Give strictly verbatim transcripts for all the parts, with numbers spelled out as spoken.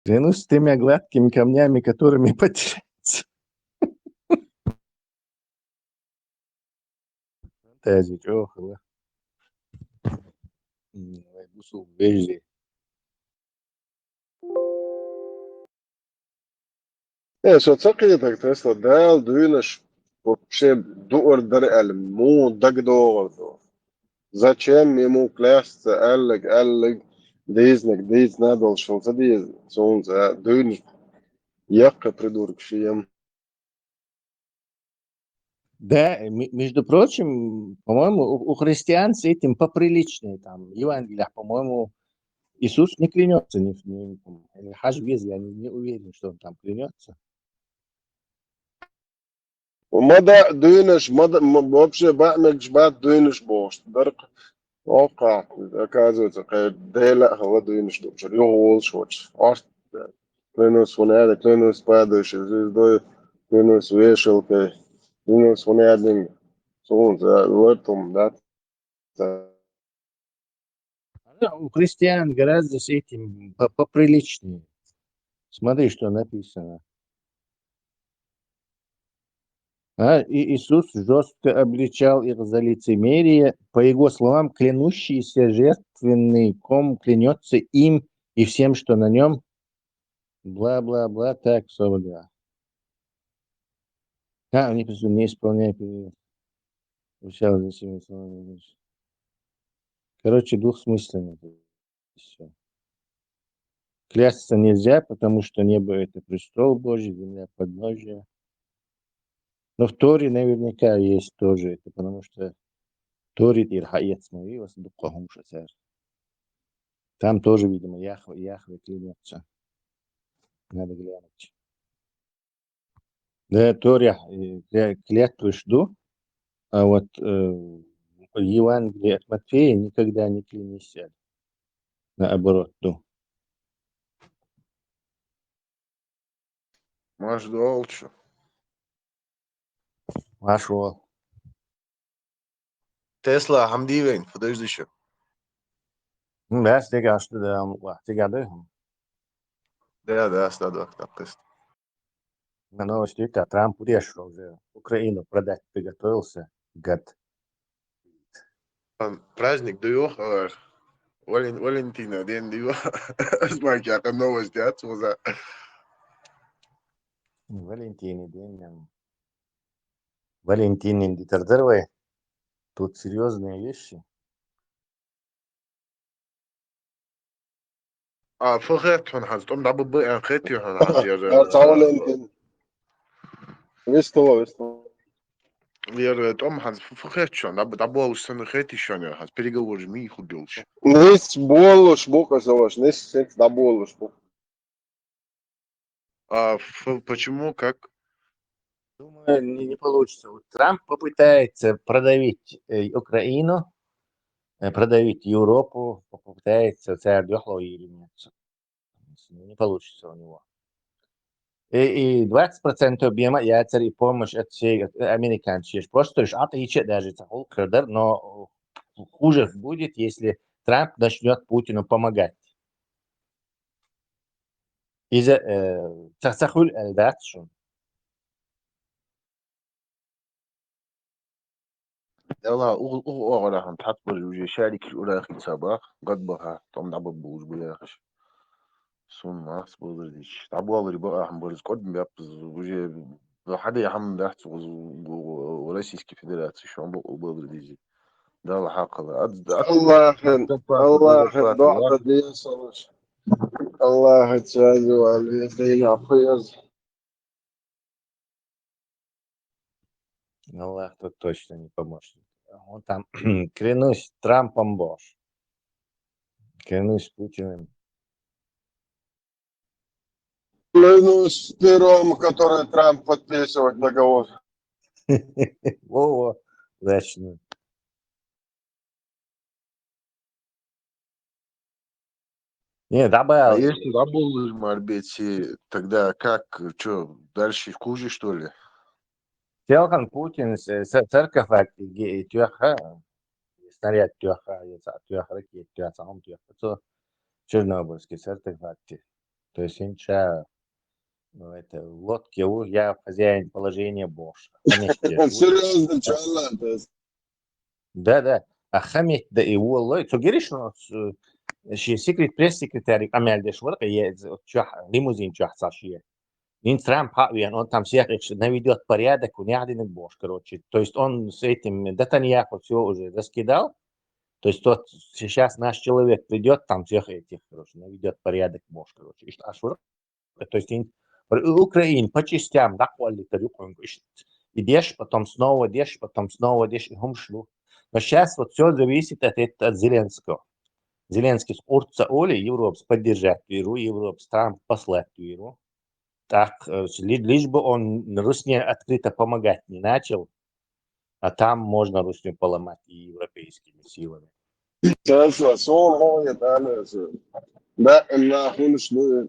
Клянусь тремя гладкими камнями, которыми потеряется. Фантазия, чё, хала? М, вай, бусул, вежди. Э, со ца кхетарг Тесла, Дала дуйнаш вообще дуар дар аьлла, муха дагадогӀар ду? Зачем ему клясться, аьллаг, аьллаг, дийзнаг, дийцна долаш хила ца деза, цунца дуйнаш яккха придург шием. Да, м-, между прочим, по-моему, у, у христиан с этим поприличнее. Там, в Евангелиях, по-моему, Иисус не клянется ни, ни, там, или хаж вез, я не, не уверен, что он там клянется. Ма да дуйнаш, ма да, ма, вообще баъ мегаш бац дуйнаш бохуш. Дар Окха, оказывается, кхе Дела а хала дуйнаш дучур, юха волуш вачу. Орт, клянусь фонарик, клянусь падающей звездой, клянусь вешалкой, клянусь фонариком. Солнце, в этом, да. Да, у христиан гораздо с этим по- поприличнее. Смотри, что написано. А, и Иисус жестко обличал их за лицемерие. По его словам, клянущийся жертвенный ком клянется им и всем, что на нем. Бла-бла-бла, так, сорок два. А, они просто не исполняют, э, обещал за себя словами. Короче, двухсмысленно это всё. Клясться нельзя, потому что небо — это престол Божий, земля — подножие. Но в Торе наверняка есть тоже это, потому что Торе тӀера хьаэцна вай, аса дуккха хӀумаш цара. Там тоже, видимо, Яхве, Яхве клянется. Надо глянуть. Да, Торе, э, кля- клятваш ду, а вот, э, Евангелие от Матфея никогда не клянись, аьлла. Наоборот, ду. Марш долчу. Марш вол. Тесла, хьан дийвайн, подожди ещё. М, баьс, дегаш ду, да, м, ва, дега ду. Да, да, ста два, так, тест. На новости, это Трамп врежь уже Украину продать приготовился, гад. Ам, праздник дуй, э, Вален-, Валентина день дуй. Аз ма кяка новость, да, цуза. Валентина день, ам. Валентинин дитар дарвай. Тут серьёзные вещи. А, фу хет хьуна хьан, тӀом дӀабаба аьнна хетий хьуна хьан, яра? Ар цхьа Валентин. Вистала, вистала. Яра тӀом хьан, фу, фу хет шуна, дӀаб-, дӀаболуш санна хетий шуна, яра хьан, переговораш мий хӀу долуш? Нис болуш бу, казалось, нис сец дӀаболуш бу. А, фу, почему, как? Думаю, не, не получится. Вот Трамп попытается продавить, э, Украину, э, продавить Европу, попытается царь дёхло или нет. Ну, не получится у него. И, и двадцать процентов бема яцар и помощь от всей, от, э, американцев. Просто лишь ата ичи даже цахул кырдар, но хуже будет, если Трамп начнёт Путину помогать. Иза, э, ца-, ца хуьлу аьлла дац шуна. Дела, угу, угу, оагӀорахьан тхьацбаржа уже шарикаш урахица бах, гад баха, тӀом дӀабаббулуш бу яхаш. Сун мац базар дича. ДӀаболари бакъахьан барз кӀодна беппаз, уже хьаде хьаман дац, у, у, у Российской Федерации шон бакъу базар дизи. Дала хьакхала. Ад-, ад-, Аллахьан, ад-, Аллахьан, ад-, доӀа дезалаш. Аллахьан цази вали, дина хуяз. Аллах тут точно не помощник. Он там, клянусь Трампом, бож. Клянусь Путиным. Клянусь пером, который Трамп подписывает договор. Во-во, точно. Не, А дӀабала. Если дӀаболуш мара беци, тогда как, чё, дальше хуже, что ли? Селхан Путин с-, с-, саркофаг ге-, тоьхна, снаряд тоьхна, я ца-, тоьхна, ракета тоьхна, цхьа хӀума тоьхна. Цо Чернобыльский саркофаг те. То есть хӀинца, ну, это, в лодке у, я хозяин положения бошка. Конечно, я шучу. Серьёзно, чалла, то есть. Да, да. А хаметта и воллой, цу гиришно, э, ши секрет, пресс-секретарь амялдеш варка, е, чух, лимузин чух цаш е. Нин Трамп хавен, он там всех их наведёт порядок, у них один бошка, короче. То есть он с этим Нетаньяху всё уже раскидал. То есть тот, сейчас наш человек придёт, там всех этих, короче, наведёт порядок, бошка, короче. Ишт ашур. То есть ин, Украин по частям, да, квалитарю конго. Ишт. И деш, потом снова деш, потом снова деш, и хумшлу. Но сейчас вот всё зависит от, от, от Зеленского. Зеленский с Урца Оли, Европа поддержать виру, Европа Трамп послать виру. Так, э, с-, ли-, лишь бы он Русне открыто помогать не начал, а там можно Русню поломать и европейскими силами. Тесла, сон хо, я тане, да, на хунш, ну,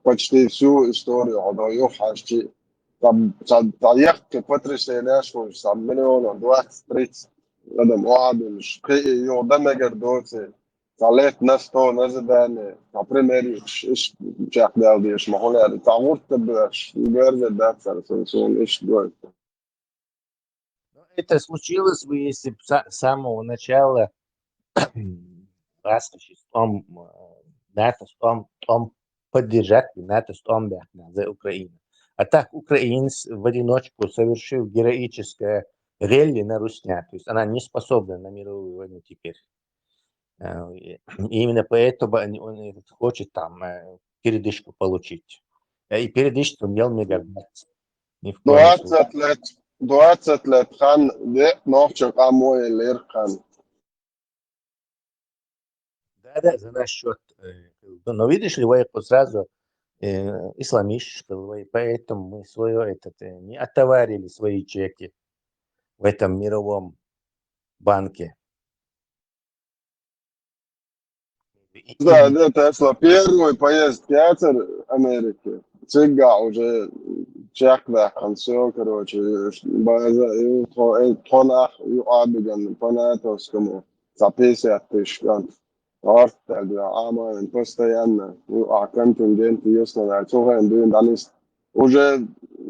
почти всю историю, а да, ё, хашти. Там, там, там, як потрясение, что там миллиона двадцать, тридцать, адам оадулш, ё, да, мегар доци. Та лет на сто, на задание, та пример, ш-, ш-, чак дал деш, махуляр, та вот ты бэш, гэрзэ дацар, сон, сон, иш, гой. Но это случилось бы, если бы с самого начала, раз, значит, том, э, НАТО с том, том поддержать бы НАТО с том, да, за Украину. А так украинец в одиночку совершил героическое релли на Русня. То есть она не способна на мировую войну теперь. Э, и именно поэтому они, он и хочет там, э, передышку получить. Э, и передышку он имел мегабайт. Ни в коем случае. Двадцать лет, двадцать лет хан, де, нохчо камой лер хан. Да, да, за наш счёт. Э, ну, но видишь ли, вы сразу, э, исламиш, поэтому мы свое, этот, э, не отоварили свои чеки в этом мировом банке. Да, да, Тесла. Первый поезд театр Америки. Цыга уже чак, да, там всё, короче, база, и то, и то нах, и абиган, по натовскому. За пятьдесят тысяч, да. Арт, да, а мы постоянно, и, а контингент, и основная, цугаем, блин, данис. Уже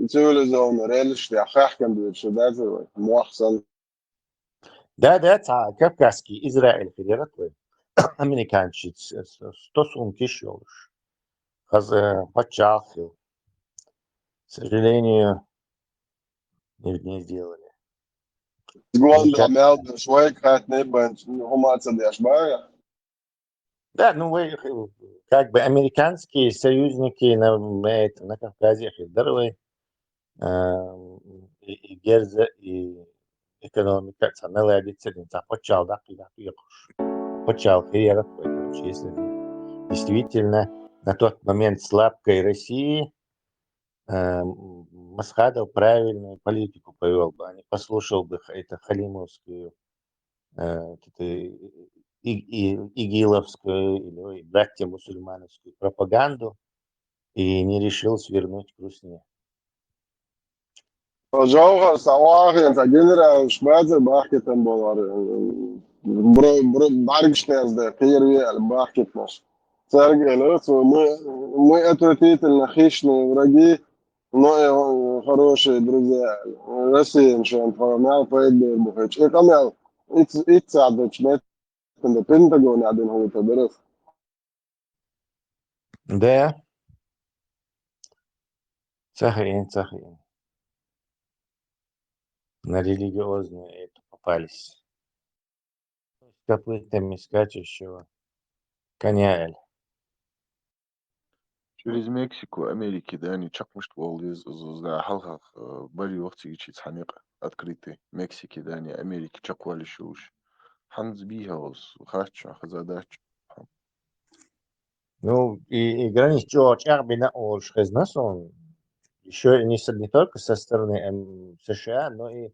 цивилизованный рельс, я хахкан, блин, что даже, мохсан. Да, да, ца кавказский Израиль хилера такой. Американчи с-, с-, сто сум киш ёлуш. Хаз, э, паччахил. К сожалению, не, не сделали. Гуан Америка- да мел, да швай кат не бен, хумаца да шбая. Да, ну вы, э, как бы американские союзники на, на это, на Кавказе, их здоровые, э, и, и герза, и экономика, ца наладится, ца почал, да, да, якуш. Почал хиера, короче, если действительно на тот момент слабкой России, э, Масхадов правильную политику повёл бы, а не послушал бы х-, это халимовскую, э, вот это и, и, игиловскую или, ой, братья мусульмановскую пропаганду и не решил свернуть к Русне. Жаугар савахин, та генерал шбазе бахкетен болар. Бро, бро, баргштезде, первый аль бахкетнаш. Сергей, ну, мы, мы отвратительно хищные враги, но и, э, хорошие друзья. Россия, что он понял, поэт был бы хоть. И камел, ицадоч, нет, Пентагон один говорит, а дырос. Да. Цахаин, цахаин. На религиозную эту попались. С копытами скачущего коня, Эль. Через Мексику Америки, да, они чакмышт волдиз, за халхах, э, бари вахтиги чиц ханик открытый. Мексики, да, они Америки чаквали шуш. Ханз бихаус, хачу, хазадач. Ну, и, и границ чё, чё бина олш хезнасон. Ещё не, с- не только со стороны, эм, США, но и,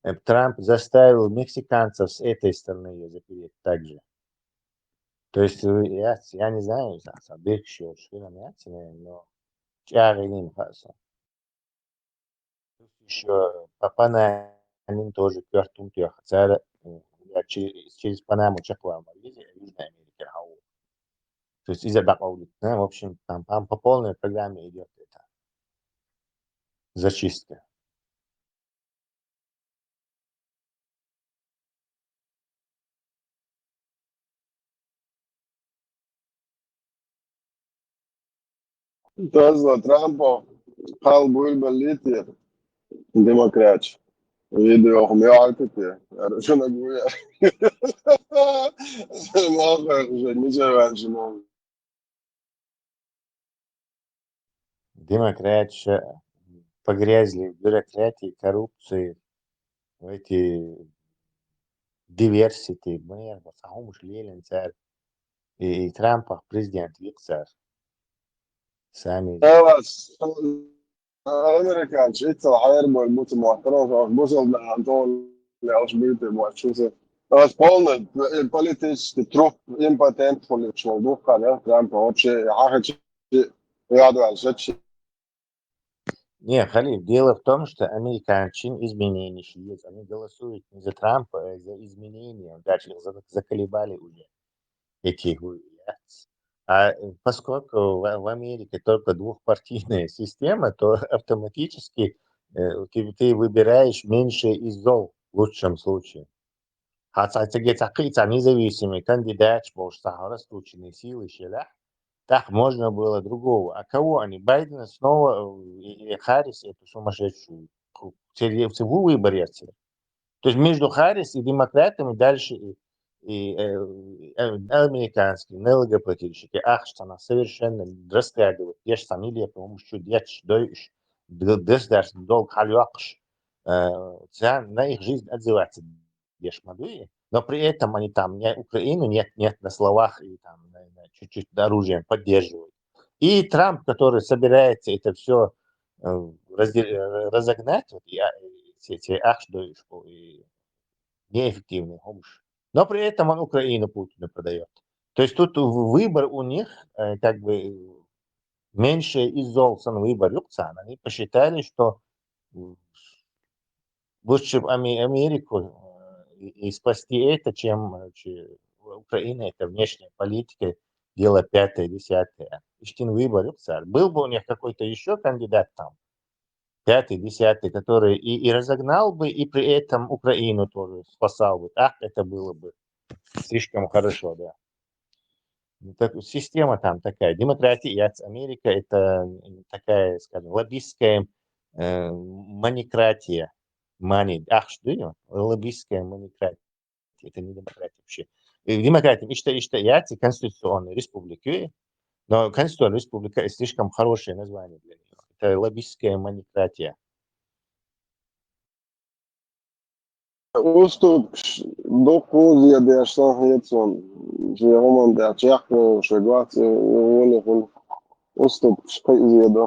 э, Трамп заставил мексиканцев с этой стороны её запереть также. То есть, э, я, я не знаю, за, за биг шо, шо на мяте, но чё не хаса. Ещё по Панаме тоже квартум тёха. Цара, м, я че-, через Панаму чакла Малайзия, Южная Америка, хау. То есть из-за бакъовлитна, в общем, там, там по полной программе идёт это. Зачистка. Тезла Трампа хал буйбаллите демократ. Видео хмялкате. Аршана гуя. Махар уже не жеваншино. Демократия погрязли в бюрократии, коррупции, в эти диверсити, мэр, вот, а хумуш лелен цар, и, и Трампа президент викцар. Сами. Давас, американцы, ицал хайр бой, бути муахтарам, бусал да антон, я уж бити муахчусы. Давас полный, э, политический труп, импотент, политический дух, да, Трампа вообще, я хочу, я дальше, Не, Халил, дело в том, что американцы изменения есть. Они голосуют не за Трампа, а за изменения. Дальше их за-, заколебали уже эти гу-, я. А, э, поскольку в, в Америке только двухпартийная система, то автоматически, э, ты, ты выбираешь меньше из зол в лучшем случае. Хьа ца-, циге цхьа кхин а цхьа независимый кандидат болуш цхьа растущий силы шелахь, так можно было другого. А кого они? Байдена снова, э, и, и Харрис, эту сумасшедшую. Ку-, церевцы ву выбор яцер. То есть между Харрис и демократами дальше и, и, э, э, американские налогоплательщики ахча цхьана совершенно раскладывают. Еш цхьа нелепый, ум чу деш, дойш, д-, государственный долг хьалъяккхаш, э, царна на их жизнь отзываться деш ма дуй. Но при этом они там не Украину нет, нет на словах и там на, на чуть-чуть оружием поддерживают. И Трамп, который собирается это всё, э, разде-, э, разогнать, вот, и, а, и все эти ахш дойш, и неэффективный хумуш. Но при этом он Украину Путину продаёт. То есть тут в-, выбор у них, э, как бы, меньше из зол сан выбор юкъ царна. Они посчитали, что, м, лучше бы Аме-, Америку, э, и, и спасти это, чем, э, че-, Украина, это внешняя политика, дело пятое, десятое. Иштин выбор юкъ цар. Был бы у них какой-то ещё кандидат там, пятый, десятый, который и, и разогнал бы, и при этом Украину тоже спасал бы. Ах, это было бы слишком хорошо, да. Ну, так, система там такая. Демократия, яц, Америка, это, м, такая, скажем, лоббистская, э, манекратия. Мани, ахш, да, лоббистская манекратия. Это не демократия вообще. И демократия, ишта, ишта, яц, конституционная республика, но конституционная республика — это слишком хорошее название для неё. Это лоббистская манекратия. Уступкаш дукха зиядеш сан хетсон, ши хӀуман тӀехь чекхйолуш вегвац, э, валихула уступкаш кхин а зиядо.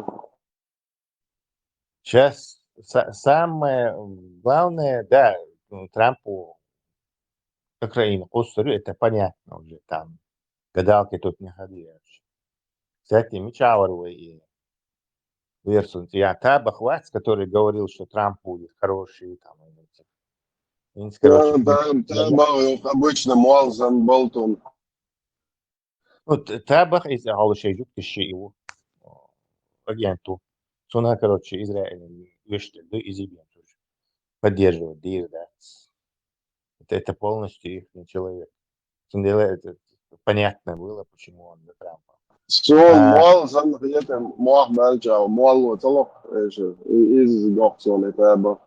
Сейчас са-, самое главное, да, Трампу Украина кхуссур ю, это понятно уже, там гадалки тут не ходи, короче. Кстати, мича вар вай и версунца. Я Табах вац, который говорил, что Трамп будет хороший, там, и эти. Инс, короче, Да, да, да, обычно Муалзан Болтон. Ну, т-, Табах из Алушей Жук тиши его агенту. Суна, короче, Израиль веште, да, из Ибн тоже поддерживает, да, да. Это, это полностью их человек. Тем более, это понятно было, почему он за Трампа. Сон А. Муалзан, это Муахмад Чао, Муалло Цалох, э, же, и-, из Гохсон, это Табах.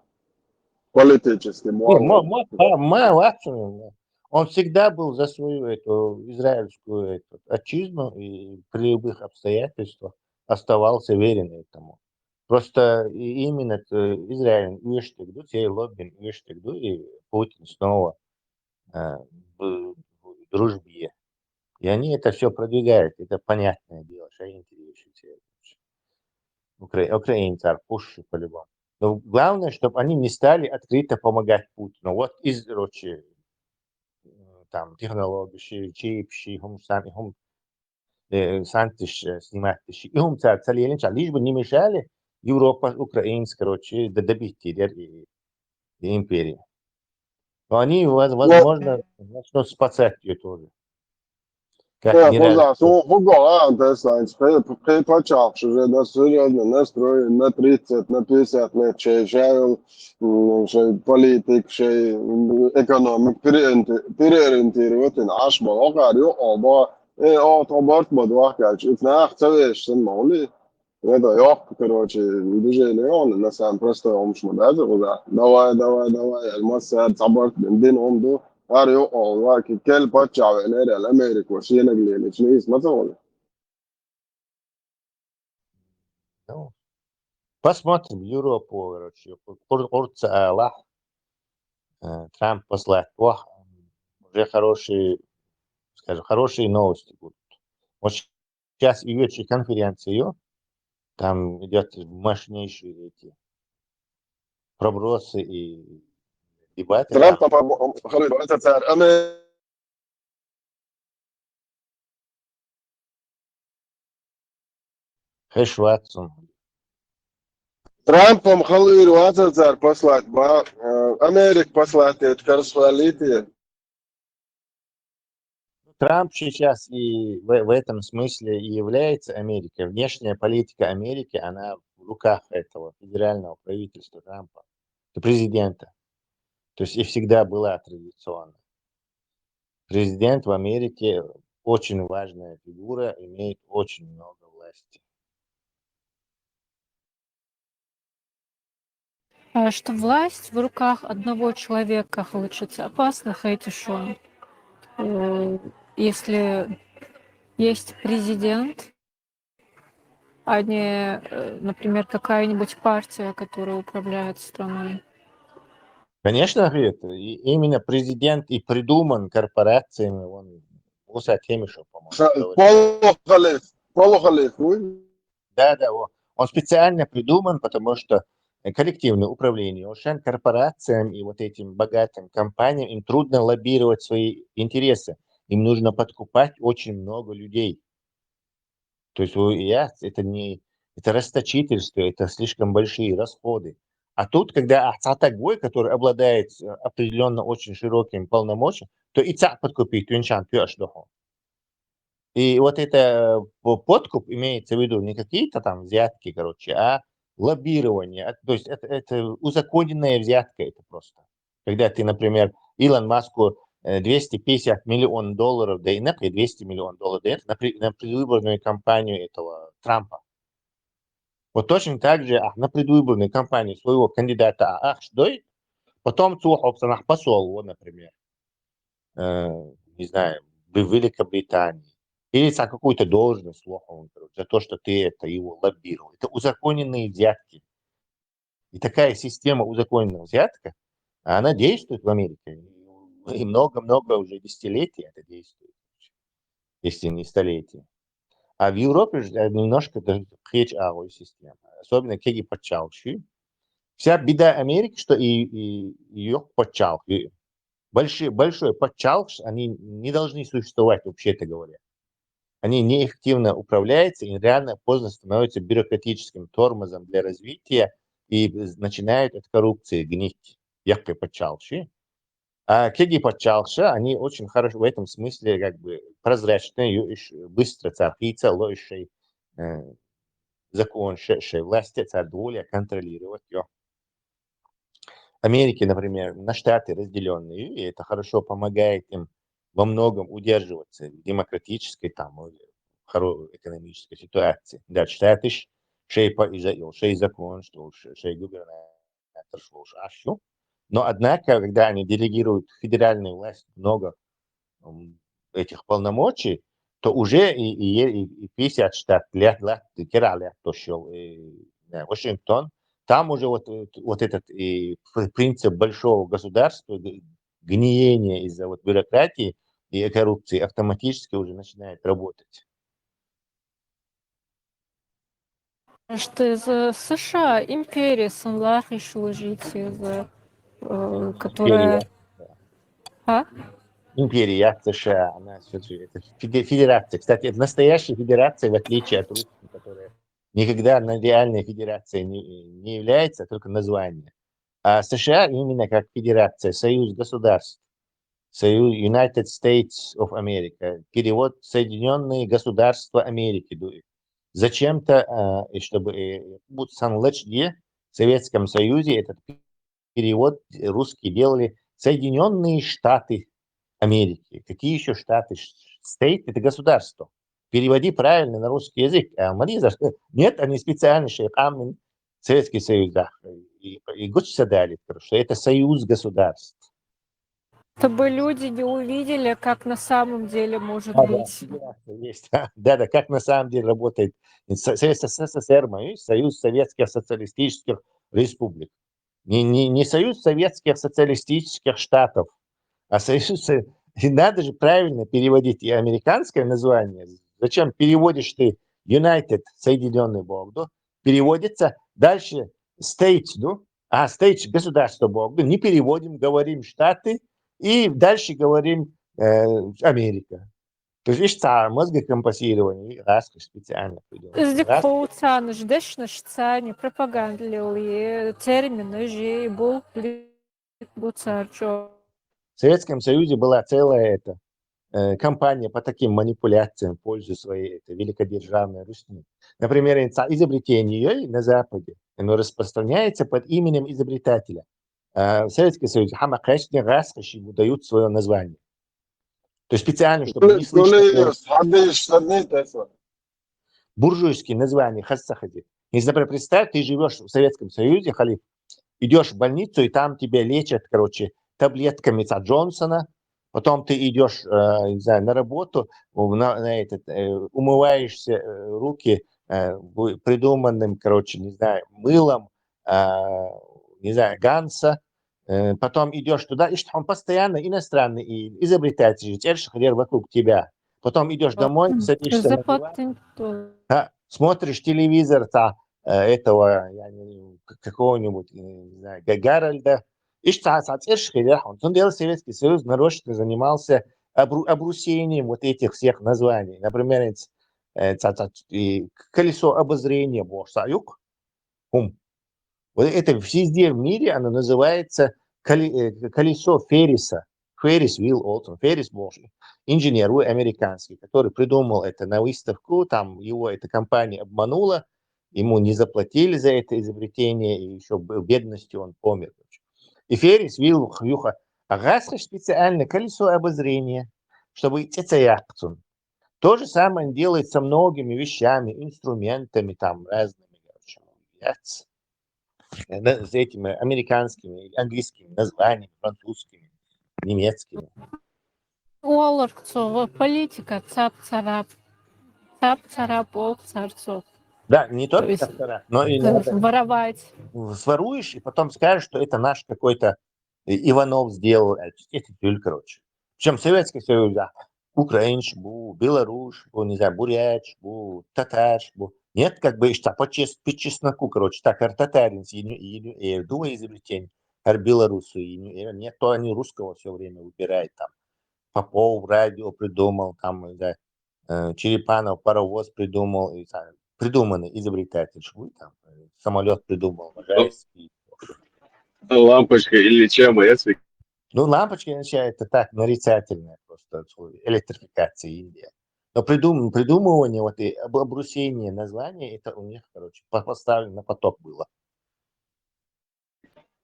Политически Не, мо-, Муалзан. мо-, ма-, ма-, Ватсон, он всегда был за свою эту израильскую эту отчизну и при любых обстоятельствах оставался верен этому. Просто и-, именно т-, Израиль уьштиг ду, цей лоббин уьштиг ду, и Путин снова, э, в, в дружбе. И они это всё продвигают, это понятное дело, что они интересуются этим. Укра-, украинцар пуш по-любому. Но главное, чтоб они не стали открыто помогать Путину. Вот из, короче, м, там, технологии, чи-, чип, чи-, хум сан-, хум, э, санкциш, э, снимать, чи-, и хум ца-, ца лелинча, лишь бы не мешали Европа, украинец, короче, д-, добить и, и, и империи. Но они, воз-, Ну, возможно, начнут спасать её тоже. Как Э, не раз. Хоза, су хуго, а, то есть, знаете, пе-, пе-, пачалх уже, да, серьёзно настроен на тридцать, на пятьдесят лет, шей, шей, м, шей политик, шей, м, экономик переориенти-, переориентировать, ин аш ба, охар, ё, оба, э, о, то борт ба, два, короче, их нах, ца вещь, сын, маули. Это ёх, короче, движение, он на самом простой, он шму, да, за, давай, давай, давай, алмаз, сэр, ца борт, дин, он ду, ар, ё, о, ва, ки, кел, пача, венер, ал, Америку, ши, наглели, ши, не, смотри, он. Ну, посмотрим Европу, короче, кур-, курца, а, лах. Э, Трамп послать, ох, уже хорошие, скажем, хорошие новости будут. Вот щ-, щас и вечер конференцию, там идёт мощнейшие эти пробросы и дебаты. Трамп, там, по-моему, говорит, это царь Аме-, Хеш ватсон. Трампом халыыр вацар цар послать ба, э, Америк послать, это расхвалите. Трамп сейчас и в, в этом смысле и является Америкой. Внешняя политика Америки, она в руках этого федерального правительства Трампа, президента. То есть и всегда была традиционно. Президент в Америке очень важная фигура, имеет очень много власти. А что власть в руках одного человека получится опасно, хайте шо. Э, если есть президент, а не, э, например, какая-нибудь партия, которая управляет страной. Конечно, говорит, и именно президент и придуман корпорациями, он, он с этими, что, по-моему, Ха-, говорит. Полухалиф, полухалиф, уй. Да, да, о-, он специально придуман, потому что, э, коллективное управление, ошен корпорациям и вот этим богатым компаниям, им трудно лоббировать свои интересы. Им нужно подкупать очень много людей. То есть, у, я, это не, это расточительство, это слишком большие расходы. А тут, когда ахцатагой, который обладает, э, определённо очень широким полномочием, то и цак подкупить, то инчан, то аж дохо. И вот это, э, по-, подкуп имеется в виду не какие-то там взятки, короче, а лоббирование. А, то есть это, это узаконенная взятка, это просто. Когда ты, например, Илон Маску, э, двести пятьдесят миллион долларов дайнек, и двести миллион долларов дайнек на при-, на предвыборную кампанию этого Трампа. Вот точно так же, а, на предвыборную кампанию своего кандидата, а, ах, шдой, потом цу хопсанах посол, вот, например, э, не знаю, в Великобритании, или за какую-то должность, лохо, он, короче, за то, что ты это, его лоббировал. Это узаконенные взятки. И такая система узаконенного взятка, она действует в Америке. И много-много уже десятилетий это действует, если не столетия. А в Европе же, э, немножко да-, хеч агой система. Особенно кеги патчалши. Вся беда Америки, что и, и, и ёх патчалхи. Большие, большой патчалш, они не должны существовать, вообще-то говоря. Они неэффективно управляются и реально поздно становятся бюрократическим тормозом для развития и начинают от коррупции гнить. Якой патчалши. А кеги патчалша, они очень хорошо в этом смысле, как бы, прозрачные, ю-, иш-, быстро цархица, ло ишей, э, закон ше-, шей власти, цар доля контролировать ё. Америки, например, на штаты разделённые, и это хорошо помогает им во многом удерживаться в демократической, там, э, хоро-, экономической ситуации. Да, штаты ш-, шей по-, из-, шей закон, что уж, шей губернатор, что уж, а что. Но, однако, когда они делегируют федеральную власть много, м, этих полномочий, то уже и, и, и, и пятьдесят штат лет, лет, и кера лет то шёл, и, да, Вашингтон, там уже вот, вот, вот этот и п-, принцип большого государства, г-, гниения из-за вот бюрократии и коррупции автоматически уже начинает работать. Что из, э, США империя, сын лархи служить из, э, которая Империя. А? Империя США, она всё-таки, это феде-, федерация. Кстати, это настоящая федерация, в отличие от русских, которые никогда на реальной федерацией не, не является, а только название. А США именно как федерация, союз государств. Союз United States of America, перевод Соединённые Государства Америки. Зачем-то, э, и чтобы, э, будто сан лэчди, в Советском Союзе этот перевод русские делали Соединённые Штаты Америки. Какие еще штаты? State — это государство. Переводи правильно на русский язык. А Мариза, нет, они специально шейкамин Советский Союз, да. И, и гучса дали, короче, что это союз государств. Чтобы люди не увидели, как на самом деле может А, да, быть. федерация есть. Да, да, как на самом деле работает Со- Союз СССР, мы, Союз Советских Социалистических Республик. Не, не, не Союз Советских Социалистических Штатов, а Союз... Со- И надо же правильно переводить и американское название. Зачем переводишь ты United, Соединенный Богду, переводится дальше States, ну, а States — государство Богду, не переводим, говорим Штаты, и дальше говорим э, Америка. То есть, видишь, ца мозгокомпостирование, и раз специально придумал. Здесь Раз- получаешь, дальше, значит, ца не пропагандировали термины же и был буцарчо. В Советском Союзе была целая эта э, кампания по таким манипуляциям в пользу своей это, великодержавной Русни. Например, ца изобретение на Западе, оно распространяется под именем изобретателя. А в Советском Союзе хамакашни раз ему дают свое название. То есть специально, чтобы не слышно было. Одни штаны, это. Буржуйские названия хасцахади. Если, например, представь, ты живешь в Советском Союзе, халиф, идешь в больницу, и там тебя лечат, короче, таблетками ца Джонсона, потом ты идешь, э, не знаю, на работу, на, на этот, э, умываешься э, руки э, придуманным, короче, не знаю, мылом, э, не знаю, Ганса, э, потом идешь туда, и что он постоянно иностранный и изобретатель, терш хрер вокруг тебя. Потом идешь домой, садишься на диван, Запатентовал. да, смотришь телевизор, та, э, этого, я не знаю, к- какого-нибудь, не знаю, Га- Гарольда. И что, ца терш хрер, он, он делал Советский Союз, нарочно занимался обру- обрусением вот этих всех названий. Например, э, ца- ца- и колесо обозрения, бо, са юг, хум. Вот это везде в мире, оно называется коле- э, колесо Ферриса. Феррис Уилл Олтон. Феррис был инженер американский, который придумал это на выставку, там его эта компания обманула, ему не заплатили за это изобретение, и еще в бедности он помер. И Феррис Уилл Хьюха, а гасха специально колесо обозрения, чтобы идти цаяхцун. То же самое он делает со многими вещами, инструментами, там, разными, короче, яц. Э, с этими американскими, английскими названиями, французскими, немецкими. Оларцова политика цап-царап. Цап-царап олцарцов. Да, не только есть, цап-царап, но и Воровать. Своруешь, и потом скажешь, что это наш какой-то Иванов сделал, это тюль, короче. Причем Советский Союз, да, украинш бу, белоруш бу, не знаю, буряч бу, татарш бу. Нет, как бы, что по, чес, по чесноку, короче, так, ар татарин, и, и, и, и, дуа изобретение, ар белорусу, и, и, нет, то они русского все время выбирают там. Попов радио придумал, там, да, э, Черепанов паровоз придумал, и, там, придуманный изобретатель, швы, там, э, самолет придумал, Можайский. Лампочка или чем, если Ну, лампочка означает это так, нарицательное просто, электрификация Индии. Но придум, придумывание, вот и об, обрусение названия, это у них, короче, поставлено на поток было.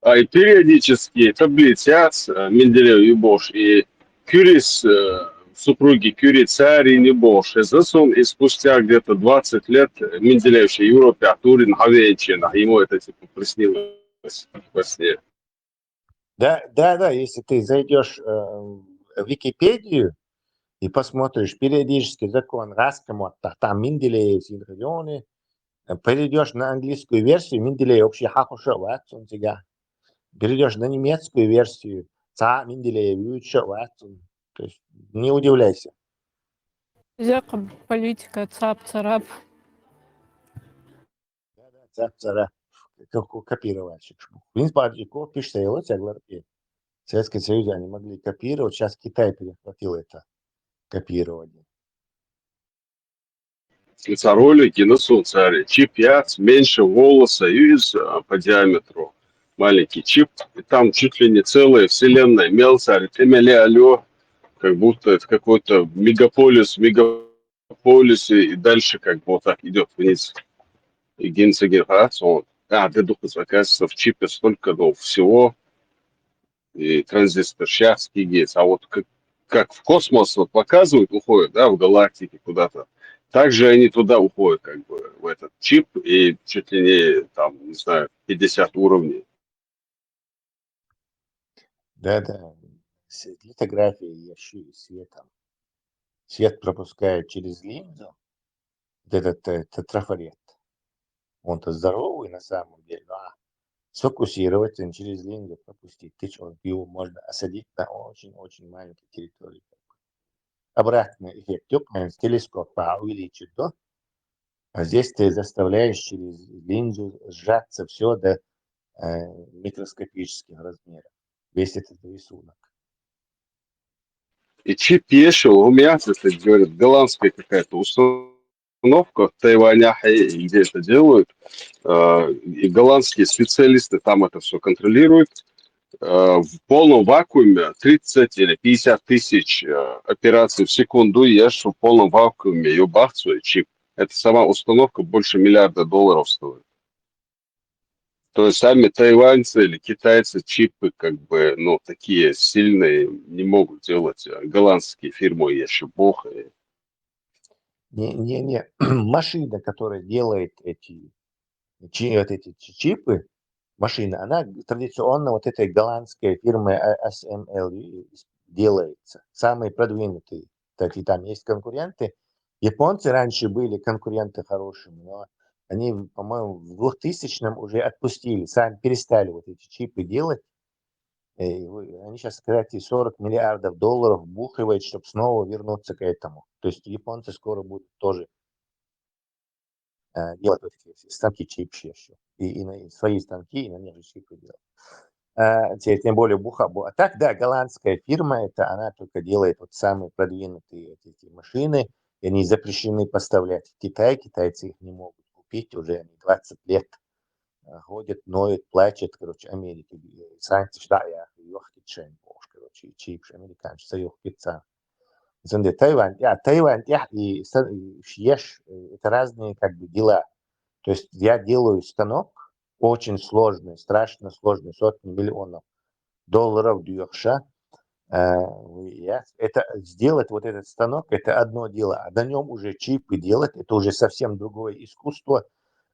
А и периодически таблицяц, э, Менделеев и Бош, и Кюрис, э, супруги Кюри, царь и не Бош. И засун, и спустя где-то двадцать лет Менделеев в Европе, а Турин, Хавенчина, ему это типа приснилось во сне. Да, да, да, если ты зайдешь э, в Википедию и посмотришь периодический закон Раскамот, там Менделеев, Синхрионы, перейдешь на английскую версию, Менделеев вообще хахуша ватсун тебя. Перейдешь на немецкую версию, ца Менделеев юча ватсун. То есть не удивляйся. Зеком политика цап-царап. Да, да, цап-царап. Как копировальщик. Винс Бардиков пишет, что его тяглар. Советский Союз они могли копировать, сейчас Китай перехватил это копирование. Царолики, ну, сон царе, чипьяц меньше волоса из а, по диаметру. маленький чип, и там чуть ли не целая вселенная, мел цар, тӀемале алё, как будто это какой-то мегаполис, мегаполис, и дальше как бы вот так идёт вниз. И генсеген, а, сон, а, дедух, оказывается, в чипе столько, ну, всего, и транзистор, щас, гиггерц, а вот как, как в космос вот показывают, уходят, да, в галактике куда-то, также они туда уходят, как бы, в этот чип, и чуть ли не, там, не знаю, пятьдесят уровней. Да, да. С- Литография, я щу- светом. Свет пропускает через линзу, вот этот э, трафарет. Он-то здоровый на самом деле, но а сфокусировать и через линзу пропустить. Ты чё, его можно осадить на очень-очень маленькой территории. Обратный эффект. Телескоп увеличить, да? А здесь ты заставляешь через линзу сжаться все до э, микроскопических размеров. Весь этот рисунок. И чип есть, у меня, это говорит, голландская какая-то установка в Тайванях, и где это делают. Э, И голландские специалисты там это все контролируют. Э, В полном вакууме тридцать или пятьдесят тысяч э, операций в секунду ешь в полном вакууме, ёбах свой чип. Эта сама установка больше миллиарда долларов стоит. То есть сами тайваньцы или китайцы чипы как бы, ну, такие сильные не могут делать. А Голландские фирмы ещё бог. И Не-не-не, машина, которая делает эти, чи- вот эти чи- чипы, машина, она традиционно вот этой голландской фирмой а- S M L U делается. Самые продвинутые. Кстати, там есть конкуренты. Японцы раньше были конкуренты хорошими, но они, по-моему, в двухтысячном уже отпустили, сами перестали вот эти чипы делать. И вы- они сейчас, кстати, сорок миллиардов долларов бухивают, чтобы снова вернуться к этому. То есть японцы скоро будут тоже э, делать вот эти все станки чипсы еще. И, и на и свои станки, и на них же чипы делать. Э, те- тем более буха. бу- А так, да, голландская фирма, это она только делает вот самые продвинутые эти, эти машины, и они запрещены поставлять в Китай, китайцы их не могут купить, уже они двадцать лет э, ходят, ноют, плачут, короче, Америке. Санкции, да, я, ёхки чен, короче, чипсы американцы, ёхки ца. Зонде Тайвань, я, Тайвань, я, и са- и еш, э, это разные как бы дела. То есть я делаю станок, очень сложный, страшно сложный, сотни миллионов долларов дюйхша. Э, я- Это сделать вот этот станок, это одно дело, а на нем уже чипы делать, это уже совсем другое искусство,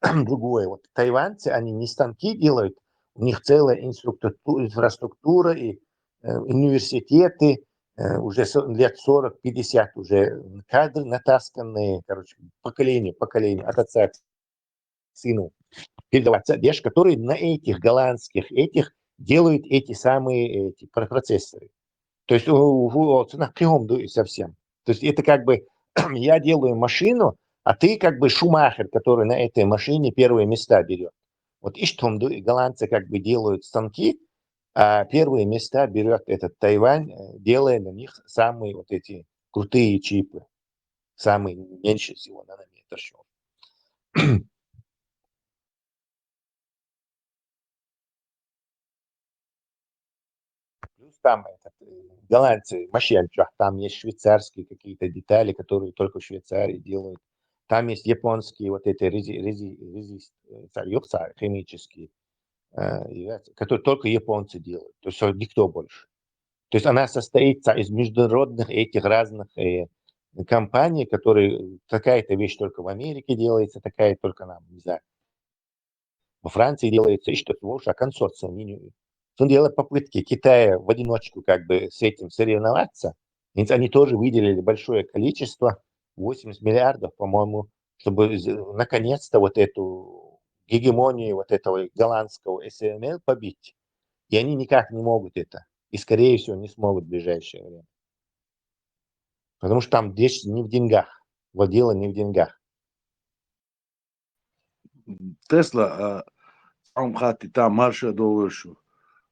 другое. Вот тайваньцы, они не станки делают, у них целая инструкту- инфраструктура и э, университеты, э, уже со- лет сорок-пятьдесят уже кадры натасканные, короче, поколение, поколение, от отца к сыну передаваться, деш, которые на этих голландских этих делают эти самые эти про- процессоры. То есть у- у- у- цена киом дует совсем. То есть это как бы я делаю машину, а ты как бы Шумахер, который на этой машине первые места берет. Вот иштхом дует, голландцы как бы делают станки, а первые места берет этот Тайвань, э, делая на них самые вот эти крутые чипы, самые меньше всего нанометр. Плюс там этот, э, голландцы, машинчик, там есть швейцарские какие-то детали, которые только в Швейцарии делают. Там есть японские вот эти рези, рези, рези, э, царь, юхса, химические, э, и это, которые только японцы делают. То есть всё, никто больше. То есть она состоит из международных этих разных э, компаний, которые какая-то вещь только в Америке делается, такая только нам, не знаю, во Франции делается, и что-то больше, а консорциум не, не- Он делает попытки Китая в одиночку как бы с этим соревноваться. Ведь они тоже выделили большое количество, восемьдесят миллиардов, по-моему, чтобы з- наконец-то вот эту гегемонию вот этого голландского S M L побить. И они никак не могут это. И, скорее всего, не смогут в ближайшее время. Потому что там вещь не в деньгах. Вот дело не в деньгах. Тесла, а, цхьа хӀама хатта, тӀаккха марша а довла шу,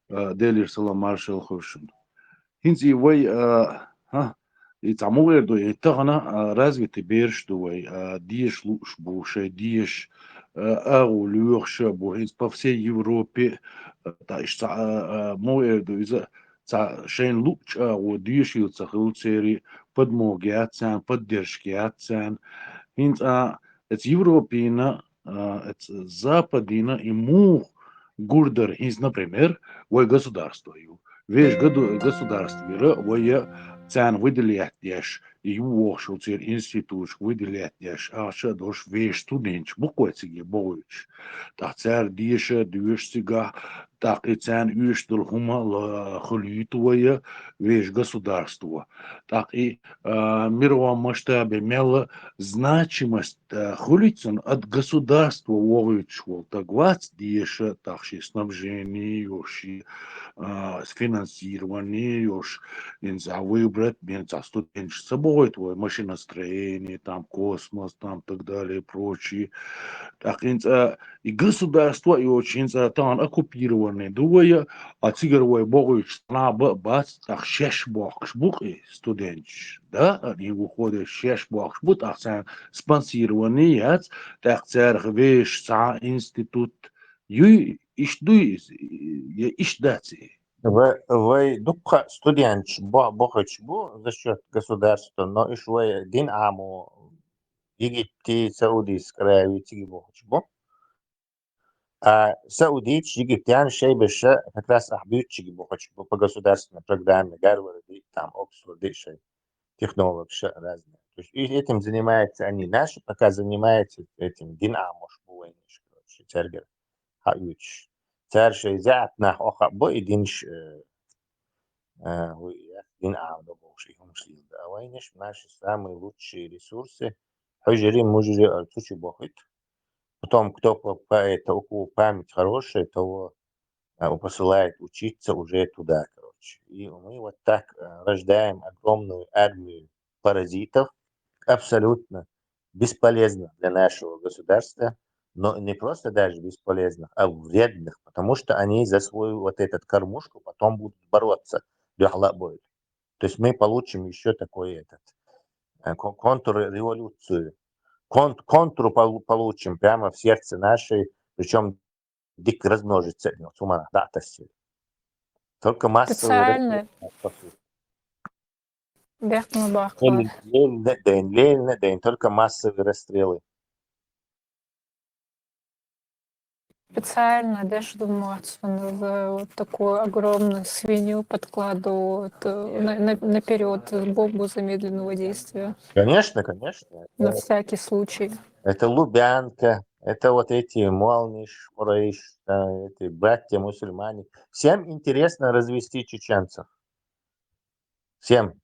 а, Делера салам, маршал хуршун. ХӀинца и вай, а, хӀа, и цхьа мугӀер ду, и тахана, а, развитый бераш ду вай, а, деша лууш бу, шоай деша, а, агӀо лоьхуш а бу, хӀинца по всей Европе, а, тӀаккха иштта цхьа, а, а, мо эр ду иза, цхьа шайна луъучу агӀо дешийла ца хилла церан, подмога яц царна, поддержка яц царна. ХӀинца, а, эца Европина, а, эца Западина и муха гур дара, хӀинца, например, вай государство ю. Вешан году-, государство яра, вай а царна выделять деш, и ювохуш ву церан институташка выделять деш, ахча а долуш, вешан студенташ бу-кх вай цига бохуьйтуш. ТӀаккха цара деша а доьшу цигахь, тӀаккха и царна оьшуш долу хӀума а ло-, хуьлуьйту вай а, вешан государство. ТӀаккха и, а, мировом масштабе мел значимость, а, хуьлуьйту цунна, ат государство вохуьйтуш волу стаг вац деша, тӀаккха шен снабжение йолуш, шен, а, финансирование йолуш, хӀинца выбрать, бен цхьа студенташ ца бохуьйту вай, машиностроение, там, космос, там, так далее, прочее. ТӀаккха хӀинца и государство а йоцуш, хӀинца тахана оккупированный ду вай, а цигара вай бохуьйтуш наха ба а бац, тӀаккха шаьш бохкуш бу-кх и студенташ. Да, они выходят, шаьш бохкуш бу, тӀаккха царна спонсирование яц, тӀаккха царах вешан цхьа институт юй, иштта дуй иза, я иштта дац и? Вай, вай дуккха студенташ бо-, бохуьйтуш бу за счёт государства, но уьш вай дин Ӏамо Египте, Саудийская Аравия цига бохуьйтуш бу. А саудиташ, египтянаш шайбаша как раз ахь буьйцучига бохуьйтуш бу по государственной программе, Гарварде, там, Оксфорде шайн технологаш разные. То есть и этим занимаются они. Наши пока занимаются этим, дин Ӏамош бу вайнаш, короче, цаьргара хьаоьцуш. Цара шайн заьӀап нах охьа а бу и динаш, э, э, вуй, я, дин Ӏамадо бохуш, и хӀумаш лелда. А вайнаш, наши самые лучшие ресурсы, хьуьжари, мужари, а, цу чу бохуьйту. Потом, кто по, по это, у кого память хорошая, того, а, посылает учиться уже туда, короче. И мы вот так, а, рождаем огромную армию паразитов, абсолютно бесполезных для нашего государства, но не просто даже бесполезных, а вредных, потому что они за свою вот эту кормушку потом будут бороться. Дуьхьал а бойла. То есть мы получим еще такой этот, э, ко-, контрреволюцию. Кон-, контру полу-, получим прямо в сердце нашей, причем дика размножится, ну, цу манах дӀа а тассе. Только массовый... Специально. Расстрел. Бехк ма баккхалаш. Ленин, Ленин, Ленин, только массовые расстрелы. Специально деш ду моцун за вот такую огромную свинью подкладывают, э, на-, на-, наперёд бомбу замедленного действия. Конечно, конечно. На всякий случай. Это Лубянка, это вот эти Муалниш, Курейш, э, эти братья-мусульмане. Всем интересно развести чеченцев. Всем.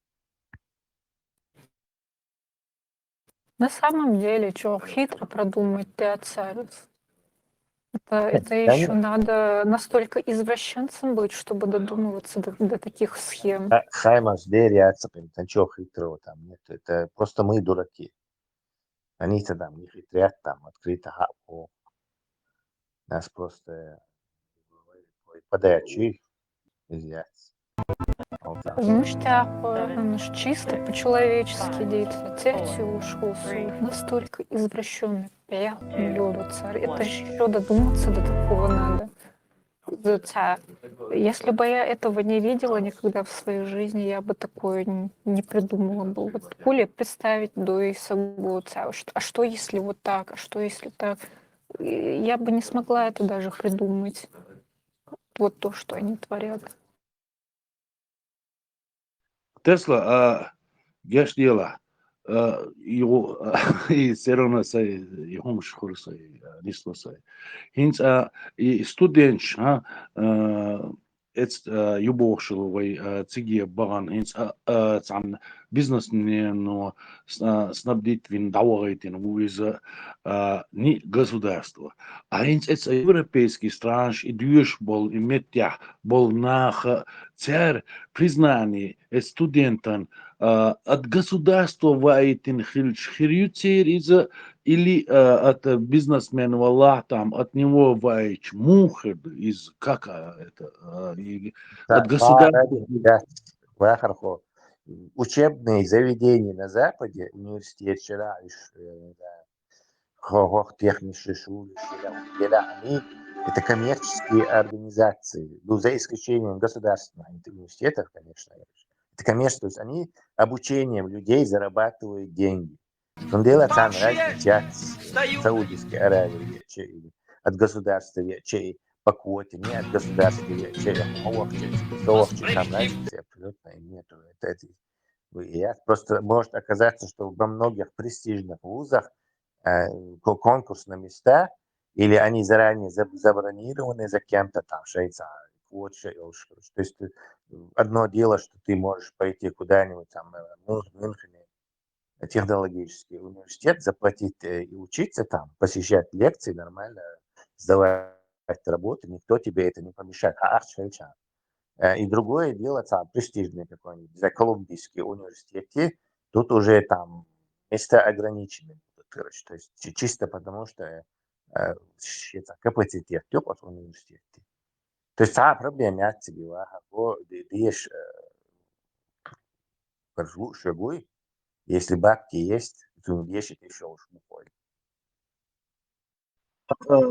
На самом деле, чё, хитро продумать ты, царь. Это, это ещё надо настолько извращенцем быть, чтобы додумываться до, до таких схем. Хаймаш, дерь яцакъ, там чё хитрого там нет. Это просто мы дураки. Они-то там не хитрят, там открыто хапу. Нас просто подачи изъять. Муштяху, оно ж чисто по-человечески действует. Тетюшку настолько извращенный, прям любит царь. Это ещё додуматься до такого надо. Ца-, если бы я этого не видела никогда в своей жизни, я бы такое н-, не придумала бы. Вот пуля представить до и собой, ца-, а что, а что, если вот так, а что, если так? И я бы не смогла это даже придумать. Вот то, что они творят. Тесла, а, геш дела, а, и, и всё равно сай, и хӀумаш хуьлу сай, а, нисло сай. ХӀинца, а, и студенташ, а, а, эц-, а, ю бохуш йолу вай, а, циге бахана, хӀинца, а, а, цхьана бизнесмено с-, а, снабдить вина дӀавахийтина ву иза, а, ни государство. А хӀинца эца европейский странаш и доьшуш болу, и меттехь болу наха, церан признание эца студентан, а, от государства ваийтина хилча хир ю церан иза, или, а, от бизнесмен валахь там, от него ваийтча муха хир ду иза, как, а, это, а, и от государства? Вахархо, учебные заведения на Западе, университет вчера, иш, э, да, хо-, хох технический школы, или, или они, это коммерческие организации, ну, за исключением государственных университетов, конечно. Это коммерческие, то есть они обучением людей зарабатывают деньги. Цундела цхьа разница яц, Саудовская Аравия веъча или от государства веъча или по квоте, не от государства веъча или хьо вахча, со вахча, там разницы абсолютно и нету. Это, это, я, просто может оказаться, что во многих престижных вузах э, ко-, конкурс на места, или они заранее заб-, забронированы за кем-то там, шайца, квот шайолш, короче. То есть э, одно дело, что ты можешь пойти куда-нибудь там, э, Мюн-, Мюнхене, технологический университет, заплатить э, и учиться там, посещать лекции нормально, сдавать работы, никто тебе это не помешает. А ахча шайча. Э, и другое дело, там, престижный какой-нибудь, не знаю, Колумбийский университет, тут уже там места ограничены будут, короче, то есть чи-, чисто потому, что э, щ-, это капацитет ёкъут университетти. То есть цхьа проблема яц цига ваха, бо де-, деш, э, короче, лучше гуй, если бабки есть, то деш это ещё лучше бухой. А,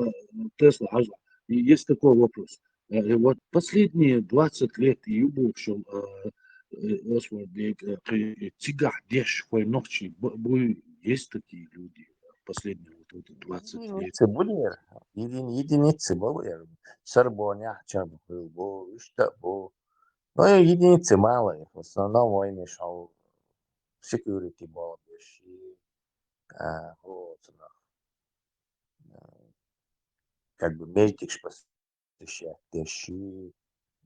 Тесла, Хажа, и есть такой вопрос. Э, и вот последние двадцать лет и юбу шел, э, э, Освальд, э, к-, э, цигах деш хой ногчи, б-, буй, есть такие люди, последние вот эти двадцать лет. Единицы были, еди-, единицы были, Сорбоне, чем был, был, что был. Ну, и единицы мало их, в основном войны шел security болбеш, и, а, вот, ну, э, как бы медикш посещать, деши,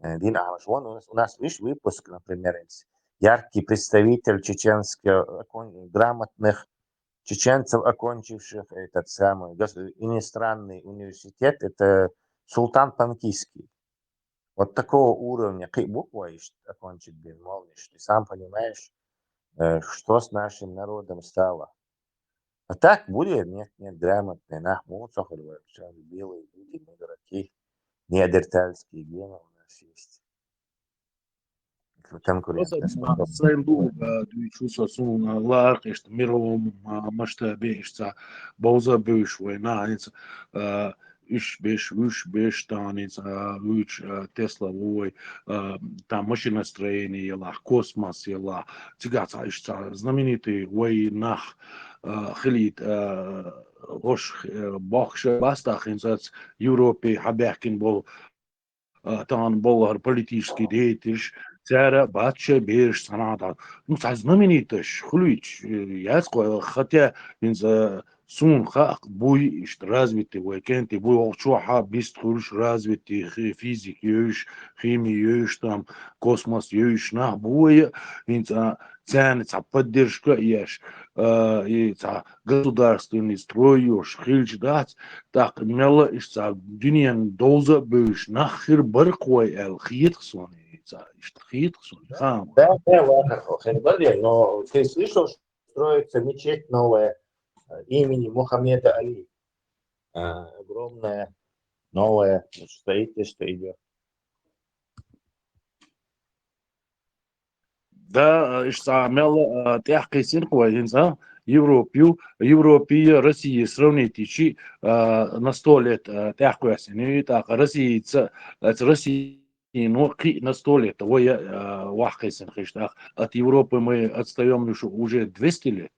э, дин амаш. Вон у нас, у нас, видишь, выпуск, например, из яркий представитель чеченских, э, окон-, грамотных чеченцев, окончивших этот самый гос-, иностранный университет, это Султан Панкийский. Вот такого уровня кхы буква ишт окончить бен молниш. Ты сам понимаешь, э, что с нашим народом стало. А так будет, нет, нет, грамотные, нах, муцахар, вообще белые люди, мы дураки, неандертальские гены у нас есть. Конкуренция. Сайнду дуйчу сосун ларк ишт мировом масштабе ишца бауза бюш война, уж беш, уж беш танец, уж Тесла вой, там машиностроение ела, космос ела, цигацаишца знаменитый войнах хилит, ош бахша баста хинцац Европе хабяхкин бол, тан бол политический деятельш, цара батша берш санада. Ну, ца знаменитость, хулич, яц кой, хотя инца сун хак буй ишт развитый вой кенти буй, охчуха бист хулш развитый физик юш, хими юш, там космос юш, нах буй, инца цен ца поддержка еш, и ца государственный строй юш хилч дац, так мела ишца дунен долза буш нах хир барк вой эл хиетх сон, ца ишт хиетх сон. Да, да, ладно, хер барк, но ты слышал, строится мечеть новая, э, имени Мухаммеда Али. Э, огромная, новая, строительство идет. Да, ишца мел тяхкисин квайдинца Европе, Европе Россия сравнить ичи на сто лет тяхквясин. Так Россия, Россия ну, кхы на сто лет, вой вахкайсин хиштах. От Европы мы отстаём лишь уже двести лет.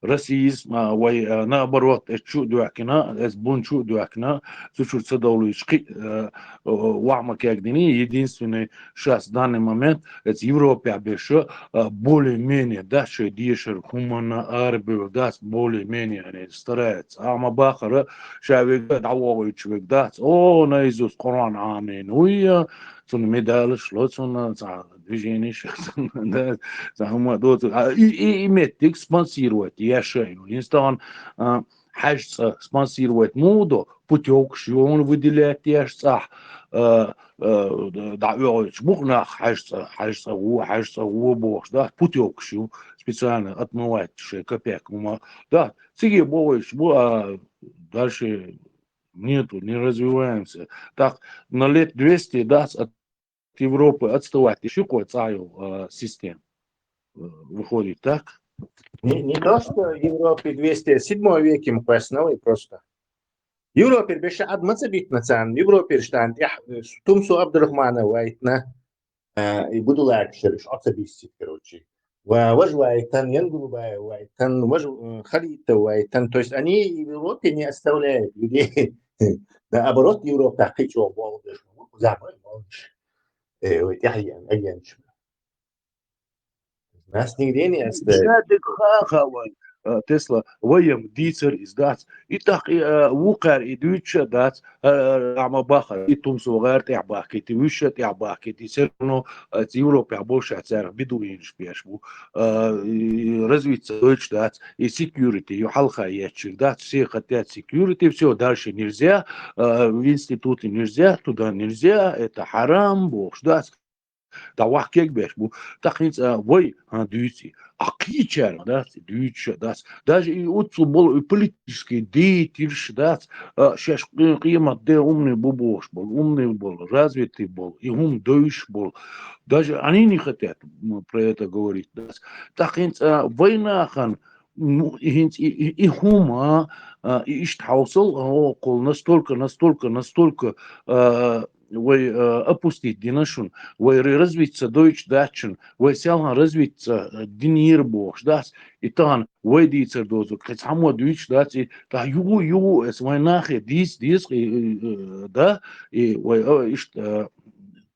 Россиизм, вой, наоборот, эс чу дуакина, эс бун чу дуакина, цучур цадавлуич кхы вахма кягдини, единственный сейчас, в данный момент, эс Европе беша более-менее, да, шей дешер, хумана арбев, да, более-менее они стараются. Ама бахара, шавега, да, вогуч вег, да, о, наизусть Коран, амин. Уя, цун медалаш ло, цун ца движениш, да, ца хӀума доцу. И, и, и меттиг спонсировать, я шайну. Инстаграм, хьажца спонсировать мудо, путёвкаш юн выделять яш цах, да, угӀуч бухнах хьажца, хьажца, хьажца, бохш, да, путёвкаш ю, специально отмывать шей копейк, ума, да, циге бовайш бу, а дальше нету, не развиваемся. Так, на лет двести, да, от Европы отставать, ещё кое-цаю систем выходит, так? Не, не то, что Европе двести седьмой веке ма кхоьссина вай просто. Европера беша Ӏад ма ца биттина царна, Европера штан тӀехь, э, Тумсо Абдурахманов вайтина, э, и Будулаев шераш, оца бисти, короче. Ва-, вож вайтан, Янгулбаев вайтан, вож, э, Халитов вайтан. То есть они в Европе не оставляют людей. Наоборот, Европа кхычо болдыш, забой болдыш. Э, вот я, я, я, Нас нигде не оставят. Шадык ха-ха вай, э, Тесла, вайм дийцар из дац. И тахк, и, э, вукхар и дуьйцуш а дац, э, э, ама баха, и Тумсо гӀар тӀехь бахкийта, и вуьш а тӀехь бахкийта, и все равно, э, Европехь болуш а царах бедуинаш беш бу. Э, и развиться дойчу дац, и security, ю хьалха еччиг дац, все хотят security, все, дальше нельзя, э, в институты нельзя, туда нельзя, это харам, бохуш дац. ДӀа вахкег беш бу. ТӀаккха хӀинца, а, вай, а, дуьйций. А кхечарна дац, дуьйцуш а дац. Даже и оццул болу и политический деятельш дац, а, шаьш къи-, къемат де умный бу бохуш болу, умный болу, развитый болу, и хӀума девзаш болу. Даже они не хотят, м, про это говорить дац. ТӀаккха хӀинца, а, вайнахана, ну, и хӀинца и, и, и хӀума, а, и иштта хьовсал, а, оккхул настолько, настолько, настолько, а, вай, э, опустить дина шуна, вай ре-, развиться дойчу дац шуна, вай селхан развиться, э, динера бохуш дац, и тахана вай дийцар доцург, кхин цхьаммо дуьйцуш дац, и тахана юху, юху, эс вайн нахе дийца деза, и, и, э, да, и вай, э, иштта, э,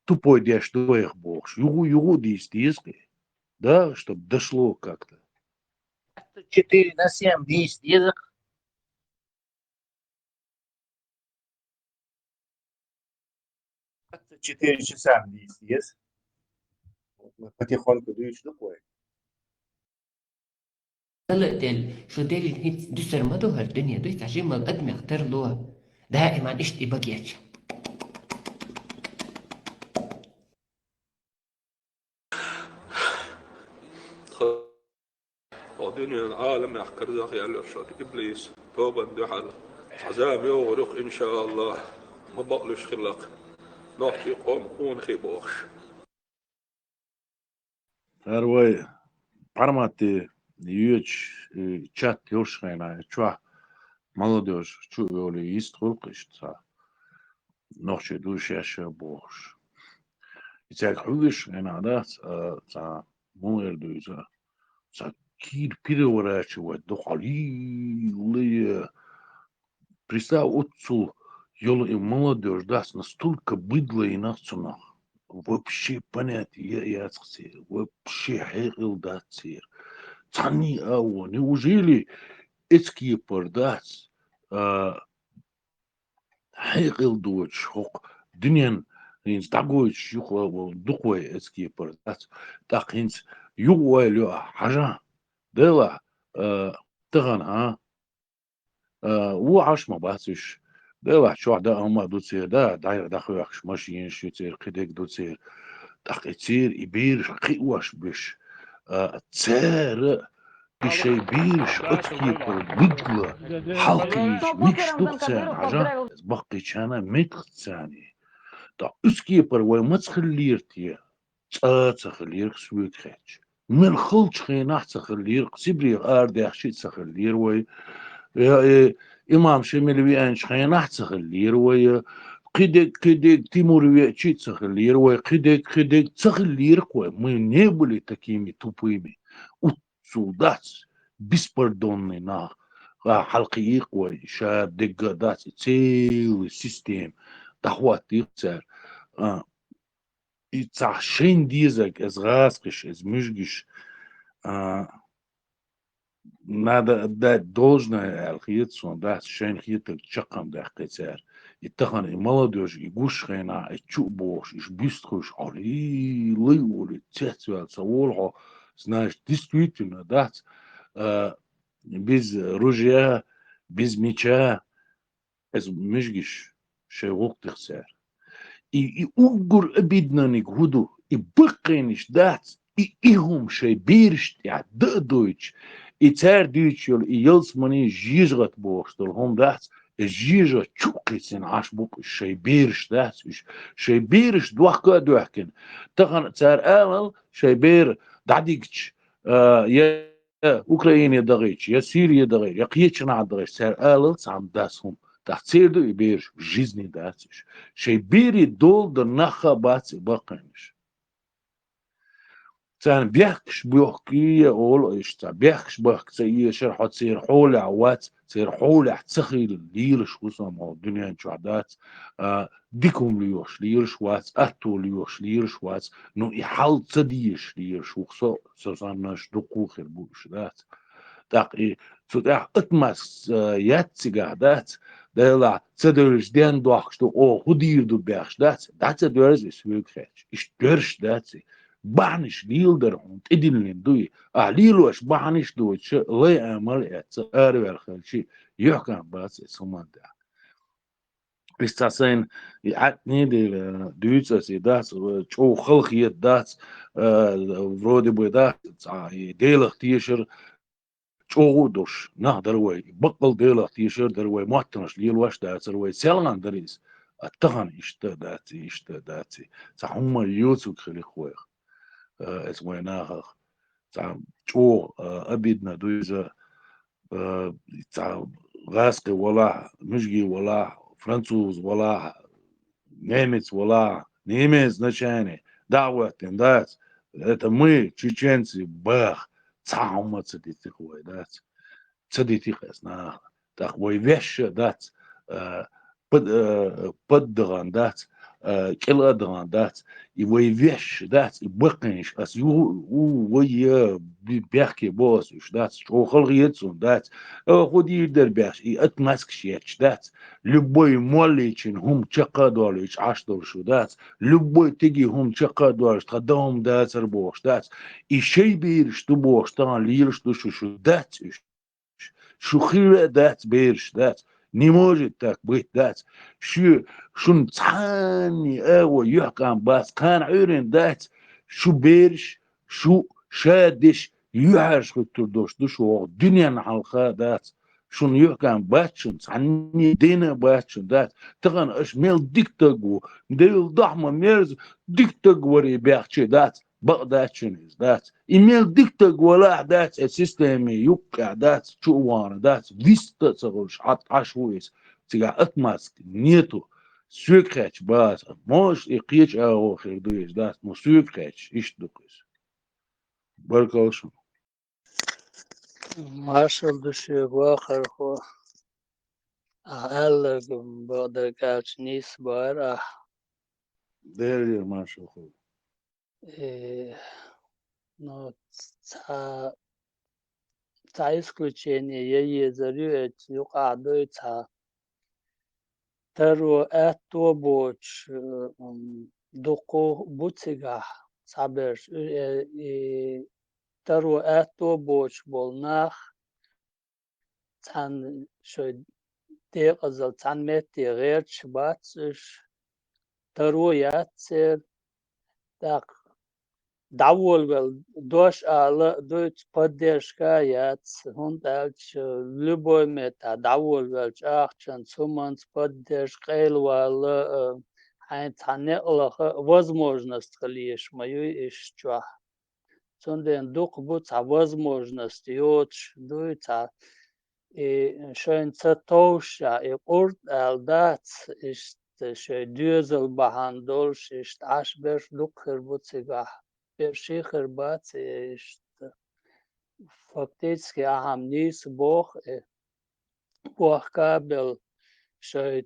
тупой деш ду вайх бохуш, юху, юху дийца деза, и, да, чтоб дошло как-то. Четыре на семь дийца деза. Двадцать четыре часа дийца деза. Вот мы потихоньку дуьйцуш ду вай. Дала а делла, шу делла хӀинца дуьсар ма ду хӀара дуьне, дуьйцу, жимма адамех тарло. Даиман иштта и багеча. Хьо дуьненан Ӏаламехь карзах яьлла шуна иблис, тобанна дуьхьал. Хьан зама йогӀур ю-кх, иншааллахӀ, ма бакълуьйш хилла-кх, нохчий къоман къонахий бохуш. ХӀара вай Пармате йоьдуш, э, чат йолуш хенахь, чохь молодёжь чу а йолий, йист хуьлу-кх иштта цхьа. Нохчий ду шаьш а бохуш. И цаьрга хьуьллуш хенахь дац, а, цхьа муха эр ду иза, цхьа кийра переворачивать ду хьалий, представь, оццул йолу и молодёжь дац, настолько быдло йина цунах. Вообще понятие яц-кх церан, вообще хьекъал дац церан. Цхьанний а вон, неужели эцкепар дац, а, хьекъал доцуш хӀокху дуьненна хӀинца дӀагойтуш юха волу дукха вай эцкепар дац. ТӀаккха хӀинца юха ойла йо ахь, хьажахь, делахь, а, тахана, а, а, вон Ӏаш ма бац уьш. Делахь чохь дан хӀума а ду церан, да, дӀа-, дӀахоьхкуш машинаш ю церан, кхидерг ду церан. ТӀаккха и церан и бераш кхиош беш, а, цара и шайн бераш оцу кепара быдла хьалкхийча мегаш ду-кх царна, хьажа, баккхийчарна меттах царна. Ткъа оцу кепара вай маца хиллера те? Цкъа а ца хиллера-кх соьга хетча. Мел халчу хенахь а ца хиллера-кх, Сибрех арадаьхча а ца хиллера вай. Э, э, имам Шемал веанчу хенахь а ца хиллера вай. Кхидерг, кхидерг Тимур веача а ца хиллера вай. Кхидерг, кхидерг ца хиллера-кх вай. Мы не были такими тупыми. Оццул дац беспардонный нах. А, хьалкхиийкх вай, ша дегга а дац, и целый система дӀахӀоттийкх цара. А, и цхьа шайна дезарг, эс гӀазкхиш, эс муьжгиш, а, надо отдать должное аьлла хета суна, дац, шайна хетарг чаккхам даьккхи цара. И тахана и молодёжь, и гуш хенахь, и чу а бохуш, иш бистхуьлуш, хьо лий, лай олий, цецваьлла ца волу хьо, значит, действительно, дац, а, без ружья, без меча, эс муьжгиш шайн гӀуллакх дихча цара. И, и уггар обиднаниг хӀун ду? И баккхийнаш дац, и, и хӀума шайн берашна тӀехь дан а дойтуш, и цара дуьйцуш йолу и ялсамани, жежагӀат бохуш долу хӀума дац, и жежагӀат чу а кхийсина Ӏаш бу-кх уьш, шайн бераш дац уьш, шайн бераш дохка а доьхкина. Тахана цара алал, шайн бер дӀадигча, а, я я Украине дагӀийча, я Сирие дагӀийча, я кхечанхьа дагӀийча, цара алал цхьа хӀама дац хӀума. ТӀаккха церан ду и бераш, жизни дац уьш. Шоай берий дола дар нах а бац и баккхийнаш. Царна бехкаш бохкий олу иштта, бехкаш бахка ца эшар хьо церан хьолехь вац, церан хьолехь ца хилла лелаш ву со ма хьо дуьнен чохь дац, а, дика хӀума лоьхуш лелаш вац, атто лоьхуш лелаш вац, ну и хьал ца дезаш лелаш ву со, со саннаш дуккха а хир бу уьш дац. ТӀаккха и цу тӀехь отмазка, а, яц цигахь дац, делахь ца девлча ден дохкуш ду, оха хӀун дийр ду бехаш дац, дӀа ца доьрзу и соьга хеташ. Иштта доьрзуш дац и. Бахьанаш леладар хьуна тӀедиллина дуй. Ахьа лелош бахьанаш доцуша лай амал эцца араваьлла хилчи, юьхькан бац эца хӀуманна тӀехь. Иза цхьа сайна и Ӏаьтни дела дуьйцу аса и дац, чӀогӀа халахета дац, а, вроде бы дац, цхьа и Делах тешар, чӀогӀа а долуш нах дара вай, баккъал Делах тешар дара вай, моттанаш лелош дацара вай, селхана дара иза. А тахана иштта а дац и, иштта а дац и. Цхьа хӀумма йоцург хилийта вайх, а, эца вай нахах. Цхьа чӀогӀа, а, обидно ду иза, а, цхьа гӀазкхи валахь, муьжги валахь, француз валахь, немец валахь, не имеет значения, дӀа а хӀоьттина дац, это мы, чеченцы, бах, цхьа хӀумма ца дитих вай дац. Ца дитих эца наха. ТӀаккха вай вешша дац, а, пад-, а, паддагӀан дац, а, кӀела а дагӀан дац, и вай вешша дац, и баккхийнаш ас ю-, у, вай, а, би-, бехке бо ас уьш дац, чӀогӀа халахета цунна дац, а, хӀун дийр дара беш, и отмазкаш етташ дац. Любой молличун хӀума чекх а долуьйтуш Ӏаш долуш шу дац. Любой тиги хӀума чекх а долуьйтуш тхан дан хӀума дацара бохуш дац. И шай бераш ду бохуш тахана лелаш ду шу, шу дац уьш. Шу хилла а дац, бераш дац. Не может так быть, дац. Шу, шуна цхьанний агӀо юьхькан бац, кхана Ӏуьйрина дац. Шу бераш, шу ша деш, юьхьӀаьржа хӀуьттур долуш ду шу, вогӀу дуьненна хьалха дац. Шуна юьхькан бац шуна, цхьанний дина а бац шуна, дац. Тахана аша мел дика таг ву, Делан дуьхьа ма мерза, дика таг варе бехче дац, бакъ дац шуна иза, дац. И мел дика таг валахь дац, э, системе юккъехь дац, чу а вахана дац, вист а ца хуьлуш, хьатта Ӏаш ву иза. Цигахь отмазка нету, соьга хетча бац, может, и кхечу агӀо хир ду иза, дац, но соьга хетча, иштта ду-кх иза. Баркалла шуна. Маршалла ду шуьга, вахархо. Ахьа аьлларг бакъдерг аьлча нийса бара ахьа. Дера, маршалла хуьлда. Э, ну, цхьа, цхьа исключение ян езар ю, эцу юкъахь дуй цхьа. Таро аьтто боцуш, э, м, дуккха бу цигахь цхьаберш, э, и таро аьтто боцуш болу нах, цхьаьна шайн декъазалла цхьаьна метте гӀерташ бац уьш, таро яц церан, тӀаккха дӀаволавелла дош ала а дуьйцу, поддержка а яц, хӀунда аьлча любой меттехь дӀаволавеллачу ахчанца, хӀуманца поддержка, къайлавала а, хьайна цхьа некъ лаха а возможность хила езаш ма юй иштта чохь. Цундела дукха бу цхьа возможность йоцуш дуй, цхьа и шайна ца товшшехь, и къурд ала дац, иштта шайн доьзал бахьана долуш, иштта Ӏаш берш дукха хир бу цигахь. Берш а хир бац, и иштта фактически ахьа-м нийса боху, и бохка а белла, шайн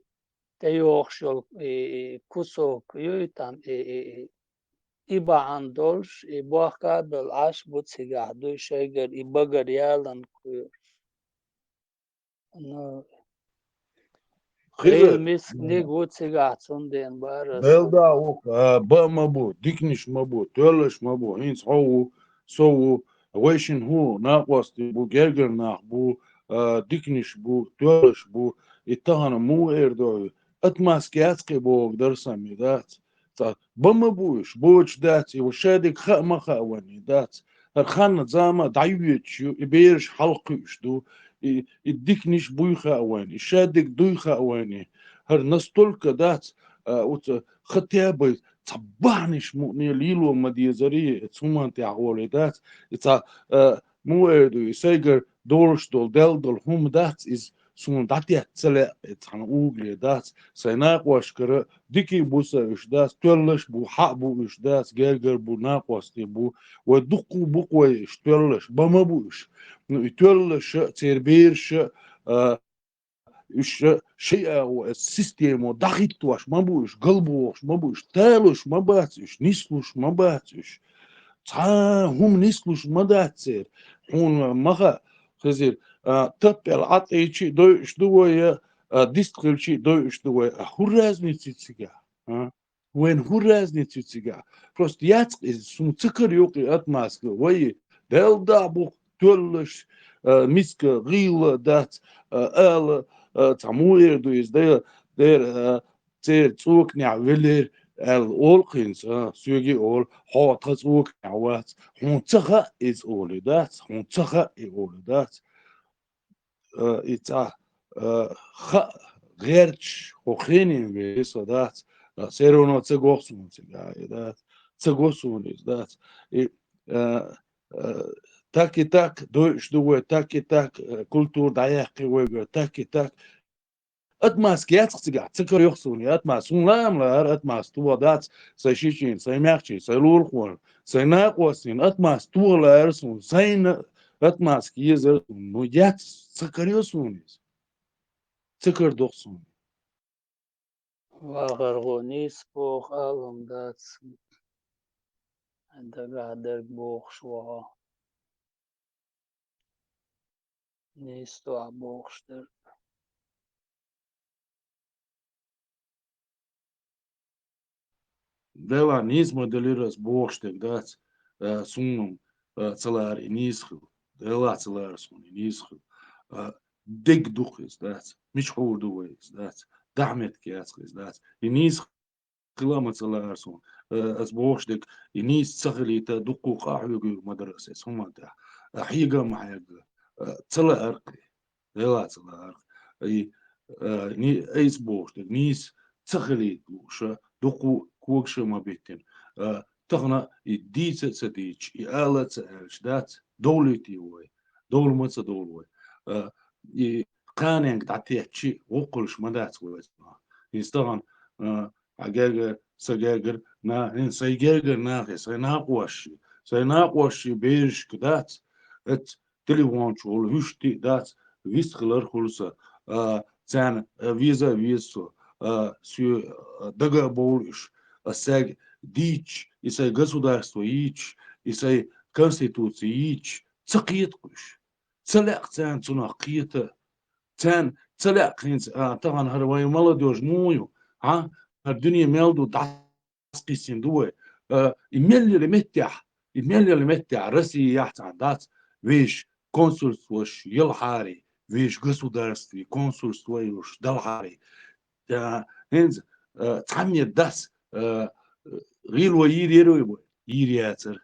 тӀейогӀуш йолу и, и кусок юй там, и, и, и, и бахьана долуш, и бохка а белла Ӏаш бу цигахь дуй шайгара и багара ялан кхоьруш. Ну, хила, Дела мисканиг ву цигахь, цундела бара аса. Дела да ву, а, бан ма бу, диканаш ма бу, тоьллаш ма бу, хӀинца хьо ву, со ву, вайшин хӀу, накъостий бу, гергара нах бу, а, диканаш бу, тоьллаш бу, и тахана муха эр ду, отмазка яц кхин бохург дара сан, и дац. Цхьа бан ма бу уьш, боцуш дац, и ва шадерг хаа ма хаа вайна, и дац. ХӀара ханна зама дӀайоьдуш ю, и бераш хьалакхуьуш ду, и, и диканаш буй хаа вайна, и шадерг дуй хаа вайна. ХӀара настолько дац, а, оцу хотя бы цхьа бахьанаш мукъане лело ма дезарий, цу хӀуманна тӀехь гӀоле дац, и цхьа, а, Муха эр ду, и сайгара долуш долу, Далла долу хӀума дац иза, суна дӀатетта ца лаьа, и цхьана угуле дац, сайн накъошкара дика а бу сан уьш дац, тоьллаш а бу, хьа а бу уьш дац, гергара бу, накъостий бу, вай дуккха а бу-кх вай уьш тоьллаш, бан ма бу уьш. Ну, и тоьллаша, церан бераша, а, уьш шайн агӀо, система дӀахӀиттош ма бу уьш, галбохуш ма бу уьш, талуш ма бац уьш, нислуш ма бац уьш. Цхьа а хӀума нислуш ма дац церан. Хьуна ма хаьа, Хизир, а, таппел Ӏа тӀе йича а дойуш ду вай, а, дистхилча а дойуш ду вай. А хӀун разница ю цигахь? А? Вайна хӀун разница ю цигахь? Просто яц-кх иза, суна ца кара ю-кх и отмазка. Вай, Далла дӀа а бу-кх, тоьллаш, а, миска, гӀийла дац, а, ала, а, цхьа муха эр ду иза, да, дера, а, церан цӀоканехь веллера аьлла олу-кх хӀинца, а, соьга а олу, хьо тхан цӀоканехь вац. Хьуна ца хаьа иза олий дац, хьуна ца хаьа и олий дац. А, и цхьа, а, хаа гӀерташ, хӀокху хенахь вен со дац, а, всё равно ца го-кх суна цигахь, и дац, ца го суна иза, дац. И, а, а, так и так, дойуш ду вай, так и так, а, культура дӀаяьккхи вайгара, так и так. Отмазка яц-кх цигахь, ца кара ю-кх суна и отмазка. Суна лаам лаьара отмазка тоха дац, сайн шичийн, сайн маьхчийн, сайн лулахойн, сайн накъостийн отмазка тоха лаьара суна, сайна отмазка езара суна. Ну, яц, ца кара ю суна иза. Ца кара ду-кх суна. Вахархо, нийса боху ала хӀума дац. Дагахь дерг бохуш ву хьо. Нийса ду ахь бохуш дерг. Делахь нийса ма-деллара ас бохуш дерг дац, а, суна, а, ца лаьара и нийса хила. Делахь ца лаьара суна и нийса хила. А, дерг ду-кх иза, дац. Мича хьур ду вай иза, дац. Дахьа меттиг яц-кх иза, дац. И нийса хила а ма ца лаьара суна. Э, ас бохуш дерг, и нийса ца хилийта, дуккха а къахьоьгуьйтур ма дара ас эс хӀуманна тӀехь. Э, хьега а ма хьегна. Э, ца лаьара-кх и. Делахь ца лаьара-кх. И, э, ни-, айса бохуш дерг, нийса ца хилийта лууша, дуккха а когаш а ма биттина. Э, тахана и дийца а ца дийцича, и ала а ца аьлча, дац, довлуьйтий вай. Довла ма ца довла вай. Э, и кханенга дӀатеттачи, воккхалш ма дац вай. ХӀинца тахана, э, хьан гергара, сан гергара, на-, хӀинца сайн гергара нахе, сайн накъошший, сайн накъошший берашка дац, эц телефон чу волу вуьшта а дац, вист хилар хуьлу сан, а, царна, а, веза а веза со, а, соьга, а, дага а бовлу уьш, а, сайга дийцича, и сайн государство йийцича, и сайн конституция йийцича, ца кхета-кх уьш. Ца лаьа-кх царна цунах кхета. Царна ца лаьа-кх хӀинца, а, тахана хӀара вайн молодёжь муха ю, а? ХӀара дуьне мел ду дӀасакхиссина ду вай. А, и мел йолу меттехь, и мел йолу меттехь Россияхь цхьаьна дац, вешан консульствош ялахьара, вешан государстве консульство йолуш далахьара. Ткъа хӀинца, э, цхьаммо дас, э, гӀийла вай йийр яра вай? Йийр яцара.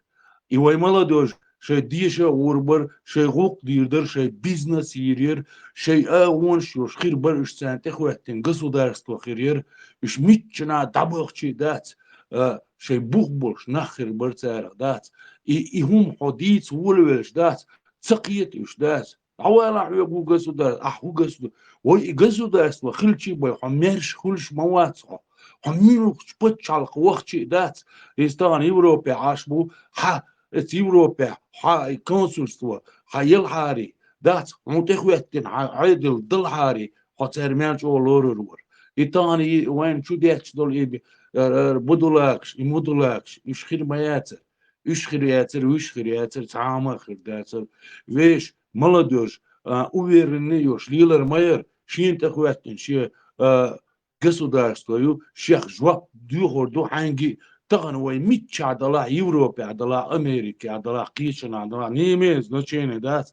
И вай молодёжь шайн деша а гӀур бара, шайн гӀуллакх дийр дара, шайн бизнес йийр яра, шайн агӀонаш йолуш хир бара, уьш царна тӀехӀоьттина государство хир яра, уьш миччанхьа дӀабахча а дац, э, шайн бух болуш нах хир бара царах, дац. И, и хӀума хьо дийца волавелча, дац, ца кхета уьш, дац. ДӀавала хьоьга ву государ-, ахь ву государ-, вай и государство хилча а бай, хьо маьрша хуьлуш ма вац хьо. Хьо муьлххачу пачхьалкхе вахча а дац. Иза тахана Европехь Ӏаш бу, хьан, эца Европехь, хьан и консульство, хьан ялахьара, дац, хьуна тӀехӀоьттина, хьан Ӏедал далахьара, хьо цара мел чӀогӀа лорур вара. И тахана и вайна чу детташ долу и, э, э, будулакаш, и мудулакаш, уьш хир ма яцара. Уьш хир яцара, уьш хир яцара, цхьа а хӀума хир дацара. Вешан молодёжь, а, уверенный йолуш лелар ма яра, шена тӀехӀоьттина шен, а, государство ю, шех жоп доьхур ду хьаьнга а. Тахана вай миччахь далахь, Европехь далахь, Америкехь далахь, кхечанхьа далахь, не имеет значения, дац.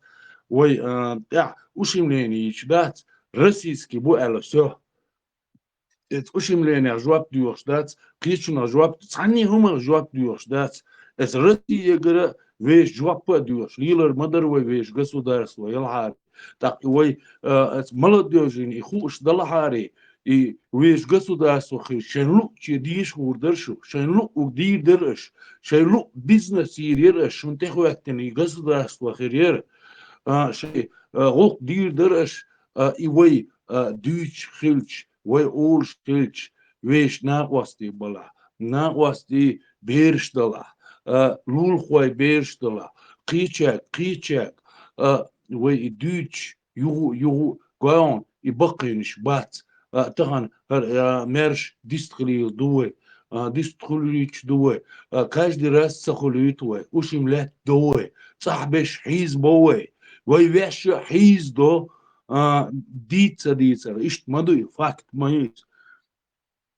Вай, а, тӀехь ущемление йича, дац, российский бу аьлла, всё. Эца ущемленех жоп доьхуш дац, кхечунах жоп, цхьанне а хӀумах жоп доьхуш дац. Эца Россиягара вешан жоп а доьхуш, лелар ма дара вай вешан государство ялахьара. ТӀаккха и вай, а, эца молодёжина и хууш далахьара, И вешан государство хилча, шайн луъче дийша гӀур дара шу, шайн луъ дийр дара аша, шайн луъ бизнес йийр яра аша, шун тӀехӀоьттина и государство хир яра. А, шайн, а, гӀуллакх дийр дара аша, а, и вай, а, дуьйцуш хилча, вай олуш хилча, вешан накъостий балахь, накъостий бераш далахь, а, лулахой бераш далахь, кхечаьрга, кхечаьрга, а, вай и дуьйцуш, юху, юху, гуьйн, и баккхийнаш бац. А, тахана хӀара, а, маьрша дистхилийла ду вай, а, дистхилуьйтуш ду вай, а, каждый раз ца хуьлуьйту вай, уьш-м лаьтта до вай, цӀахь беш хьийзабо вай, вай ваьшша а хьийзадо, а, дийца ца дийцар. Иштта ма ду и, факт ма ю иза.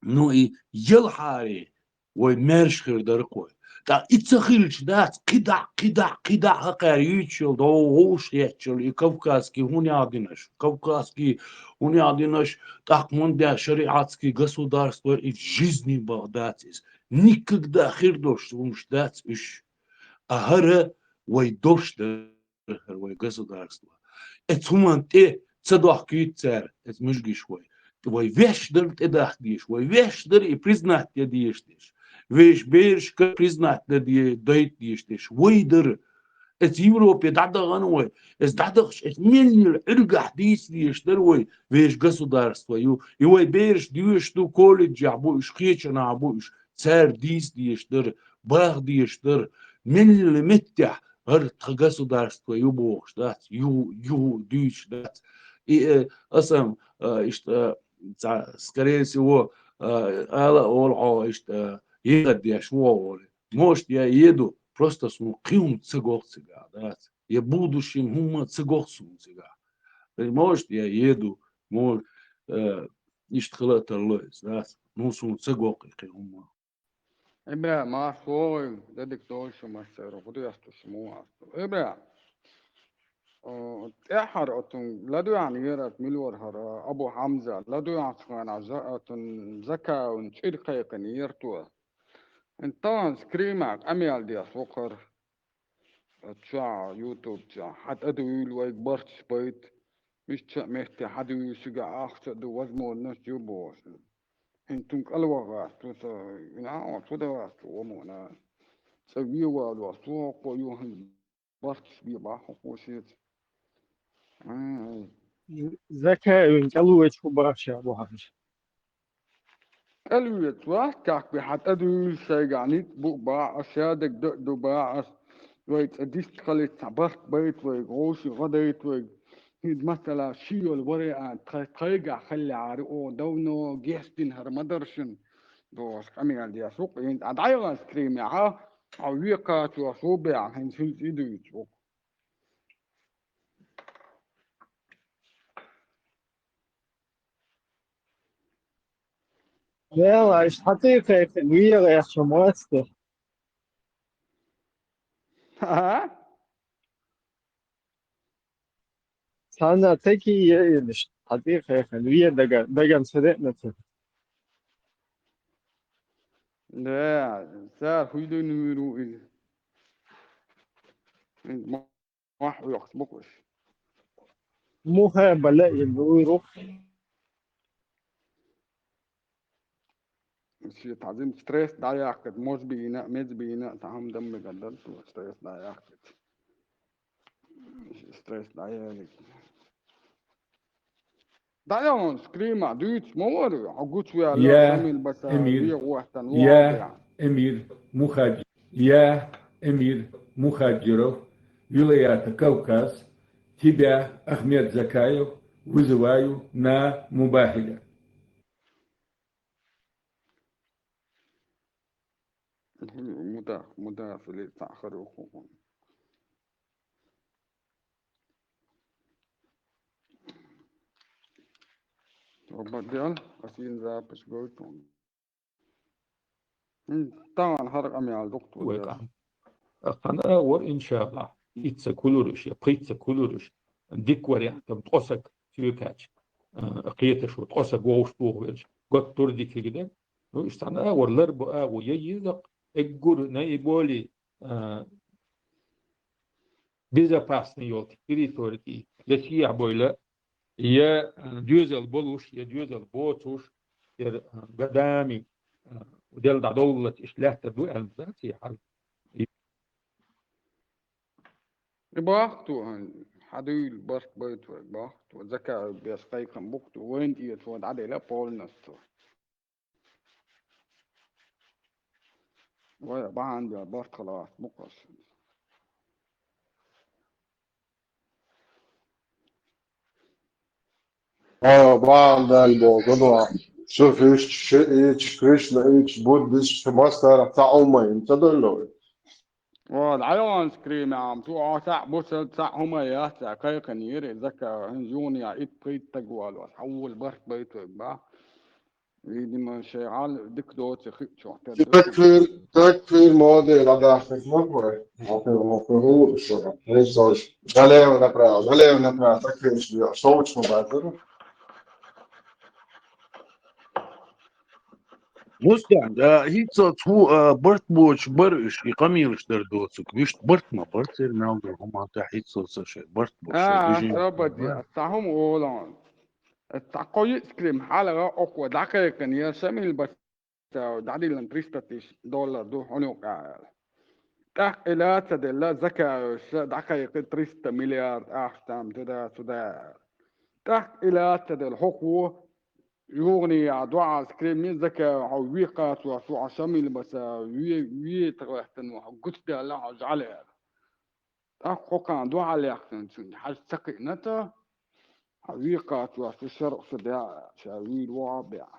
Ну и елхьаре, вай маьрша хир дара-кх вай. ТӀаккха и ца хилча дац, кхидӀа, кхидӀа, кхидӀа хӀокхара юьйцуш йолу, догӀу гӀовш хеташ йолу и кавказский хӀун яхь динарш, кавказский хӀун яхь динарш, тӀаккха хӀунда шариатский государство, и жизни бан дац иза. Никогда хир долуш хӀумаш дац уьш. А хӀара вай дош дара. ХӀара вай государство. Эцу хӀуманна тӀе ца дохкуьйту цара, эцу муьжгаш вай. Вай ваьш дара тӀедахка дезаш, вай ваьш дара и признать де дезаш дерш. Вешан берашка признать де де-, дайта дезаш дерш. Вай дара. Эцу Европе дӀадахана вай. Эцу дӀадахча, эцу меллачу Ӏуьргахь дийца дезаш дара вай, вешан государство ю. И вай бераш доьшуш ду, колледжехь бу уьш, кхечанхьа бу уьш. Цара дийца дезаш дара, баха дезаш дара. Мелла меттехь хӀара тхан государство ю бохуш дац, ю, ю дуьйцуш дац. И, э, аса-м, э, иштта, э, цхьа, скорее всего, э, ала а олу хьо, иштта, э, ехат деш ву олу. Может, я еду, просто суна кхин хӀума ца гоху цигахь, дац. Я будущем хӀума ца гоху суна цигахь. Э, может, я еду, может, э, иштта хила а тарло иза, дац. Ну, суна ца гоху и кхин хӀума. Эбе, марш вогӀий, дедик долуш шу массеран, гӀудеста шу муха асту. Эбе, о, тӀаьххьара оцун ладоьгӀна яра аса мила вара хӀара Абу Хьамза, ладоьгӀначу хенахь за-, оцун Закаевн чӀир кхайкхина яра цо. ХӀинца тахана скримехь къамел деш ву хӀара. Оцу чохь, YouTube чохь, хьан тӀедуьйла вайга барт ца байта, мисча а метте хьан дуьйла шуьга ахча а ду, возможность ю бохуш. ХӀинца цунна кӀалваха вац, цу со, вина хьан цу дан вац, цу вамона. Цкъа вен валош, цу хӀокхо ю хӀинца барт бен бахьа хӀокхо шеца. Ай. Закаевн кӀалвечу хӀу бахьаш бу хьанча. КӀалвеца вац, как бы хьан тӀедуьйла шайгахь ницкъ бу бахьа, шадерг дан а ду бахьа, вай цӀа дистхалица цхьа барт байта вайга, вовшийн гӀо дайта вайга. ХӀинца масала ши йолу вариант тхай-, тхайгахь хиллехьара, о, давно гечдина хӀара ма дара шуна, бохуш къамел деш ву-кх. ХӀинца а дӀаяхана скримехь, хьо вен кхачош ву бехьа, хӀинца хӀинца и дуьйцу ву-кх. Вела, иштта хьан тӀе кхайкхина, вен яхаш ма вац те? А? Цхьанна таки е-, елаш, хьан тӀе кхайкхина, вен дага-, дагана ца деъна те? Да, цара хӀуьйдуьйна вуьйр ву иза. Мохь оьхуш бу-кх уьш. Мухь а бала а йина вуьйр ву. Шен тхьазим стресс дӀаяккхийта, моза бийна а, меза бийна а, цхьа хӀума дан мегар дара цо, стресс дӀаяккхийта. Стресс дӀаялийта. ДӀаяхана скримехь дуьйцуш ма вара, хьо гучуваьлла, Я Шамил Басаев, Эмир, вен гӀоттана Я вогӀу. Эмир Мухаджи-, Я Эмир Мухаджиров, вилаята Кавказ, тебя, Ахмед Закаев, вызываю на мубахиля. Мудах, мудах, или цхьаъ хир ву хӀума. Ободел, ас йина запись гойтун. М, тахана хӀара къамел дукха вай тхо. Къам. Ахана а вара, иншаллахь, итца кулур уьш, я пхийтта кулур уьш. Дика вариант, там ткъо саг соькач, а, кхеташ ву, ткъо саг вовшах тухуш верг. Готтур дика хир дара. Ну, иштта а вара, лар бу агӀо, я йизакъ, эггур наиболее, а, безопасный йолчу территории, я чехь бойла, я, э, доьзал болуш, я доьзал боцуш, я, э, Гадами, э, Дела дӀадовллалц иштта лаьттар ду аьлла ма дац и хьал. И бахто, хьан, хьадуьйла барт байт вай, бахто, Закаев беш кхайкхам бухто, вайн тӀе цо дӀадела полностью. Вай, бахьан да барт халас букъаш. О, бал дал бо, гано. Суфист, шиит, Кришнаит, буддист, мастар, цхьа хӀума ца доллой. О, дӀайогӀан скримам, цу а цхьа бусал цхьа хӀума яц, а кхайкхинера, Закаев, хӀинца юханехьа итт-пхийтта стаг валош, хьавола барт байт вай, бах. Видимо, шайн гӀал дика доцу хи чохь тера ду. Такфир, такфир моде дӀадахкаш ма бу. Галев направо, галев направо, такфир шиъ, шовч ма базар. Мустан, а, хӀинца цу, а, барт боцуш бара уьш, и къамелаш дар доцург, вуьшта барт ма бара, церан мел дар хӀума тӀехь хӀинца ца шайн барт боцуш, шайн А, движение. Робот, я, цхьа хӀума олан. Цхьа кхо йиъ скрим хьалха окхо дӀакхайкхина, я Шамил Басаев дӀадиллина триста тысяч доллар ду хьуна юкъа аьлла. ТӀаккха и ла ца делла, Закаевс дӀакхайкхи триста миллиард ахча там туда-сюда аьлла. ТӀаккха и ла ца делла, хӀокхо юханехьа доӀа скрим Закаев хьо векхачо, хьо Шамил Басаев ве-, ве тӀехӀоьттина, хьо гучудаьлла, хьо жӀале аьлла. ТӀаккха хӀокхана дуьхьал яьккхинчуьнга хьажа ца кхиъна цо, хьо векхачо шу шарӀ шу беа, ша вийр вогӀа беа.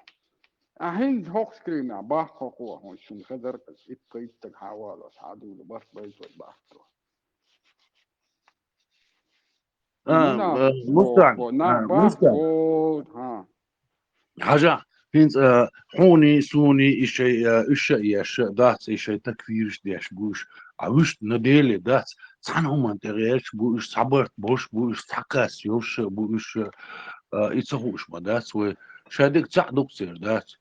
А хӀинца хӀокху скримехь бахка хӀокхо, хӀунда шуна хезар, итт-пхийтта стаг хьавалош, хьадуьйла барт байт вай бахто. А, Нина, э, Мустан, бо-, на, э, бах, Мустан. Бо-, хьа. Хьажа, хӀинца, а, хьуний, суний и шай, а, уьш а еш, дац и шай такфираш деш буш. А вуьшта на деле дац, цхьана хӀуманна тӀе гӀерташ бу уьш, цхьа барт бош бу уьш, цхьа кхас йовш бу уьш, а, и ца хууш ма дац вай. Шадерг цхьаъ дукха церан дац.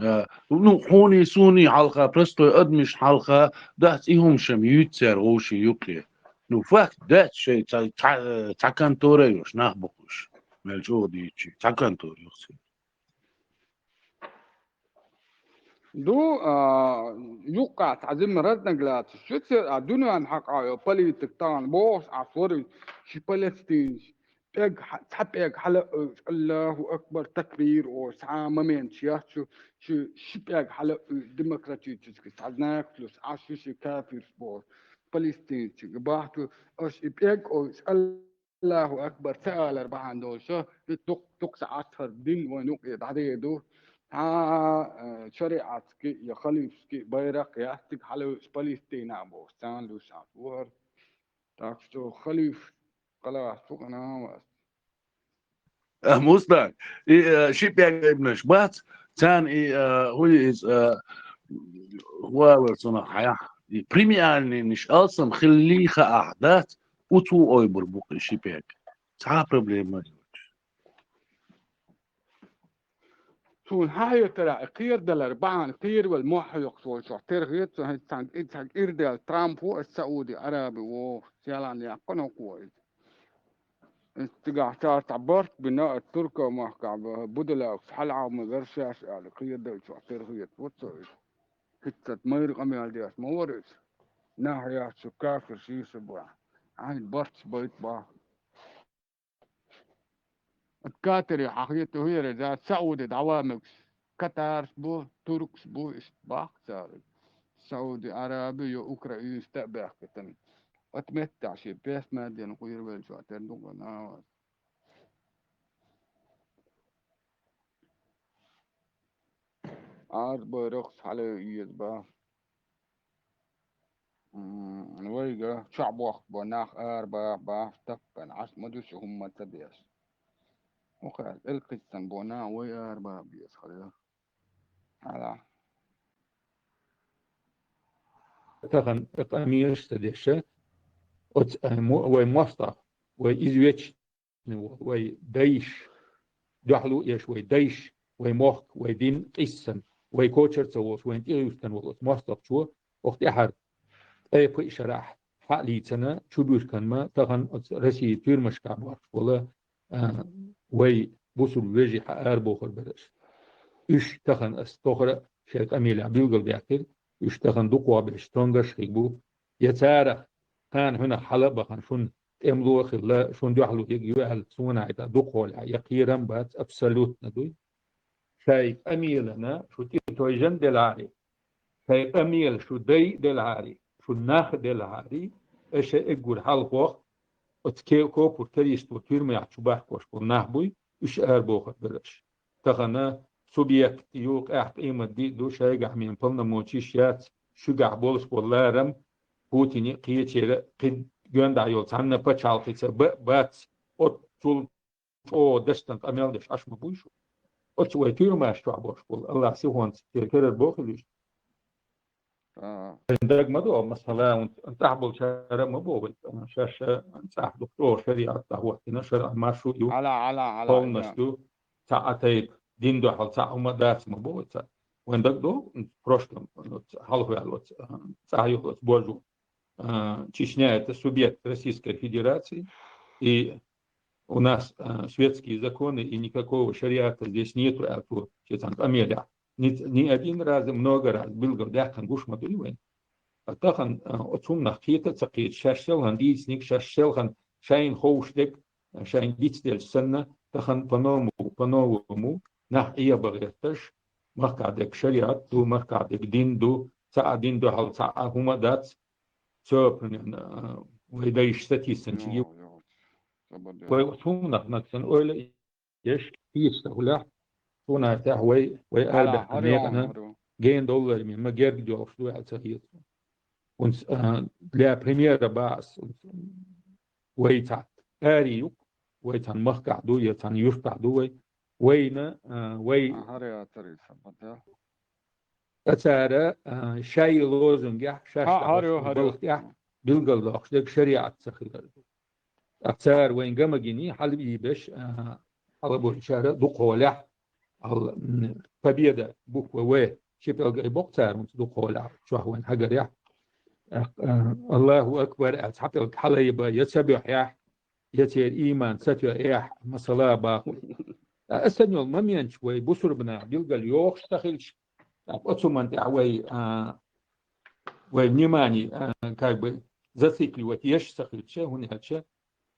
А, ну, хьуний, суний хьалха, простой адамаш хьалха, дац и хӀума шам юьйцу цара вовшийн юккъе. Ну, факт дац шай, цхьа, цхьа, цхьа контора йолуш нах бу уьш. Мел чӀогӀа дийцича, цхьа контора юхцийла. Ду, а, юккъахь цхьа зима разногласия шу ца, а, дуьненан хьакъа йо политик тахана бохуш, а, форин ши Палестинаш, пӀег хьа-, цхьа пӀег хьала а оьцуш, Аллаху Акбар, такбир, о, цхьа а момент яц шу, шу, ши пӀег хьала а оьцуш, демократически цхьа знак плюс, а, шу ши кафирш бохуш, палестинчиг, бахту, аша и пӀег, о, Аллаху Акбар ца алар бахьана долуш, и дукх-, дукха сахьат хӀара дин вайн юкъе дӀадер ду. Хьан, э, шариатски я халифски байракх яц цига хьалавуьйцу Палестина бохуш, царна луьйш хьан ву хӀара. Так что халиф халас цу къинан вац. А, Мустан, и, э, ши пӀег айбанаш бац, царна и, э, хӀун ю иза, э, хӀун олу цунах хьаьхьа, и премиальныйнаш алсам хиллий хаахь дац, оцу ойбур бу-кх и ши пӀег. Цхьа а проблема ма ю. Суна хьан хетарехь, и кхерадалар бахьана кхеравала мохь хьоькхуш волчохь тера хета со, хӀинца цхьаьнга, и цхьаьнга ирдаьлла Трампо, аса Сауди Араби вогӀу, селхана яьккхина хӀокхо иза. Иза цигахь цара цхьа барт бина, аса Туркойн махкахь б-, Будулаевс хьалхьа ма вара шаьш аьлла, кхерадайчохь тера хета ву со иза. ХӀинца майра къамел деш ма вара иза. Нах яц шу кафир шийша бу. Хьайн барт байт бахьа. Оцу катере хьан хета хӀера, да, Сауди дӀаван мегаш катарш бу, туркш бу, иштта бахка цара. Сауди Араби я Украинаш тӀе а баьхкитина. Оцу меттехь шен пешмаден кхоьру велчохь тера ду гӀо нахана. Ӏарбойрахс хьалаеза бан. М, вайга чохь бохку бо нах арабаха баха таппана, Ӏаш ма ду шу хӀумма ца деш. Укхаьрга элкхиттан бо нах вай арабаха беза хала. Хьала. Тахана къамелаш ца деша, оц, э, мо-, вай мостагӀа, вай иза веч-, вай дайш, дуьхьало еш вай дайш, вай мохк, вай дин къийсина, вай кочар ца волуш, вайна тӀе а юьстина волу оцу мостагӀчо, оха тӀаьхьара ткъе пхи шарахь хьалийцина, чубуьрканма, тахана оцу Россия туьрмашкахь бохкуш волу, а, вай бусулба вежарий хьаарабохур бара аша. Уьш тахана ас тохара шайн къамелехь билгалбаьккхира, уьш тахана дукхох берш цунгаш хиг бу, я царах кхана хьуьнах хьала а бахана, шун тӀемало а хилла, шун дуьхьало йига ю аьлла, суна хьайта дукхахьолехь я кхерам бац, абсолютно дуй. Шайн къамелана шу тӀе тойжан делахьарий, шайн къамел шу дай делахьарий, шу нах делахьарий, аша эггур хьалхох оцу ке-, копур таристо тюрьмехь чу бахкош болу нах буй, уьш арабохур бара аша. Тахана субъект ю, къаьхьа къемат ди а ду, шайгахь мен полномочиш яц, шуьгахь болуш болу ларам Путине а, кхечера а, кхин гондахь йолу цхьанна пачхьалкхица ба-, бац, оццул чӀогӀа дашдан къамел деш Ӏаш ма буй шу. Оцу вай тюрьмаш чохь болуш болу, Аллах сихонца церан карара бохуьлуш. Ага. Даг ма до, масала, цӀахь болчара ма бо вай, шаьш цӀахь ду, чӀогӀа шариат дӀахӀоттина, шарӀан маршо ю, Ала, ала, ала, полностью, цхьа а тайпа, дин дуьхьал цхьа а хӀума дац ма бо вай цхьа. Вайн даг до, прошлом, хьалхаваьлла оцу, цӀахь юхалоцу божу. А, Чечня — это субъект Российской Федерации, и у нас, а, светские законы, и никакого шариата здесь нету, аьлла цо шен цхьана къамелехь. Ни, ни один раз, много раз билгал даьккхина гуш ма дуй вайн. А тахана, а, оцу хӀуманах кхета а ца кхета, шаьш селхана дийциниг, шаьш селхана шайна ховш дерг, шайна дицделча санна, тахана по-новому, по-новому нах Ӏехабан гӀерташ, махкахь дерг шариат ду, махкахь дерг дин ду, цхьа а дин дуьхьал цхьа а хӀума дац, цо, примерно, а, вай дайша сатийсанчиг ю. Йо, йо. Вай оцу хӀуманах нагахь санна ойла еш, кийча ца хуьлахь, цунах тӀехь вай, вай арабаьккхина некъана гена доллар мин ма герга доьлхуш ду аьлла ца хета. ХӀунца, а, для примера бац, вай цхьа ари юкъ, вай цхьана махкахь ду, я цхьана юьртахь ду вай, вайна, а, вай А, хӀара яцара иза, бата. Ткъа цара, а, шайн лозунгехь, шаьш Хьа-, хӀара ю, хӀара ю. Балха тӀехь билгалдоккхуш дерг шариат ца хилар ду. Ткъа цара вайн гамагиний хьалабийбеш, а, хьалаболчара дукхахьолехь, ал-, м, Победа буква В ши пӀелг айбоккху цара, хӀунца дукхахьолехь чохь вайн хьагарехь. А, а, Аллаху акбар аьлла, цхьа пӀелг хьалайба я ца буьхьехь, я церан ийман ца тоьъехь, масала баху. Ткъа асан йолу моменташ вай бусурбанах билгал йохуш ца хилча, тӀаккха оцу хӀуманна тӀехь вай, а, вай внимание, а, как бы зацикливать еш ца хилча, хӀунда аьлча,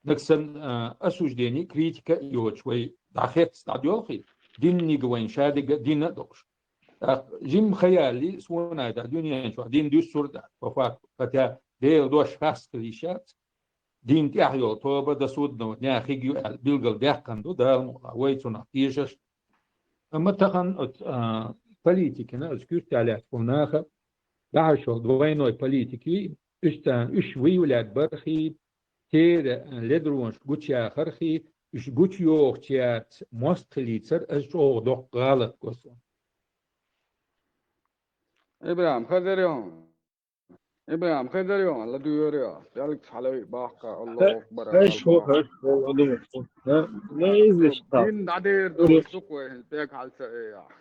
нагахь санна, а, осуждение, критика а йоцуш вай дӀахецна дӀадоьлхий, динниг вайн шадерг а дина а долуш. ТӀаккха жимма ха ялале, суна хьайта дуьнен чохь дин дуьссур а дац, по факту, хотя Делан дош хастам йиш яц, дин тӀехь йолу тоба до судного дня хиг ю аьлла билгал даьккхина ду, Дала мукъалахь, вай цунах тешаш. Амма тахана оцу, а, политикина, оцу куьртехь лаьцна болу наха дахьаш йолу двойной политики, уьш царна, уьш выявлять бархий, церан ледронаш гучуяхархий, уьш гучуйохучаьрца мостагӀ хилийцар, аса чӀогӀа доккха гӀалат го суна. ИбрахӀим, хазар йо. ИбрахӀим, хазар йо, ладуьйгӀар йо. Ялгца хьалаве баккха, Аллаху акбар, Хаш хо, Аллаху хаш хо, ладуьйгӀар. Да? Ну, иза что? Дин дӀадер долуш ду-кх вай, хӀинца бег хьалца э яхь.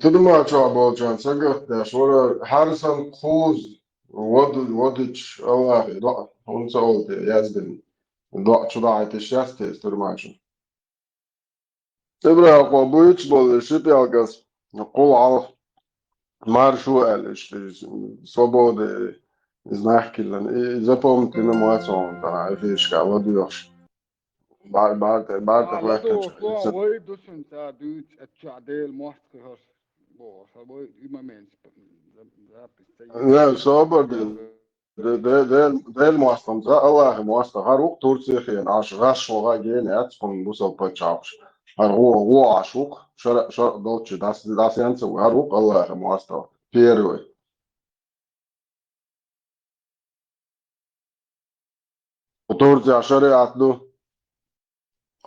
Тюрьма чохь болчарна сагатдеш вара хьарсан кхуза воду-, водуьтуш Аллахе доӀа, хӀунда ца олу те яздина. ДоӀа чу дахьийташ яц те иза тюрьма чу. Ибрахьим, кхо буьйцуш болу ши пӀелг ас кхул хьалха маршо аьлла, иштта, свобода, иза нах киллина. И запомнить дина ма вац хьуна тахана, эфирашкахь ладоьгӀуш. Бар-, бар-, бар-, А, бар-, ладогӀа, вай ду шуна ца дуьйцу, оцу чохь Делан мостагӀий хӀорш бохуш, вай и момент запись ца йийцина. Не, собар де. Де-, де-, Дел-, Делан мостагӀа, Аллахьан мостагӀа, хӀара ву-кх Турци хенахь Ӏаш, гӀаш ваха гена яц кхунна бусалба пачхьалкхаш. ХӀара гӀо-, гӀо Ӏаш ву-кх, шарӀ, шарӀ долчу дас-, дасенца ву, хӀара ву-кх Аллахьан мостагӀа, первый. Турцехь шариат ду.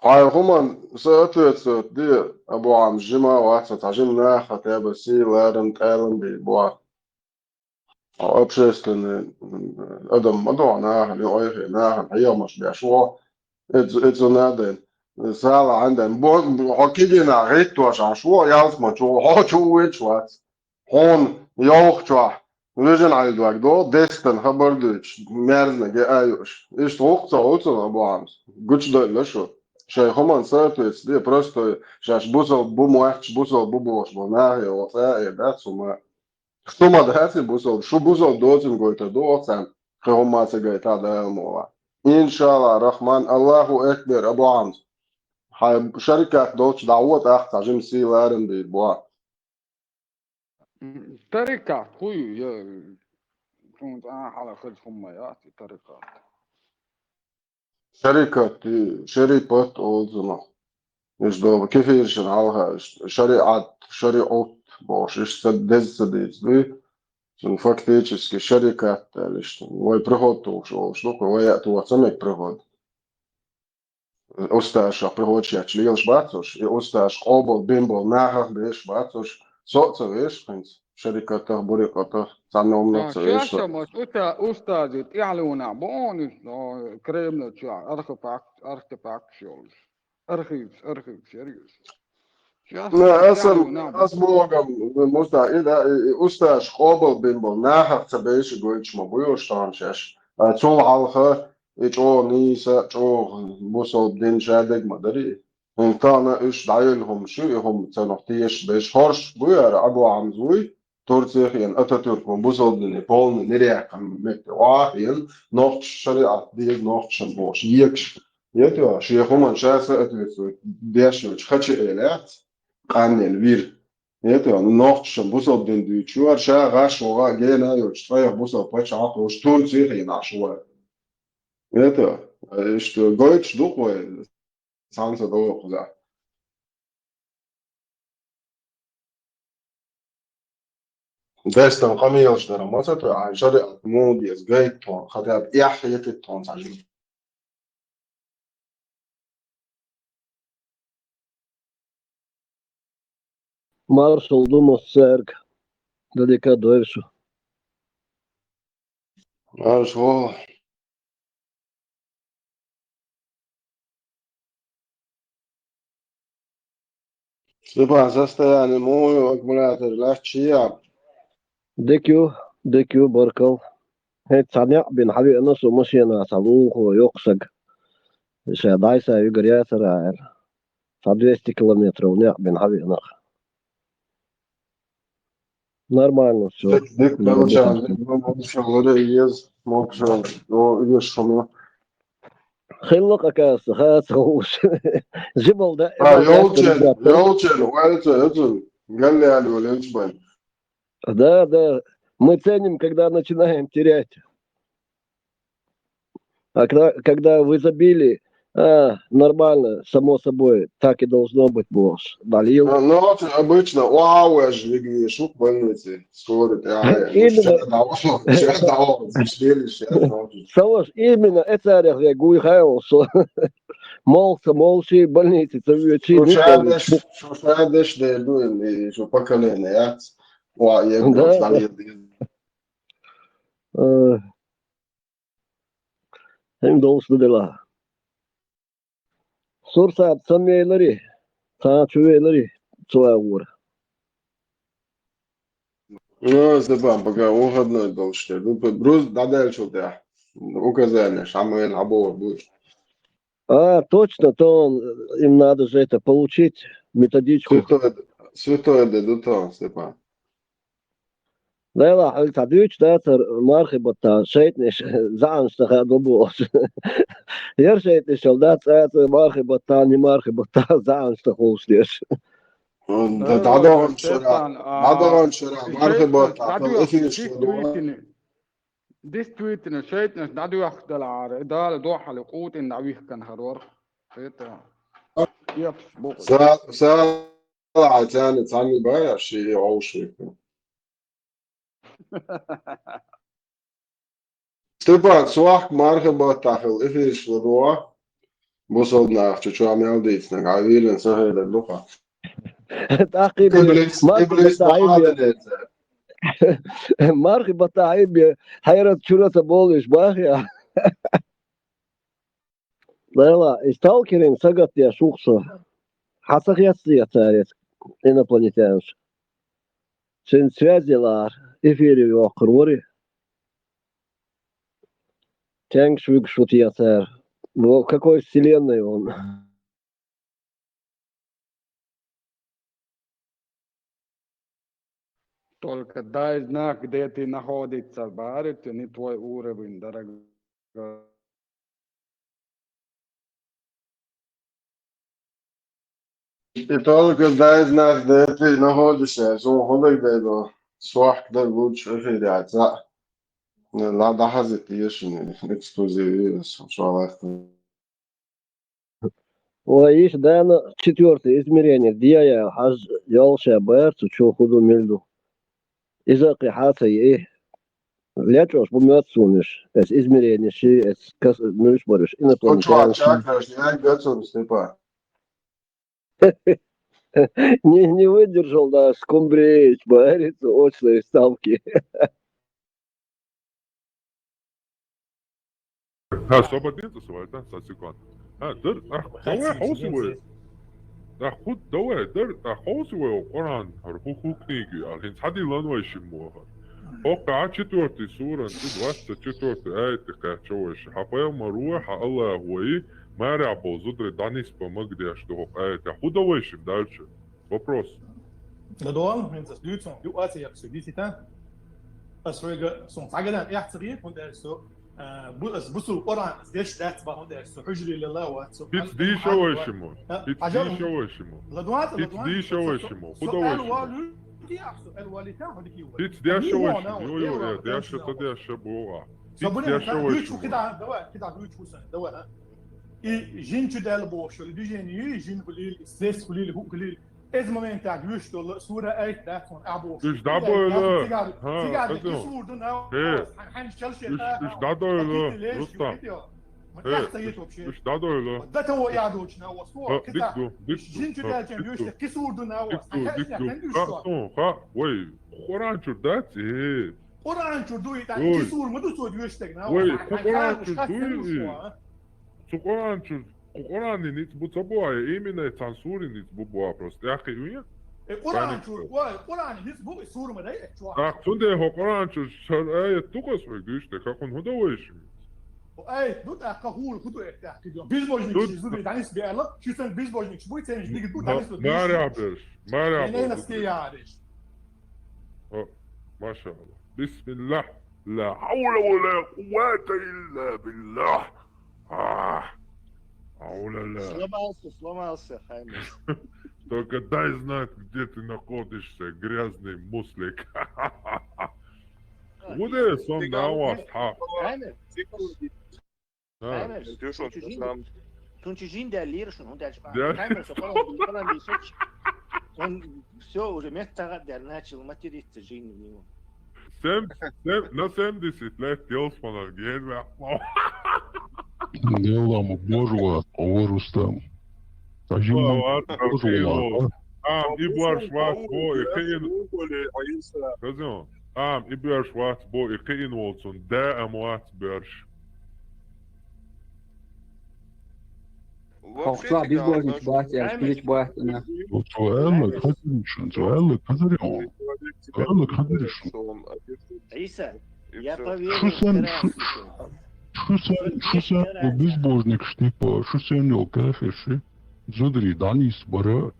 Хьайн хӀуманна соответствовать де, Абу Ӏамр, жима а вац, цхьа жима нах а, хотя бы сий, ларам, ткъаьлам бий боху. Хьо общественный, м, адам ма ду, нахана, юкъайхе, нахана хьехамаш беш ву. Эцу, эцу наден. Сала гӀанден. Бо-, хьо кегийнахь гӀиттош Ӏаш ву, ялсамани чу, хьо чу вуьйцуш вац. Хьуна йовхачохь, Вежан Ӏайдуаг догӀу, дестан хабар дуьйцуш, мерзнаге а юуш. Иштта гӀуллакх ца гӀуцун Абу Хьамза. Гучудойла шу. Шайн хӀуманна соответствие, просто шаьш бусалба бу, моьтташ бусалба бу бохуш болу нахе оцу а э дац хӀума. Шу ма дац и бусалба, шу бусалба доцун гойтур ду оцу царна, кхин хӀумма а ца гайта Дала мукъалахь. Иншаллахь, Рахман, Аллаху Акбар, Абу Хьамза. Хьайн шарикат долчу дӀагӀо тӀаккха цхьа жима сий ларам бийр бохьа. Тарикат хӀу ю? Я, цунна цӀа хьала хеза хӀумма яц и тарикат. Шарикат, шарипат олу цунах. Уьш доба кефиршина хьалха, шариӀат, шариӀут бохуш, уьш ца деза ца дийца дуй. Цунна фактически шарикат аьлла иштта. Вай приход тухуш олуш ду, вай а тоха ца мега приход. Устазашах приходчехь лелаш бац уьш, и устазаш къобал бина болу нахах беш бац уьш, со а ца веш хӀинца, шарикатах, бурикъатах, цхьанна хӀуманах а ца веш со. Шаьш а устазийн тӀаьхьалонехь бу хьуна иза, о, Кремль чохь архипак-, архипакаш йолуш. Архивс, архивс яра иза. Шаьш а аса, тӀаьхьалонехь бу. Аса боху, Муса, и да, и, и устазаш къобал бина болу нахах ца беш гойтуш ма бу уьш тахана шаьш. А цул хьалха и чӀогӀа нийса, чӀогӀа бусалба дин шадерг ма дарий. ХӀинца тахана уьш дӀаелла хӀума шу, и хӀума ца нах тешаш берш хӀорш буй ара, Абу Хьамза вуй, Турци хиъна Ататюрк ван бусалба дине полный неряхкан метте вахиъна, нохчаш шариӀат деза нохчашна бохуш, екаш. Ето, шен хӀуманна ша соответствует деш йолчу хача элац, къаннел вир. Ето, ну, нохчашна бусалба дин дуьйцуш вара, ша гӀаш ваха гена йолчу цӀайх бусалба пачхьалкх волуш Турци хиъна Ӏаш вара. Ето, иштта гойтуш ду-кх вай, цхьаьна ца догӀу кхузахь. Дестан къамелаш дара ма ца тоьу, хьайн шариӀат муха деза гайта тхуна, хотя бы эхь хетийта тхуна цхьа жима. Маршалла ду массаьрга, далека дойла шу. Маршалла. Степан, состояние муха ю, аккумулятор лаьтташ я? Дика ю, дика ю, баркалла. ХӀинца цхьа некъ бина хьавеана со машенахь, цхьа лулахо, йоккха саг. Ша дӀасавигар яцара аьлла. Цхьа двести километров некъ бина хьавеана. Нормально всё. Дика, дика, получается, дика, ну, могуш вара, еза, могуш вара, ну, еза, шуна. Хилла-кх, оказывается, хаа ца хууш. Жимал да, а, йолчен, йолчен, вайца, эцу, галли али валевич бан. Да, да, мы ценим, когда начинаем терять. А кра-, когда вы забили, а, нормально, само собой, так и должно быть, бохуш, дӀалийла. А, ну, вот обычно, вау, я же вигвиш, в больнице, скоро, да, именно. Сейчас, да, вот, сейчас, да, вот, сейчас, да, вот. Саваш, именно, это царех вега гуй хай олсо. Молса, молши, больнице, ца вечи, ну, шадеш, шадеш, да, ну, и что поколение, я. Ва, я, да, просто, да. Э, ХӀинца долуш ду делахь. Сурсат ца мелари, цхьа чу велари, цу агӀора. Ну, Степан, пока выходной долуш те. Ну, п-, просто дӀадаьллачул тӀаьхьа указание, шамал хьабогӀур бу. А, точно, то он, им надо же это получить, методичку. Святой, святой да, ду то, Степан. Лела, хьуьлта хьан дуьйцу дацара мархи баттахь шайтӀанаш заьӀанаш ца хаьа ду бохуш. Яра шайтӀанаш йолу дац, цкъа а ца мархи баттахь, ни мархи баттахь заьӀанаш ца хууш деш. М, да, дӀадаханчу шарахь, дӀадаханчу шарахь мархи баттахь, эфираш ду. Действительно, шайтӀанаш дӀадоьхкаделахьара, и Дала дуьхьал къутӀина дӀавихкина хир вара. Ца, ца, Ала хьан царна цхьаьнниг бан а ши и гӀовши. Степан, сохька мархи баттахь хилла эфираш ладогӀа. Бусалба нахча чохь мел дийцинарг, хьан вийран ца хилар ду-кха. ТӀаккха иблис, мархи иблис баттахь хьайбе. Мархи баттахь хьайбе, хьайрат чуьра ца болуш бахьа. Лела, и сталкерийн сагатдеш ву-кх со. Хьан ца хецций цара иза, инопланетянаш? Цуьнан связь елахьара. эфире йоккхур вари. Тенкш вигаш ву те цара. Во какой вселенной он? Только дай знак, где ты находится, барит, не твой уровень, дорогой. И только дай знак, где ты находишься, сун хӀунда дайдо, сохк дар лучше эфире, а ца. Ла дахазит ешин эксклюзив, шалахта. Ва иш дана четвёртое измерение, дия я хьаж йолша бер, цу чу худу милду. Иза кхи хьаца и. Лечош бу мёцуниш, эс измерение ши, эс кас мюриш бариш, инопланетян. Чакаш, я гацун степа. Не, не выдержал, да, скумбрич, борец очной ставки. ХӀа, собадин цӀа сувай, да, са секунд. ХӀа, дир, ах, давай, хьо сувай. Ах, хӀу, давай, дир, ах, хьо сувай, Къуръан, хӀар хӀу, хӀу книги, ах, хӀинца хьадиллан вай шиммо, ах. Хьо кхы четвёртый суран, цу двадцать четвёртый аят кхаьча вай ши. Хьа пайхамар ву, хьа Аллах вай, маря бо зудре данис по магдеш до хьо аят. ХӀу давай шим дальше. Вопрос. Да, да, хӀинца дуьйцун, ю аци яхсу, дисита. Ас вайга сун сагадан яхцаги, хӀунда аьлча со, а, бу-, ас бусул Къуръан, ас деш дац ба, хӀунда аьлча со хьужри лела вац со. Пиц дийша вай шиму. Пиц дийша вай шиму. Ладуаца, пиц дийша вай шиму. Худа вай шиму. Пиц деш вай шиму. Йо, йо, йо, деш, та деш, бо. Пиц деш вай шиму. Кида, давай, кида дуьйцу хусан, давай, а. И жин чу дел бо, шо, движение, жин хулил, стресс хулил, ху хулил. Эз моментах юш дола сура айт дац вон або. Уж дабойла. Цигар, ха, цигар, ки сурду на. Э. Хан чал шета. Уж, уж дадойла. Рустам. Э, уж, уж дадойла. Да того я дочь на вас. Ха, дик ду, дик ду. Жин чу дел чен юш, ки сурду на вас. Дик ду, дик ду. Ха, сон, ха, вай, Къуръан чур дац, э. Къуръан чур дуй, та ки сур ма ду со юш тег на вас. Вай, Къуръан чур дуй. Цу Къуръан чур, Къу-, Къуръан ниц бу ца буай, именно цан сури ниц бу буа просто. Яхи уя? Э, Къуръан чур, ой, Къуръан ниц бу, сур ма дай, э, чуа. Так, цунде хо Къуръан чур, шар аят тукас вай гуш, те хакун худа вай шим. О, ай, ну так, ка хул, худу, э, так, ки дё. Безбожник, ши зуби, данис бе ала, ши сан безбожник, ши бу, цен, диги бу, данис бе. Маря берш, маря берш. Не, не, не, не, не, не, не. О, машалла. Бисмилла. Ла хавла ва ла куввата илла билла. А, а, у-ля-ля. Сломался, сломался, Хаймер. Только дай знать, где ты находишься, грязный муслик. А, вот я это сон на вас, ха. Хаймер, секунду. А. Хаймер, ты что, ты что? Тун чу жин дел лира шун, хун дел шпа. Хаймер, со Къуръан дисач. Он всё, уже мет тагат дел начал материться жин. Сем, сем, на семьдесят лет делс манар гейн вахло. Делам божуа, оварустам. Тажим божуа. Ам, и барш вац бо, и кин. Козон. Ам, и барш вац бо, и кин волцун. Да, ам вац барш. Хохча безбожник бац, я спич бац, на. Цо аьлла, кхазаришун, цо аьлла, кхазаришун. Цо аьлла, кхазаришун. Иса, я поверю. Шу сан, шу, шу сан, шу сан, безбожник штипа, шу сан йол кафе ши. Зудри данис бара.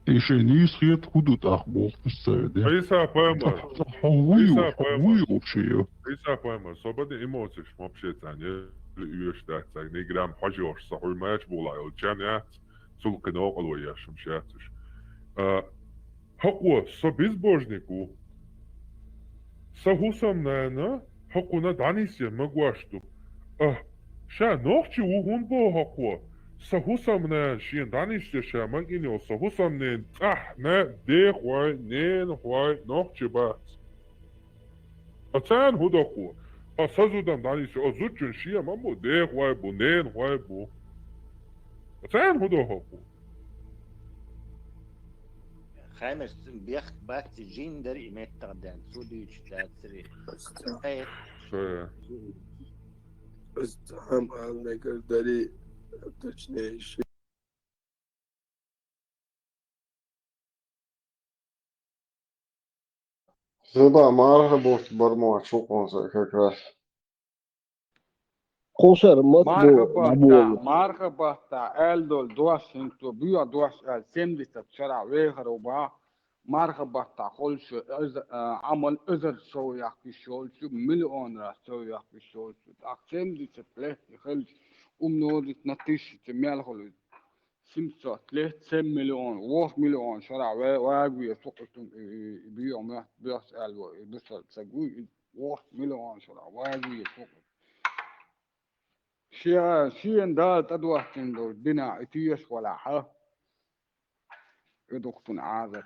И шен нийса хета хӀу ду тӀаккха бохуш ца веде. Иса пайхамар. Хьо вуй, Иса хьо пайхамар. Вуй вообще. Иса пайхамар, собади эмоцеш вообще цан, ели уьш дац цан, ни грамм хьожош, са хьуй мач була йол, чан яц, цул кхин окъал вай яшам шацаш. А, хьакъо, со безбожник ву. Са хӀусамнана хьакъуна дӀанисъян магош ду. А, ша нохчи ву хӀун боху хьакъо? Са хӀусамнана шен дӀанисъян ша магийна йолу, са хӀусамнен цӀахь на дехой, ненахой нохчи бац. А царна хӀун доху? А са зудам дӀанисъян, а зудчун шен ма бу, дехой бу, ненахой бу. А царна хӀун доху хьакъо? Хаймер, бехк бац, жин дара и меттах ден, цу дуьйцуш дацари. Хай. Ша. Ас цхьаьна аьлла мегар дари, точнее, ши. Саба марха бутт бар ма вац вукхунца как раз. Кхунсара мат Марха бу-, батта, бу-, марха батта, аьлла долу дош хӀинца, боьха дош аьлла, семьдесят шарахь вехар ву баха, марха батта холуш, эз-, а, Ӏамал эзар шов яккхиш йолчу, миллионра шов яккхиш йолчу, тӀаккха семьдесят лет хилча, умножить на тысячу мел хуьлу. Семьсот лет, семь миллион, восемь миллион шарахь ва-, вагаве сукъутун, и, и, и био ма, бес аьлла, и бусал ца гуй, и восемь миллион шарахь вагаве сукъут. Ше-, шена Дала тӀедоттина долу дина и тешаш валахь, и духтун Ӏазап.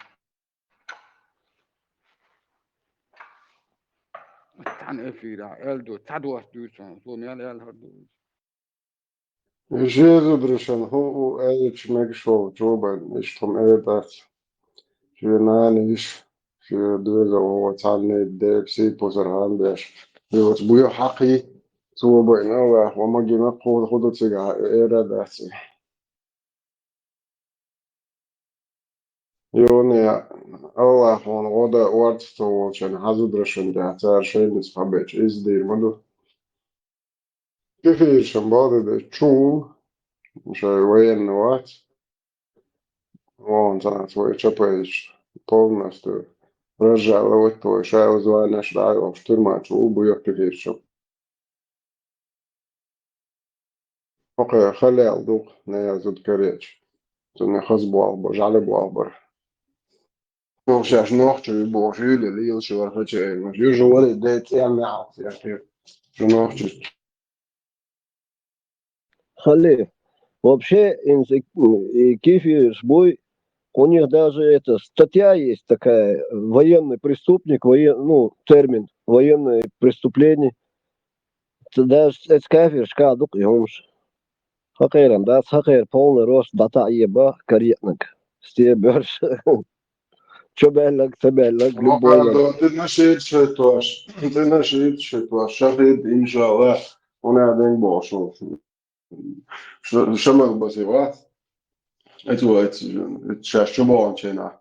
Цхьана эфира аьлла ду, цхьа дош дуьйцу, цо мел аьлла хӀара ду. И шен зударшна хӀун у аьлча мегаш волчо бен, иштта хӀума эр дац. Шен нана йиша, шен доьзал вон цхьанне дега сий-пусар хьан беш. И оцу буьйхьа хьакхий, цо байна, Аллахь, ва магина кху-, хӀун ду цигахь, эр а дац и. Юни, Аллахь хьуна гӀо дан орца ца волчун хьан зударшна тӀехь цара шайница хьабечу иза дийр ма ду. Кефиршна боху де чу, шайн военный вац. Вон царца вай чапайчу полностью разжаловать вай, шайла званеш дӀа а йохуш, тюрьма чу ву буьйху кефиршна. Окхе, халел ду-кх, неял зуда кареча. Цунна хаза болх бара, жӀаьла болх бара. Ну, шаьш нохчо ю бохуш, юьле лелаш вара хача, южу вари дей цӀен мехьа, шаьш шу нохчо. Хали. Вообще, инс-, и кефирш буй, у них даже эта статья есть такая, военный преступник, воен-, ну, термин, военное преступление. Ца даже цӀе ца кафирш кхаъ ду-кх и хӀумаш. Хьакхеран дац, хьакхера полный рост дӀатаӀеба каретнаг. Сте боьрш. Чо баьллаг, ца баьллаг, любой. Мохьмад, тӀе нашид шайтош, тӀе нашид шайтош, шахид, иншаллах, хӀуна ден бохуш ву. Ш-, Шамал Баси вац. Эцу вац, шаьш чу бохучу хенахь.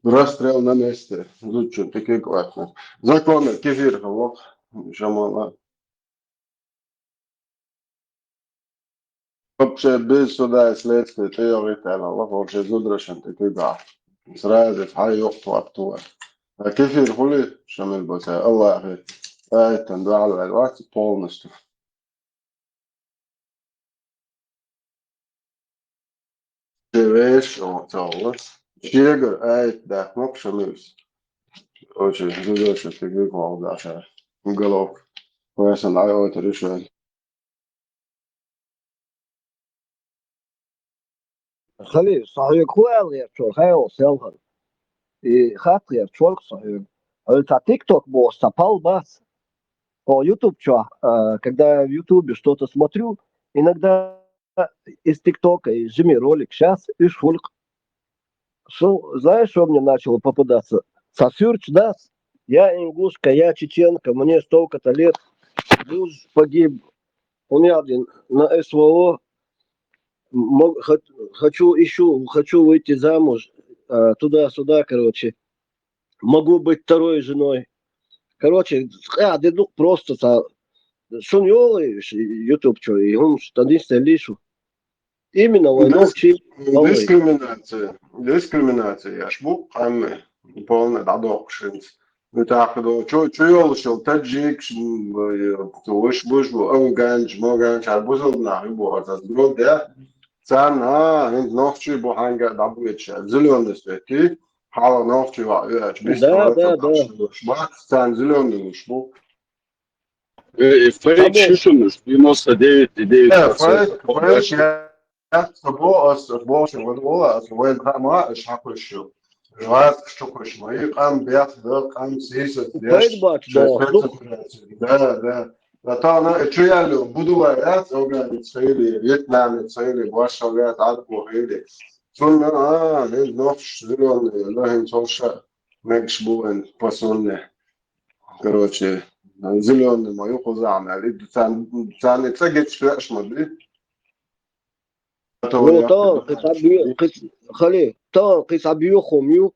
Расстрел на месте. Зудчун тӀе кхин кхоьттина. Законна кефир хилла, Шамала. Вообще без суда и следствия тӀе йогӀийта аьлла, вообще зударшна тӀе кхин бахьа. Сразу хьан йоккху лапту. А кефир хуьлий, Шамил Басай, Аллахье, айттан дуьхьал ваьлла вац полностью. Шен вешан оцалла. Шегара айта даьхна-кх Шамилс. Очень зудоша фигур валдаша. Уголовка. Вешан ай отар ишван. Хали, со хьоьга хӀун ала гӀерташ вара, хьан йолу селхана? И хатта гӀерташ вара со хьоьга. Хьо цхьа TikTok бохуш цхьа пал бац. О, YouTube чохь, а, когда я в Ютубе что-то смотрю, иногда из ТикТока, из жимий ролик, щас уьш хуьлу-кх. Со, знаешь, что мне начало попадаться? Цхьа суьрташ дац. Я ингушка, я чеченка, мне столько-то лет, муж погиб, у меня один на СВО, мо-, хо-, хочу, ищу, хочу выйти замуж, а, туда-сюда, короче. Могу быть второй женой. Короче, къаьхьа де ду-кх просто цхьа, шуна йолу и ш-, YouTube чу, и хӀумаш тӀе нисделлий шу? Именно вайн Дис-, нохчий, валлай. Дискриминация. Дискриминация еш бу къаьмме. Полна дӀадоккхуш хӀинца. Ну, тӀаккха до, чу, чу йолуш йолу таджикаш, м, э, цу вуш буш бу, афганчаш, маганчаш, хьара бусалба нах ю боху, аса зрод де. Царна, а, хӀинца нохчий бу хьаьнга а дӀабоьдуш, зелёный свет, и хьалха нохчий ваӀ оьхуш, бисту Да, да, да. Бац, царна зелёный луш бу. Э, и фейк Абу. Шу шуна, девяносто девять и девять процентов. Э, фейк, фейк, я, я с тобой, а с тобой, вот, вот, а с тобой, да, ма, аш хьакхуьш шу. Жвачка чу кхуьш ма, и къам бех да, къам сийсаз деш. Фейк бац, шайн да, спецоперация. Да, да. Да, та на, чу яьлла, буду вай, яц, афганец хили, вьетнамец хили, башха ваьт, арабо хили. Цунна, а, хӀинца нохчаш зелёный, да, хӀинца хӀорш мегаш бу вайн по сунне. Короче, зелёный ма ю кхузахь мел. И царна, царна и цӀа гечаш веаш ма ду. Ну, тахана кхин цхьа бе-, кхин, хали, тахана кхин цхьа боьха хӀума ю.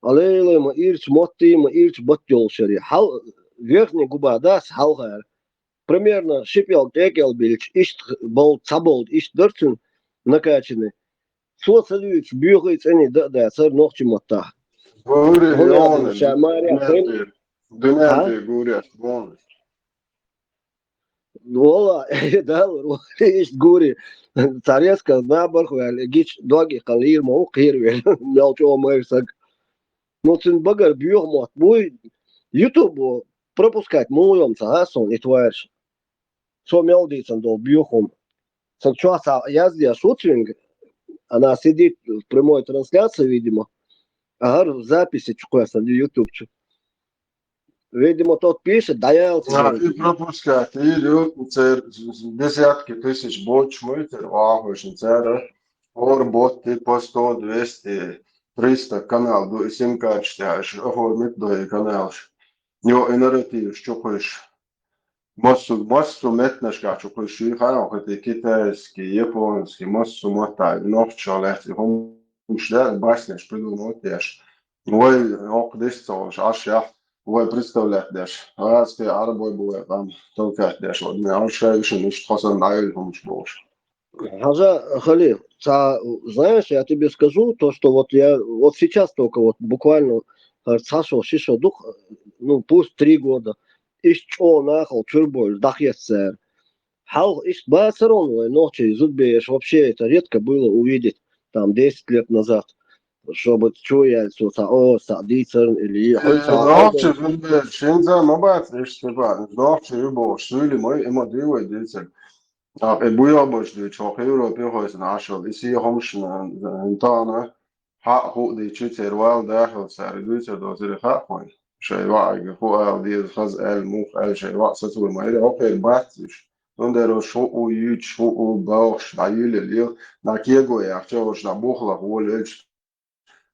Алелай, ма ирча моттий, ма ирча бат йолуш яри. Хьал-, верхний губа дац хьалхара. Примерно ши пӀелг тӀекӀел билча, иштта болу, цхьа болу, иштта дара цуьнан накачанный. Цо ца дуьйцуш, боьхий цӀений дан а дацара нохчийн маттахь. Гури Хьуна йонаш, ша, Мария, дуьнен Крым- тӀера, дуьнен А? тӀера гуреш, гонаш. Вала, Дала, вала, иштта гури. Цхьа резко набарх ваьлла, гича дог иккхина лийр ма ву кхийра велла, мел чӀогӀа майра саг. Ну, цуьнан багара боьха мотт буй, ютубо пропускать муха йо ца хаа суна и твараш. Цо мел дийцина долу боьха хӀума. Сан чохь цхьа яздеш ву цуьнга, она сидит в прямой трансляции, видимо. Ага, записи чу кхоьссина ютуб чу. Видимо, тот пишет, дӀаяла ца А, и пропускать, и ю-, цер десятки тысяч боч муйтер, вахошин цера, хӀора ботти по сто, двести, триста канал ду, и сим-карташ тӀехь, оформить до и каналш. Йо, и нарративш чу кхуьш. Массу, массу меттанашкахь чу кхуьш, и хьан хӀокху китайский, японский, массу маттахь, нохчо лаьцна и хӀумаш лаьа, баснеш придумать деш. Вай хӀокху деш ца волуш, Ӏаш яхь, вай представлять деш. ГӀазкхи Ӏарбой бу вай къам толкать деш. Вот, мел шай шин иштта хьо санна дӀайолу хӀумаш болуш. Хьажа, Халил, цхьа, знаешь, я тебе скажу, то, что вот я вот сейчас только вот буквально, э, цхьа шо, ши шо ду-кх, ну, пусть три года, иштта чӀогӀа нахала чуьра бовлуш дӀахецна цара. Хьалха иштта бацара вайн нохчий зудбеш, вообще это редко было увидеть, там, десять лет назад, чтобы чу яьлла цо цхьа, о, цхьа дийцарна или Э, хьуьнца нохчий зудбеш, хӀинца ма бац иштта, типа, нохчий ю бохуш, суьйли ма ю, и ма дуй вай дийцар. ТӀаккха и буйохь болчу дуьйцу хӀокху Европе хойсана Ӏаш йолу, и сехьа хӀумаш, н-, н-, тахана хьаъа хӀуъа дийцича, церан вала дахалц цара дуьйцур доцура хаьа хьуна. Шайн йоӀага хӀу ала деза, хаза аьлла, муха аьлла, шайн йоӀ сацо ма йира, хӀокхеран бац уьш. Цундела уьш хӀуъа юьйцуш, хӀуъа бохуш, дӀайуьйлуьйтуш, дӀа кего яхча, уьш дӀа бухалах волавелча,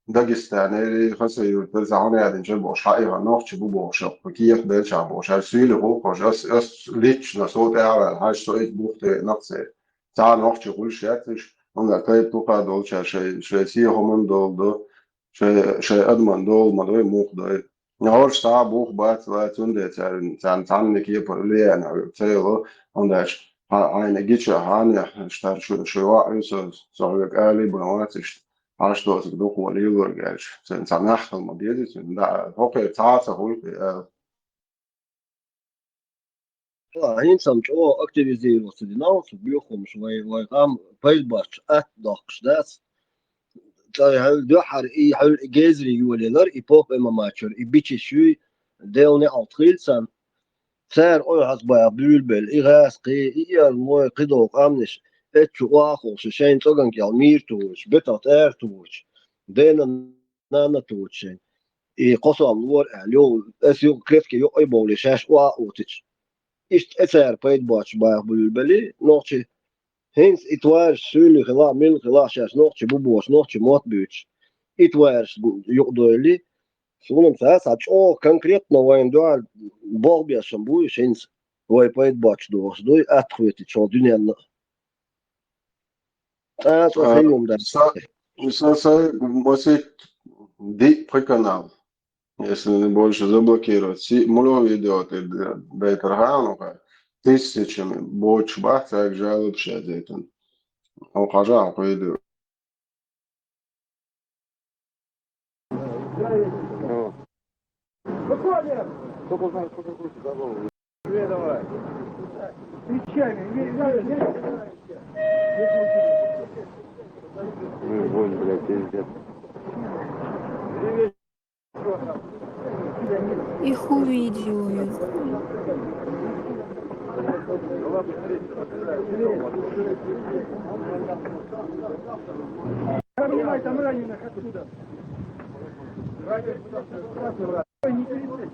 Дагестанера, Хасавюртара, цхьа хьуна яздинчара бохуш, хьан и хьан нохчий бу бохуш, кху кехат беллачохь бохуш, хьан суьйли гӀуллакхаш, ас, ас лично со тӀе а ваьлла, хьаьжа со иза бух тӀе веана церан. Цхьа нохчий хуьлуш яц уьш, хӀунда пайда дукха долчара шайн, шайн сехьа хӀуманна долу ду, шайн, шайн адаман долу ма дой, муха дой. ХӀорш цхьа а бух бац, ла, цундела царна, царна цхьанна кепара влияние ца йолу, хӀунда аьлча хьа-, хьайна гича, хьан яхь, тара шу, шу ваъ ю со, со хьоьга алий бан вац иштта. Хьаш доцург дукха ван лелорг аьлча, цуьнан цхьа нах хила ма беза цуьнан, да, хӀокхеран цхьа а ца хуьлу кхин, аьлла. ХӀинца-м чӀогӀа активизироваться динарца, боьха хӀумаш вай, вай къам пайда боцуш атта доккхуш дац. Цкъа хьуьлла дуьххьара и хьуьлла и гезаре йолаелира, и поп ММА чуьра, и бичи шуьй, Делан неӀалт хуьлда царна. Цара ойхьазбаха буьйлабелла, и гӀазкхий, и эрна лой, кхидолу къаьмнаш, эццу охьахула шу шайна цӀоган кӀел мийра тухучу, бетах тӀара тухучу, дена нана тухучу шайна. И кхо сом лора аьлла, йо, аса юкъа кретке юкъа а бовлий, шаьш охьа а оьцуьйтуш. Иштта тӀе цара пайда боцуш баха буьйлабелли, нохчий. ХӀинца и твараш суьйли хила, мила хила, шаьш нохчий бу бохуш, нохчий мотт буьйцуш. И твараш юкъадойли, суна ца, цхьа чӀогӀа конкретно вайна дуьхьал болх беш ма буй, хӀинца вай пайда боцуш дохуш дуй, атта хетий чӀогӀа дуьненна. ТӀаккха А, хӀинца дан. Са, са, са, масит диъ пхи канал. Если не больше заблокировать. Си, муьлха видео тӀе дайтар хьан, ну-ка. Тысячами боцуш бац, цаьрга жалобаш яздайтан. О, хьажа, хьан видео. Их увидела. Принимай там раненых оттуда. Раненых туда, красный враг. Ой, не пересечь.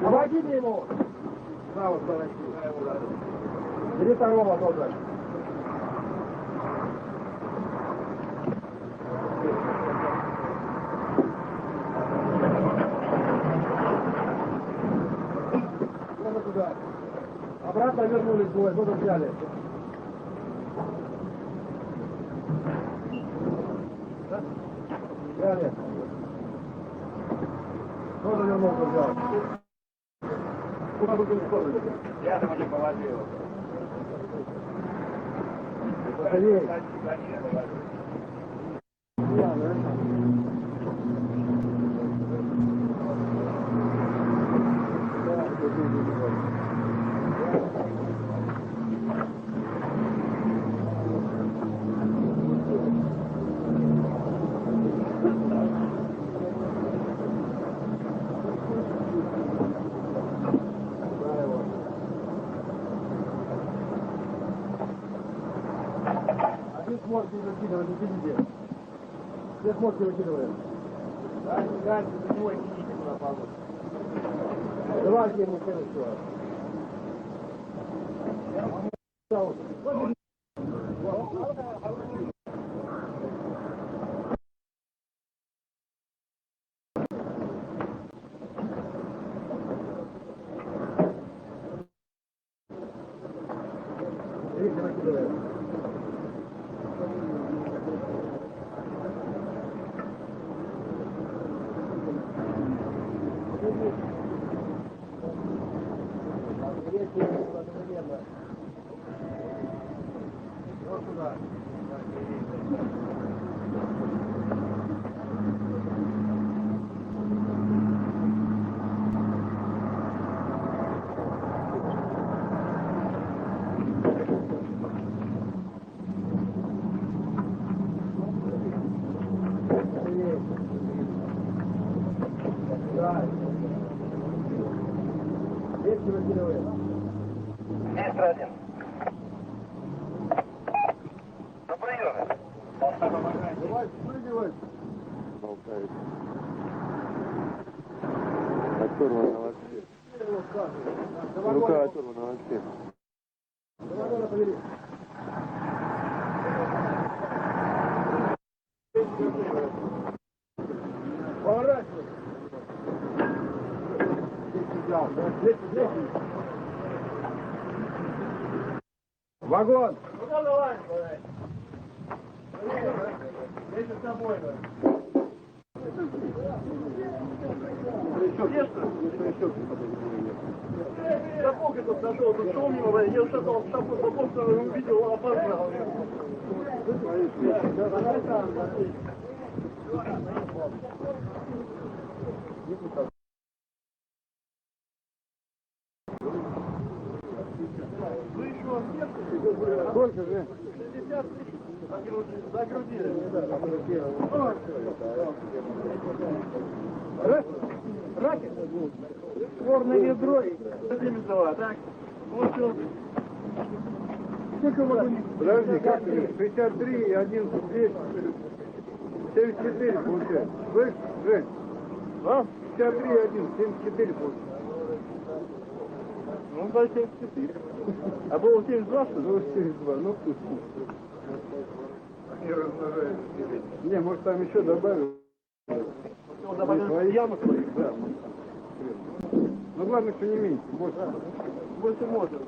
Помогите ему! Справа, справа. Бери второго тоже. Ой, кто-то взяли. Взяли. Кто-то вернулся, взял. Куда бы ты не скоро? Я там уже положил. Быстрее. А здесь можете закидывать, видите? Здесь можете выкидывать. Дальше, дальше, за него и кините туда, пожалуйста. Давайте ему следующего. Есть один. На приёме. Давай, спрыгивай. Болтает. Оторвана вообще. Рука оторвана вообще. Вагон! Сапог этот нашёл, тут шёл мимо, я с этого сапог, сапог сразу увидел, опознал. Сколько же? Загрузили. Ракет. Сборное ведро. Семьдесят два, так? Вот всё. Сколько вагонов? Подожди, как ты? Шестьдесят три и одиннадцать, двести. Семьдесят четыре получается. Слышь, Жень? А? Шестьдесят три и один, семьдесят четыре получается. Ну, да, семьдесят четыре. А было семьдесят два, что ли? Ну, семьдесят два, ну, пусть. Они размножаются теперь. Не, может, там ещё добавил. Всё, добавил. Свои? Ямы свои? Да, может, там. Ну, главное, что не меньше, больше. Да. Больше можно.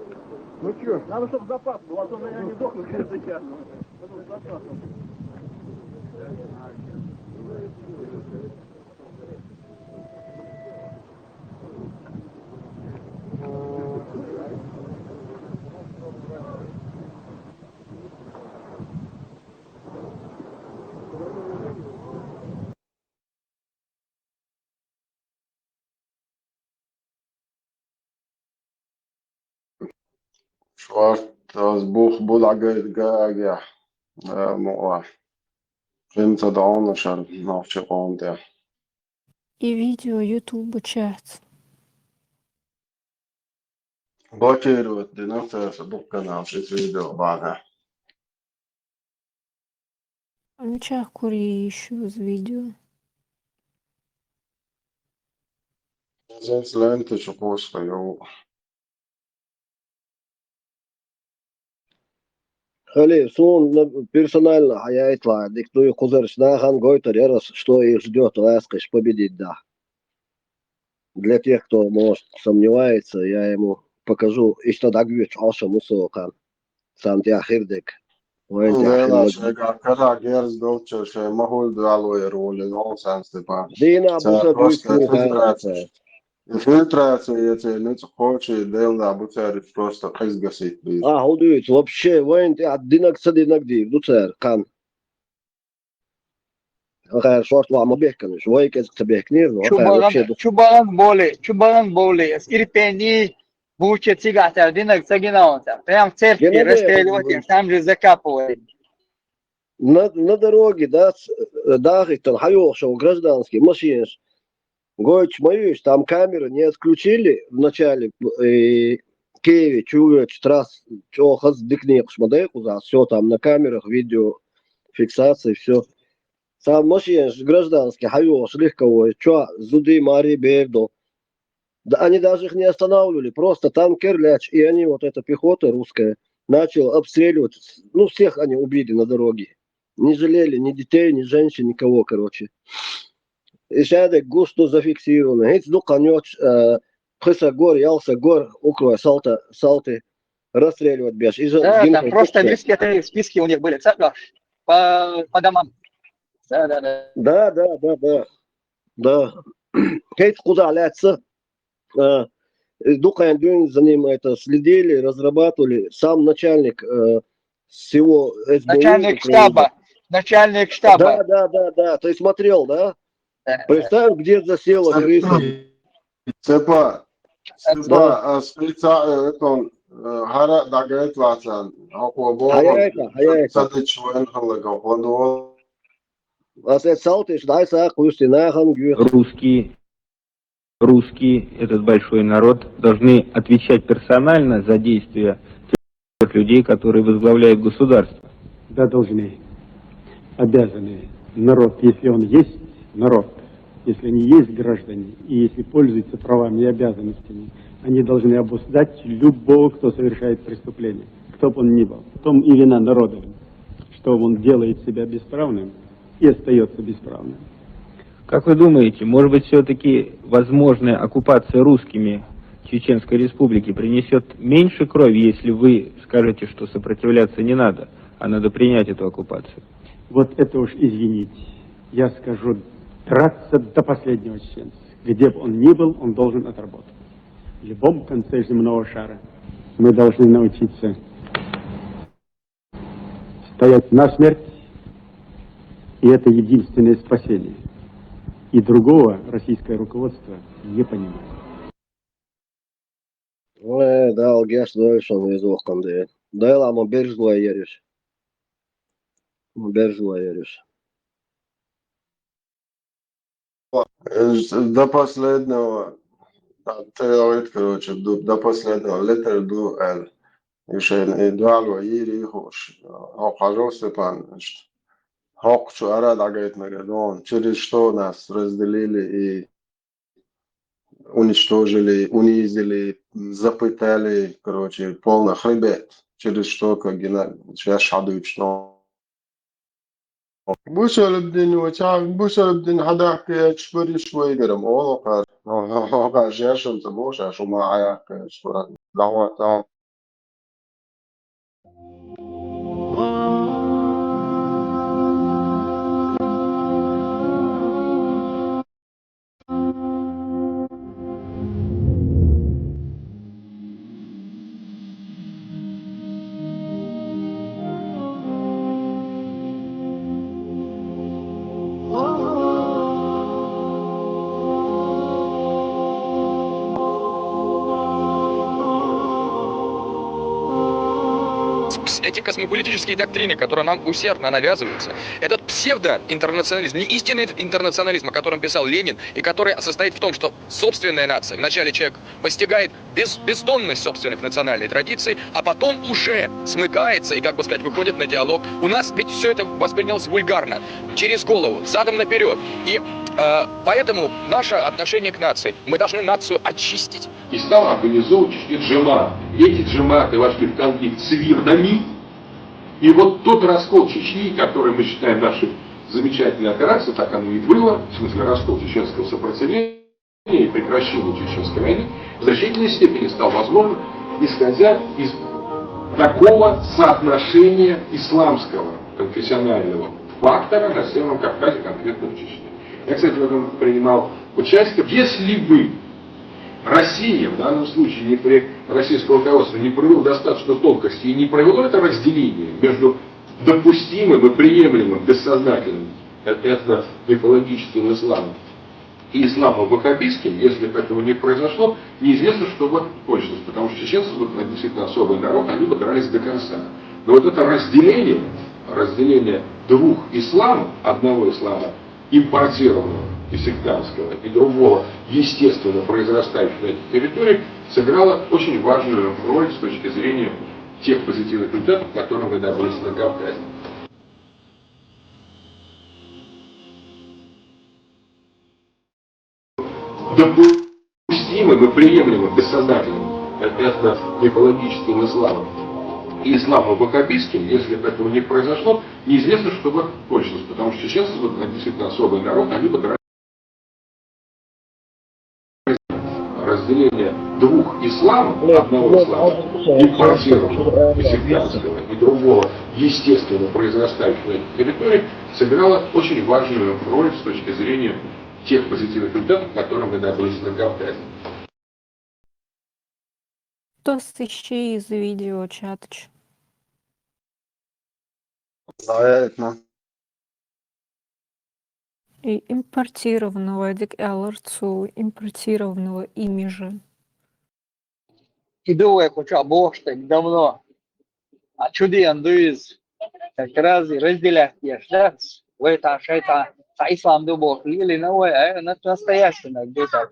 Ну чё? Надо, чтобы запас был, а то, наверное, не сдохнут каждый час. Надо с запасом. Шварц, аз бух булагай гаагя, а, муа. Хинца даунашар, нахчи къонтя. И видео YouTube чат. Блокировать дина цеса дух канал, ши видео бага. Мичахъ кури ишуз видео? Зенс лента чукъуста ю. Хали, сун на-, персонально хьаяйт ва, диктую кузарш, нахан гойтар ярас, что их ждёт, ласкаш победить, да. Для тех, кто, может, сомневается, я ему покажу, иштта дӀагойтуш Ӏалашо мусо кхаьн. Царна тӀехь хир дерг. Вайн тӀехь хир дерг. Шайгахь карахь герз долччара шайн ма хӀуьлда ваьллера волу нонсенс типа. Дийнахь бу ца дуьйцу. И фильтрация, и церан ницкъ кхочий, Делла бу цаьрца просто кхезга сийтбийр. А, хӀун дуьйцу, вообще, вайна тӀехь динарг ца динарг дийр ду цара, кхаьн. Ахара шорта ваха ма бехканаш, вай кӀезиг ца бехканера, ну, чу ахара баган, вообще ду- чу баган боле, чу баган боле, ас Ирпени, Буче цигахь цара динарг ца гина ван цара. Прям в церкви расстреливать, там же закапывали. На, на дороге, да, с-, э, дахиттан, хьайогӀуш шо гражданский машинаш. Гойтуш ма ю уьш, там камеры не отключили в начале, э, Киеве чу воьдуш трасса чӀогӀа хаза дика некъаш ма дайкъузахь, всё, там на камерах видеофиксация, всё. Цхьа машинаш гражданский хьайогӀуш легковой, чохь зуди, мари, бер ду. Да они даже их не останавливали, просто танкер лаьтташ, и они, вот эта пехота русская, начала обстреливать, ну, всех они убили на дороге. Не жалели ни детей, ни женщин, никого, короче. И шадерг густо зафиксировано. ХӀинца дукха йоцуш, э, пхи са гор, ялх са гор, укрой салта, салти расстреливать беш. И же Да, там просто несколько в списке у них были, цепь, по, по домам. Да, да, да. Да, да, да, да. Да. ХӀинца кхузахь лаьцна, э, дукха дуьйна за ним это следили, разрабатывали. Сам начальник, э, всего СБУ Украины. Начальник штаба. Начальник штаба. Да, да, да, да. Ты смотрел, да? Да. Представь, где засела крыса. Цепа, цепа, а спеца-, э, это он, э, хӀара дӀагайта вацан, хьо кхо боху, хьаяйта, хьаяйта. Ца дича вайн хӀаллага хӀун ду? Ас эцу салтиш дӀай сагӀа кхуьйсу нахана гуьйху. Русские, русские, этот большой народ, должны отвечать персонально за действия тех людей, которые возглавляют государство. Да, должны, обязаны. Народ, если он есть народ, если они есть граждане, и если пользуются правами и обязанностями, они должны обуздать любого, кто совершает преступление, кто бы он ни был. В том и вина народа, что он делает себя бесправным и остаётся бесправным. Как вы думаете, может быть, всё-таки возможная оккупация русскими Чеченской Республики принесёт меньше крови, если вы скажете, что сопротивляться не надо, а надо принять эту оккупацию? Вот это уж, извините, я скажу, драться до последнего чеченца. Где бы он ни был, он должен отработать. В любом конце земного шара мы должны научиться стоять насмерть, и это единственное спасение. И другого российское руководство не понимает. Э, Дала гечдойла шуна, веза воккханде. Дела ма бержлой ериш. Ма бержлой ериш. До последнего, да, ты говорит, короче, до, до последнего литр ду, эл. И шен, и дуало, и рихуш. Хьо хьажал, Степан, значит, хьокхучу ара дӀагайтинарг ду, через что нас разделили и уничтожили, унизили, запытали, короче, полный хребет. Через что, как гина, шаьш хьадуьйцуш ду. Бусалба дин ву, цхьа бусалба дин хьадаккхийташ бариш вайгарам, олу кхара. Хьо-, хьо-, хьо-, кхара шаьшшимца боху, шаьш хӀума хьаяьккхийташ баран. ДӀахӀоттал. Эти космополитические доктрины, которые нам усердно навязываются, этот псевдоинтернационализм, не истинный интернационализм, о котором писал Ленин, и который состоит в том, что собственная нация, вначале человек постигает без-, бездонность собственных национальной традиций, а потом уже смыкается и, как бы сказать, выходит на диалог. У нас ведь всё это воспринялось вульгарно, через голову, задом наперёд. И, э, поэтому наше отношение к нации, мы должны нацию очистить. И стал организовывать в Чечне джемат. Эти джематы вошли в конфликт с вирдами. И вот тот раскол Чечни, который мы считаем нашей замечательной операцией, так оно и было, в смысле раскол чеченского сопротивления и прекращение Чеченской войны, в значительной степени стал возможным исходя из такого соотношения исламского конфессионального фактора на Северном Кавказе, конкретно в Чечне. Я, кстати, в этом принимал участие. Если бы Россия в данном случае не при российское руководство не провело достаточно тонкости и не провело это разделение между допустимым и приемлемым бессознательным этно-мифологическим исламом и исламом ваххабистским, если бы этого не произошло, неизвестно, что бы кончилось, потому что чеченцы вот действительно особый народ, они бы дрались до конца. Но вот это разделение, разделение двух исламов, одного ислама импортированного и сектантского, и другого, естественно, произрастающего на этой территории, сыграло очень важную роль с точки зрения тех позитивных результатов, которые мы добились на Кавказе. Допустимым и приемлемым бессознательным этно-мифологическим исламом и исламом ваххабистским, если бы этого не произошло, неизвестно, что бы кончилось, потому что чеченцы вот действительно особый народ, они бы разделение двух исламов, одного ислама, импортированного, сектантского, и другого, естественно, произрастающего на этой территории, сыграло очень важную роль с точки зрения тех позитивных результатов, которые мы добились на Кавказе. Тос ищи из видео чатыч. Наверное. И импортированного дик аларцу, импортированного имиджа. Иду я куча бошта давно. А чудо андуиз. Как раз и разделять я шдац. Вы та шайта, та ислам ду бошли или на вы, а на настоящий на где-то.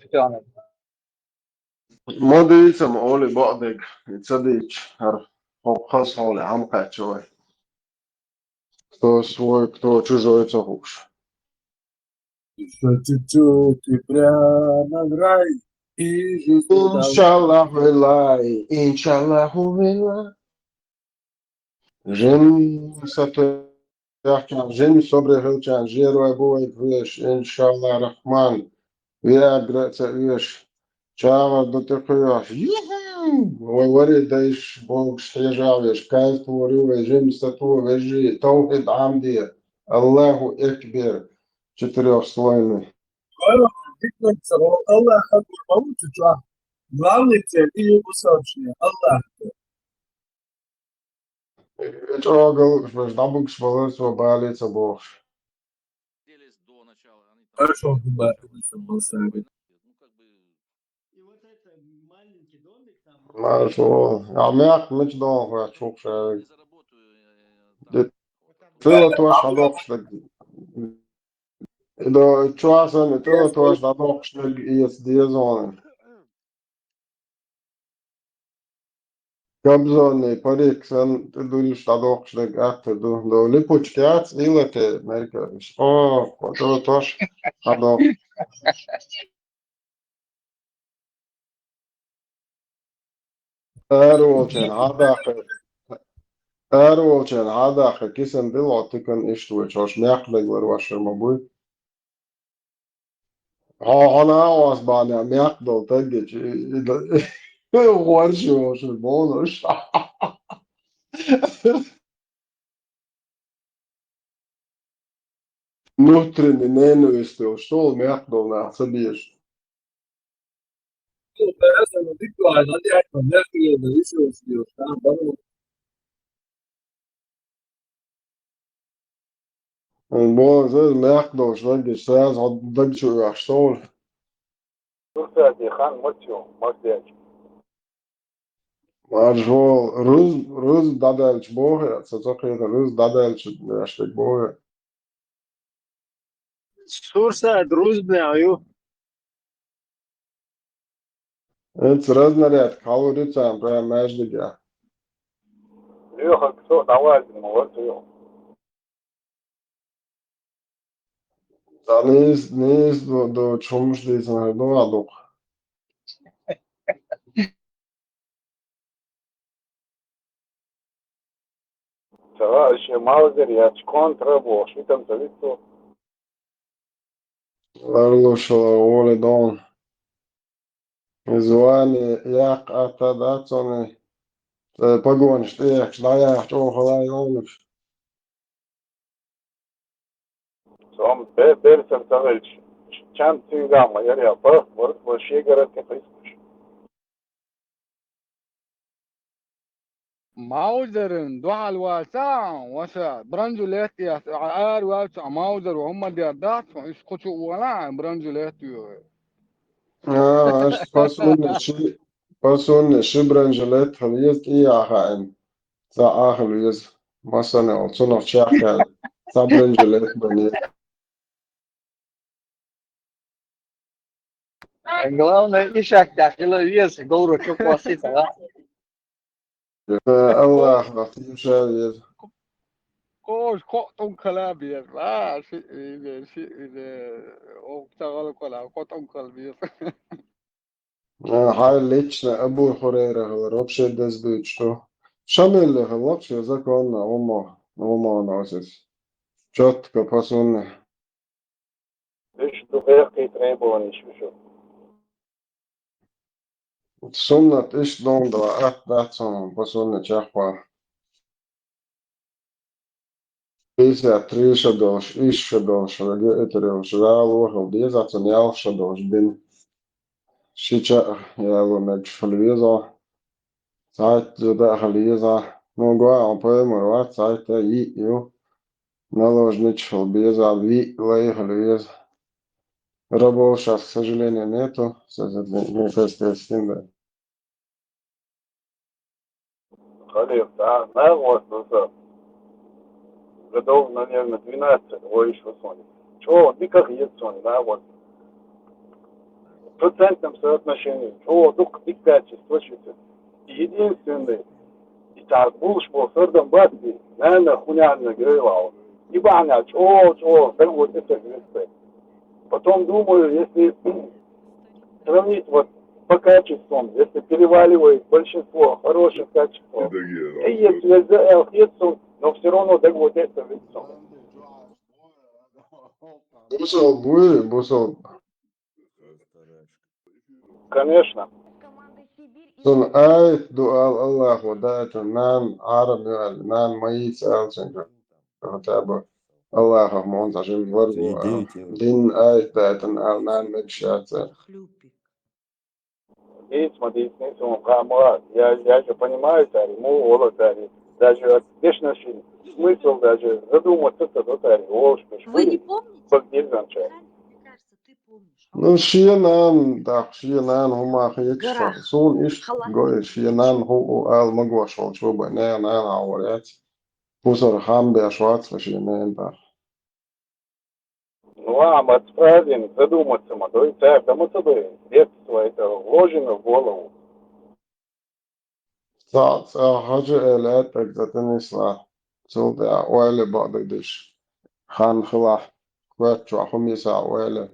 Ма дийцам, Оли, бакъдерг, и ца дийцача, хӀара хӀокху хаза хьоле хьаьнакхаьчча вай. Кто свой, кто чужой ца хууш. Ещё чуть-чуть и прямо в рай, и жизнь. Иншаллаху, валлахи, иншаллаху, валлахи. Жимма сатоьхкина, жимма собаре хилчарна жерой бу вай веш, иншаллаху рахман, веагра а ца оьшу, чагӀар ду тӀекхоьхьуш, юху! Вай вари дайша богуш хьежа а веш, кайф тхо ю вай жимма сато, вежарий, тавхьид Ӏамаде, Аллаху экбер, четырёхслойный. Аллах акбар, ма ву цу чохь. Главный цель и ю сообщение. Аллах акбар. ЧӀогал уьш ваьш дӀабугаш балар цо бали ца бохуш. Хорошо, губа, это был сайт. Маршо, а мягко мича догӀу хӀоьттуш ву ша? Де, тӀелатош хьадоккхуш дерг. И до, чохь санна, тӀелатош дӀадоккхуш дерг эца деза хьуна. Кобзонный парик санна, тӀедуьллуш дӀадоккхуш дерг атта ду. До липучка яц, илате, мерка. О, кхо тӀелатош хьадоккхуш. Ара волчеран хьадаккха, ара волчеран хьадаккха кисан дило тикан иштта ву, чӀогӀа мекх дагла вашар ма буй. Хьо, хьо накъост бахьана мекх долу таггича, и, и, и, и, гӀорш йолуш бонуш. Внутренний ненависть йолуш, шул мекх долу нах ца безаш. Бо, иза мекх долуш даггича, сразу хьо даг чу оьхуш совлу. Турцияде хан маца ю, маца дечу? Маршо, руз, руз дӀадаьлча боху, ца, ца кхета, руз дӀадаьлча деш дерг боху. Сурсат рузбанехь ю. Эца разнарядка хьалур ю царна прямо маьждигехь. Лоьхарг со а дӀаваздина ма вара цо. Дан нийса, нийса до-, доцу хӀуманаш дийцина хир ду а дукха. Ца, аша Маузер яц, контра бохуш, итам ца витто. Ларлуш, Оли, дон. Звание яккха атта дац цунна, цӀе погонаш тӀехьа дӀаяхьа чӀогӀа хала йолуш. Цом бе-, берсар ца хилча, чан цуьнгахь ма яра, пах, ва, ва шегара тӀе кхиссуш. Маузеран дуьхьал вац ахьа, ваша, бронежилет эцна, ара ваьлча, Маузер ван хӀумма дер дац, хьуна иштта кху чу а валахь, бронежилет йоьху. А, аша пасунна ши, пасунна ши бронежилет хила еза, тӀе а хаийна. Цхьаъ а хила веза, массанхьа цунах чекхъяьлла, цхьа бронежилет бан. Главное, ишак тӀехь хила веза, говро чу кхоссийта, да? Аллахьах тешаш веза. Кхо, кхо тӀункала беза, а, ши, ши, оха ца гӀалакхула, кхо тӀункала беза. А, хьайн лично Абу Хурайра хилар вообще деза дуьйцуш ду. Шамилли хилла шен законно, гӀумо, гӀумо носис. Чётко, пасунна. Уьш ду бехкий требованиш уьш. Суннат иштта долу ду, атта дац хьуна, пасунна чекхван. Пятьдесят три шо долуш, исс шо долуш, веган этар йолуш, вала вахал деза, цунна ялх шо долуш дина. Ши ча яло мегаш хила веза. Цхьайтта зуда а хила еза. Ну, гоа, пайхамар вац, цхьайтта йиъ ю. Наложнича хила беза, виъ лай хила веза. Рабов щас, к сожалению, нету. С этим не, не, с этим, да. Халиф, да, нагӀвас васа. Годов, наверное, двенадцать вайш васони. ЧӀогӀа дика хета сони нагӀвас. В процентном соотношении чӀогӀа дукха дика качество шица. Единственный, и цхьа гулш бо сардам бац и, нана хуьнянна гайвал. И бахьана чӀогӀа, чӀогӀа дагвода тӀе веза. Потом думаю, если сравнить вот по качествам, если переваливает большинство хороших качеств, и если везде эл хетсон, но все равно дагвода тӀе веза. Бусал буй, бусал. Конечно. Цунна аят ду ала Аллахо даийтина, нана Ӏарам ю аьлла, нана ма йийца ала цуьнга. Хотя бы Аллахах мон цхьа жима ларго ала. Дин аят даийтина ала, нана мегаш яц аьлла. Дийца ма дийцинехь, суна хаа ма, я, я же понимаю, цаьрга муха гӀо ло цаьрга. Даже от дешнашин смысл даже задуматься ца до цаьрга, волуш беш. Вы не помните? Багдирзанча. Ну, шен нана, тӀаккха шен нана хӀума хеташ, суна иштта гой, шен нана хӀу ала магош волчо бен, нана, нана хьан вара яц. Кхузара хам беш вац вай шен нана тӀаккха. Ну, а, ма ца правильно задуматься ма дой, цаьрга ма ца дой, детство это вложено в голову. Цхьаъ, цхьаъ хьажа аьлла аьттӀаг ца тӀе нислахь, цул тӀаьхьа ойла бакъдерг деш. Хан хилахь, коьрта чохь хӀума йисахь ойла,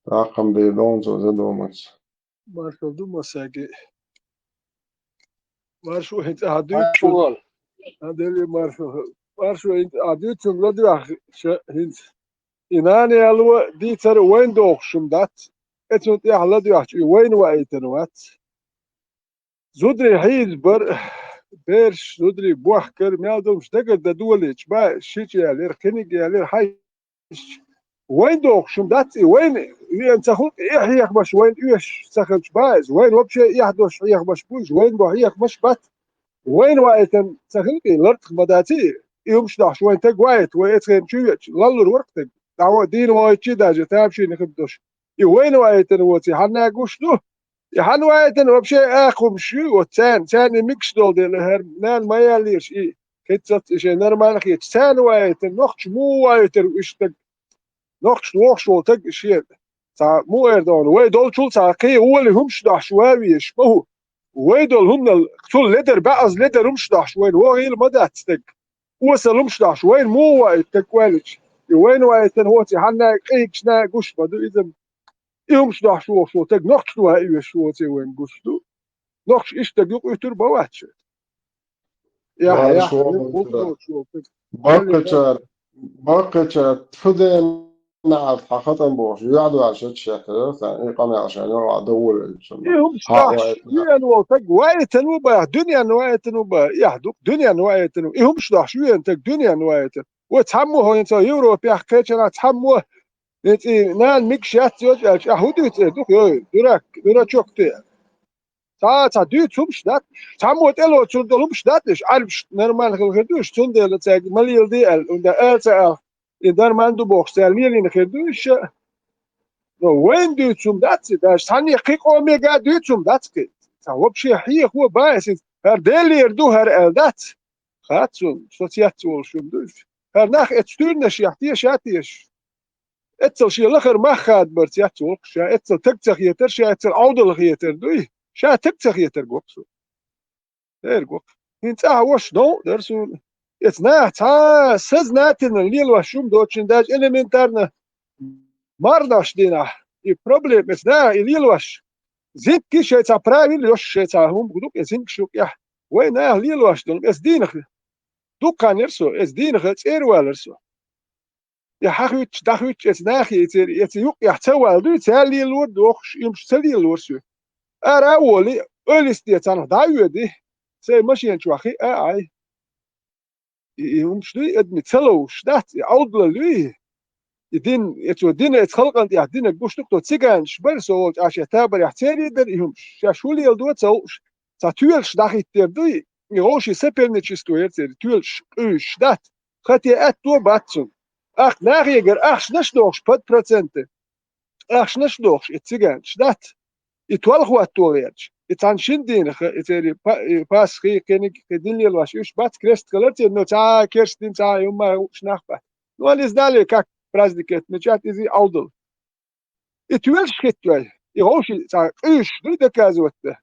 тӀаккха-м дийр ду хьуна цо задуматься. Маршалла ду массаьрга. Маршо хӀинца ахьа дуьйцу. Маршалла. Ан дели маршо. Маршо хӀинца ахьа дуьйцу, ладоьгӀна ша хӀинца. И нана яло дийцар вайна дохуш хӀума дац. Эцунна тӀехь ладоьгӀча и вайна ваийтина вац. Зударий хьийзабар, бераш зударий бохкар, мел долуш дагар дан долийча, ба, шича ялира, кхиниг ялира, хьай Вайн дохуш хӀума дац и, вайн веана ца хуьлу, и хьехамаш вайн оьшуш ца хилча бан иза. Вайн вообще эхь долуш хьехамаш бу иза, вайн бо хьехамаш бац. Вайн ваийтина ца хилу и, лартах ма дац и, и хӀумаш дохуш вайн таг ваийта, вай эцхайна чу веача, лаллур вара-кх таг. ДӀа дийна ваийтча даже, тамашийна хир долуш. И вайн ваийтина воций хьанна гуш ду? И хьан ваийтина вообще акха хӀумаш ю, вот царна, царна и мегаш долу дела, хӀара нана ма яллийша и, кхин цац и шайн нормально хеташ. Царна ваийтина, нохча муха ваийтира уьш стаг? Нохча вохуш волу таг и шена. Цхьа муха эр ду хьуна, вай долчул цхьа кхин гӀоли хӀумаш дохьуш ван везаш ма хӀу. Вай долу хӀуманал, цул ледар, баьӀаза ледар хӀумаш дохьуш вайна вогӀийла ма дац стаг. Осал хӀумаш дохьуш вайна муха ваийта стаг ваьллача? И вайна ваийтина воций хьанна а, къийгаш на а гуш ма ду иза. И хӀумаш дохьуш вохуш волу таг нохча ван а везаш воций вайна гуш ду. Нохча иштта стаг юкъуьйтур ма вац шуьга. Яхь, яхь, баккхачара, баккхачара, тфу ден нахьа хьан хатам бохуш, юьхь доацаш шекхар, царна и къамел шайна юкъахь довла аьлча. И хӀумаш Хьа дахьаш, вай- дуьнен волу стаг ваийтина ву баха, дуьнен ваийтина ву баха, яхь ду-, дуьнен ваийтина ву. И хӀумаш дахьаш веана стаг дуьнен ваийтина. Вай цхьаммо хӀо хӀинца Европехь кхечанахь цхьаммо, и цӀий нана мигаш яц йоцу аьлча, ахьа хӀун дуьйцу цӀе дукха, йой, дурак, дурачок те. Цхьа, цхьа дуьйцу хӀумаш дац, цхьаммо тӀелоцур долу хӀумаш дац, уьш Ӏарбаш нормально хила хир ду, уьш цундела цаьрга ма леладе аьлла, хӀунда аьлла ца аьлла, и нормально ду бохуш, цара лелийна хир ду уьш. Но вайна дуьйцу хӀума дац и, даже цхьанне кхин къомега а дуьйцу хӀума дац кхин. Цхьа вообще хьехо бан аса иза, хӀара Делера ду хӀара аьлла дац. Хац суна, со цец волуш хӀума ду уьш. ХӀара нах эцу туьйранашехь теша а теша. Эццал шен лахара мах хадабар цец волуш, ша эццал таг ца хетар, ша эццал Ӏовдал хетар дуй, ша таг ца хетар гоху со. Эр гоху. ХӀинца ахьа ваша новкъа дара суна. Эца наха цхьа сознательно лелош хӀума доцучун даже элементарно марнаш дийнахь. И проблема эца наха и лелош. Зинкий шайн цхьа правил йош шайн цхьа хӀума ду, и зинкаш юкъехь. Вай наха лелош долу, эца дийнах дуккха яра со, эца дийнах цӀера валара со. И хьахуьттуш, дӀахуьттуш эца нахе, эца, эца юкъехь ца вала дуй, ца лелора дохуш, и хӀумаш ца лелора соьга. Ара а волий, ойлисте царнах дӀа а воьдий, сайн машен чохь хиъ а Ӏай. И, и хӀумаш дуй, адамийн ца ловш дац, и Ӏовдалалла юй. И дин, эцо дина, эца халкъана тӀехь динарг гуш ду-кх, тхо циганаш бара со волчу Ӏашат табарехь церий дара и хӀумаш. Шаьш хӀун леладо ца лууш, цхьа тоьлаш дӀахӀиттера дуй, и вовшийн соперничество яра церий, тоьлаш къуьйсуш дац. Хати аьтто бац цунна. Ахь нахегара ахчанаш а дохуш, под проценты ахчанаш а дохуш, и циганаш дац. И толла хӀотто гӀерташ. И цхьана шина дийнах, и церий па-, и Пасхий, кхиниг, кхин дин лелош, уьш бац, крест хилар церан, но цхьа а керстдина, цхьа а хӀумма а хууш нах бац. Ну, они знали, как праздник отмечать, иза Ӏовдал. И тоьлаш хӀиттавай, и вовшийн цхьа къуьйсуш дуй доказывать дан.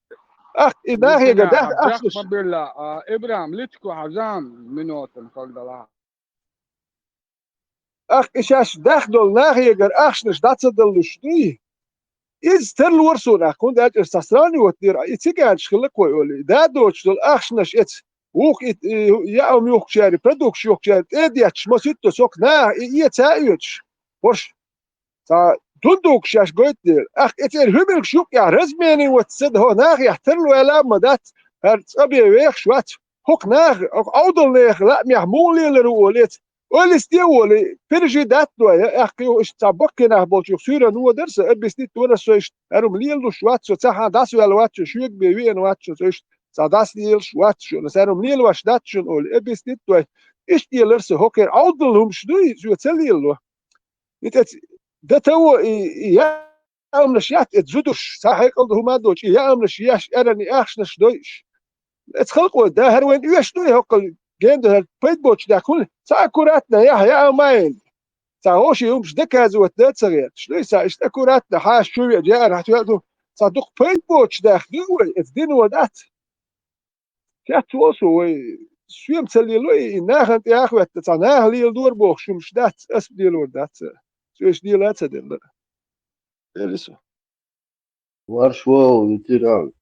Ахь и нахега дахьа ахчанаш. Ибрахим, литко хьажам минотан халдала. Ахь и шаьш дахь долу нахегара ахчанаш дӀа ца даллуш дуй? Иза тарлора суна ахь, хӀунда аьлча аса цхьа сравнивать дира, и циганаш хилла кхой олий. Да доцуш долу ахчанаш эца, вукху и, и яам юхкучаьрий, продукташ юхкучаьрий тӀе а детташ, маситто сокх наха и эца а оьцуш. ХӀорш цхьа дундугаш шаьш гойту дела, ахь и церан хӀуьмилгаш юкъехь разменивать ца до, хӀо нахехь тарло аьлла а ма дац, хӀара цкъа бен вехаш вац, хӀокху наха, хӀокху Ӏовдал нехан лаамехь муха лелар ву олий эца, ойлисте а волий, пережи датт дой, ахь кхин иштта цхьа баккхий нах болчух суьйранна вон дара сан, объяснить дора аса со иштта, хӀара хӀума лелалуш вац со, цхьахьана дӀасаваьлла вац со, шуьга бен веана вац со, со иштта цхьа дӀасалелаш вац шуна, аса хӀара хӀума лелаваш дац шуна олий, объяснить дой, иштта лелара со, хӀокхеран Ӏовдал хӀумаш дуй, соьга ца лелало. И тӀе ц-, дан таво и, и яамнаш яц, эца зударш, цхьа хьекъал ду хӀума а доцуш, и яамнаш еш, аьррана и ахчанаш дойуш. Эца халкъо, да, хӀара вайна оьшуш дуй, хӀокхул генда хӀара пайда боцуш даьккхина, цхьа аккуратно яхь, яа майна. Цхьа вовшийн хӀумаш доказывать дан а ца гӀерташ. Дуй, цхьа иштта аккуратно, хьаша чу веа, яара хьан тоьа ду, цхьа дукха пайда боцуш даьхна дуй вай, эца дино дац. Цец волу со вай, соьма ца лело и, и нахана тӀе а хӀоьттина, цхьа наха леладора бохуш хӀумаш дац, ас лелор дац. Цуьш дела а ца делла. Эр со. Марш вогӀу, ветеран.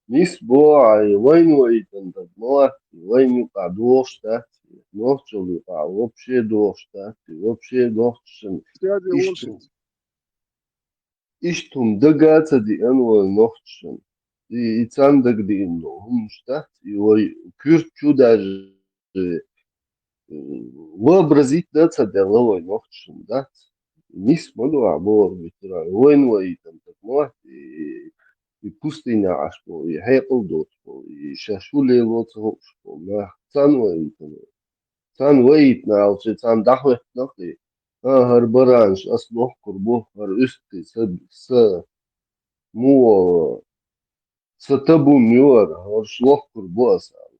Нис бохьа, и вайна ваийтан даг ма вац, и вайна юкъахь дохуш дац, и нохчалла юкъахь вообще дохуш дац, и вообще нохчашна иштта. Иштта хӀума дага а ца деана вай нохчашна. И, и царна дага деана долу хӀуманаш дац, и вай куьрт чу даже, э, вообразить дан а ца делла вай нохчашна дац. Нис ма ду ахь боху ветеран, вайна ваийтан даг ма вац, и, и пустыня Ӏаш болу, и хьекъал доцу болу, и шаьш хӀун лело ца хууш болу нах, царна ваийтан. Царна ваийтина алча, царна дӀахӀоьттина кхин. А, хӀара баранаш ас лохкур бу, хӀара уьстагӀий са, са муо, са табун юара, хӀорш лохкур бу ас аьлла.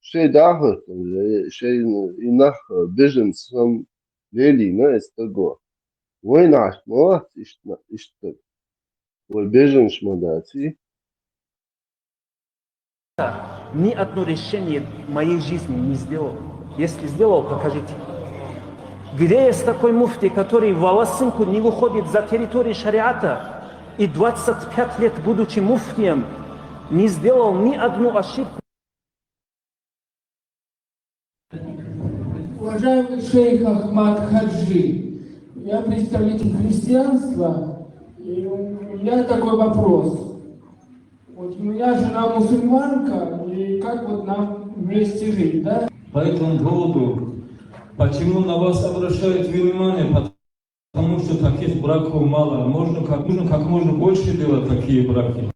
Шайн дӀахӀоьттина, шайн и нах беженцам лелийна эцу стага. Вайна Ӏаш ма вац иштта, иштта стаг. Вай беженаш ма дац и. Ни одно решение моей жизни не сделал. Если сделал, покажите. Где есть такой муфти, который в волосинку не выходит за территорию шариата и двадцать пять лет, будучи муфтием, не сделал ни одну ошибку? Уважаемый шейх Ахмад Хаджи, Я представитель христианства, и у меня такой вопрос. Вот у меня жена мусульманка, и как вот нам вместе жить, да? По этому поводу, почему на вас обращают внимание? Потому что таких браков мало. Можно как, нужно как можно больше делать такие браки.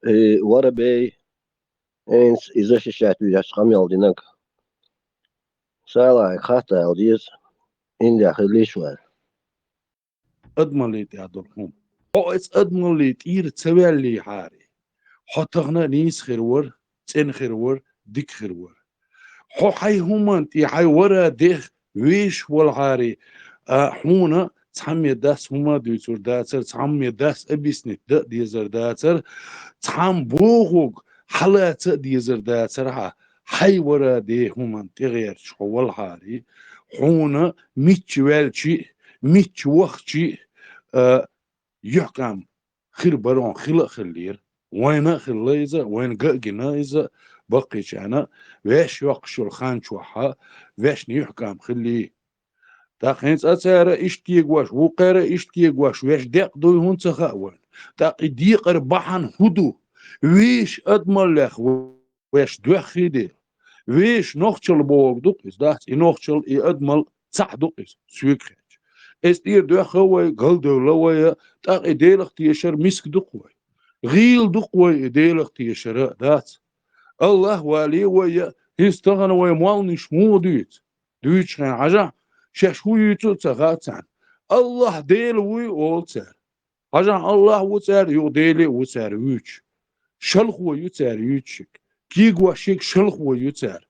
Э, Варабей, эйнс и защищать вижас хамъял динаг. Сала хата алдиз, инда хилиш вар. Адмалли тӀадурхум. Хо эц адмалли тӀир цавалли хари. Хо тахна нис хирвар, цен хирвар, дик хирвар. Хо хай хуман тӀи хай вара дех веш валхари, а, хьуна цхьамме дас хӀума дуьйцур дацар, цхьамме дас объяснить да дезар дацар, цхьам богӀуг хьалаца дезар дацар хьа, хьай вара де хӀуман тӀегӀерташ хьо валхьари, хьуна мичча ваьлчи, мичча вахчи, а, юхькам хир барон хила а хиллера. Вайна а хилла иза, вайна га а гина иза, баккхийчарна, ваьш йоккхуш йолу хан чохьа, ваьшна юхькам хилли. ТӀаккха хӀинца а цара иштта кегош, вукхара иштта кегош, веш декъ дуй хӀун ца хаьа вайна. ТӀаккха и декъар бахьана хӀу ду? Веш адамаллех веш доьххий дела. Веш нохчалла бохург ду-кх иза, дац, и нохчалла, и адамалла цхьаъ ду-кх иза, соьга хетча. Эс тӀера доьхха вай, галдевлла вай, тӀаккха и Делах тешар миска ду-кх вай. ГӀийла ду-кх вай и Делах тешара, дац. Аллах валий вай, хӀинца тахана вай молланаш муха дуьйцу? Дуьйцучу хенахь хьажахь, шаьш хӀун юьйцу а ца хаьа царна. Аллах Дела вуй олу цара. Хьажахь, Аллах ву цара, юха Дела а ву цара вуьйцуш. Шалхо ю цара юьйцуш шиъ. Кийгош шиъ шалхо ю цара.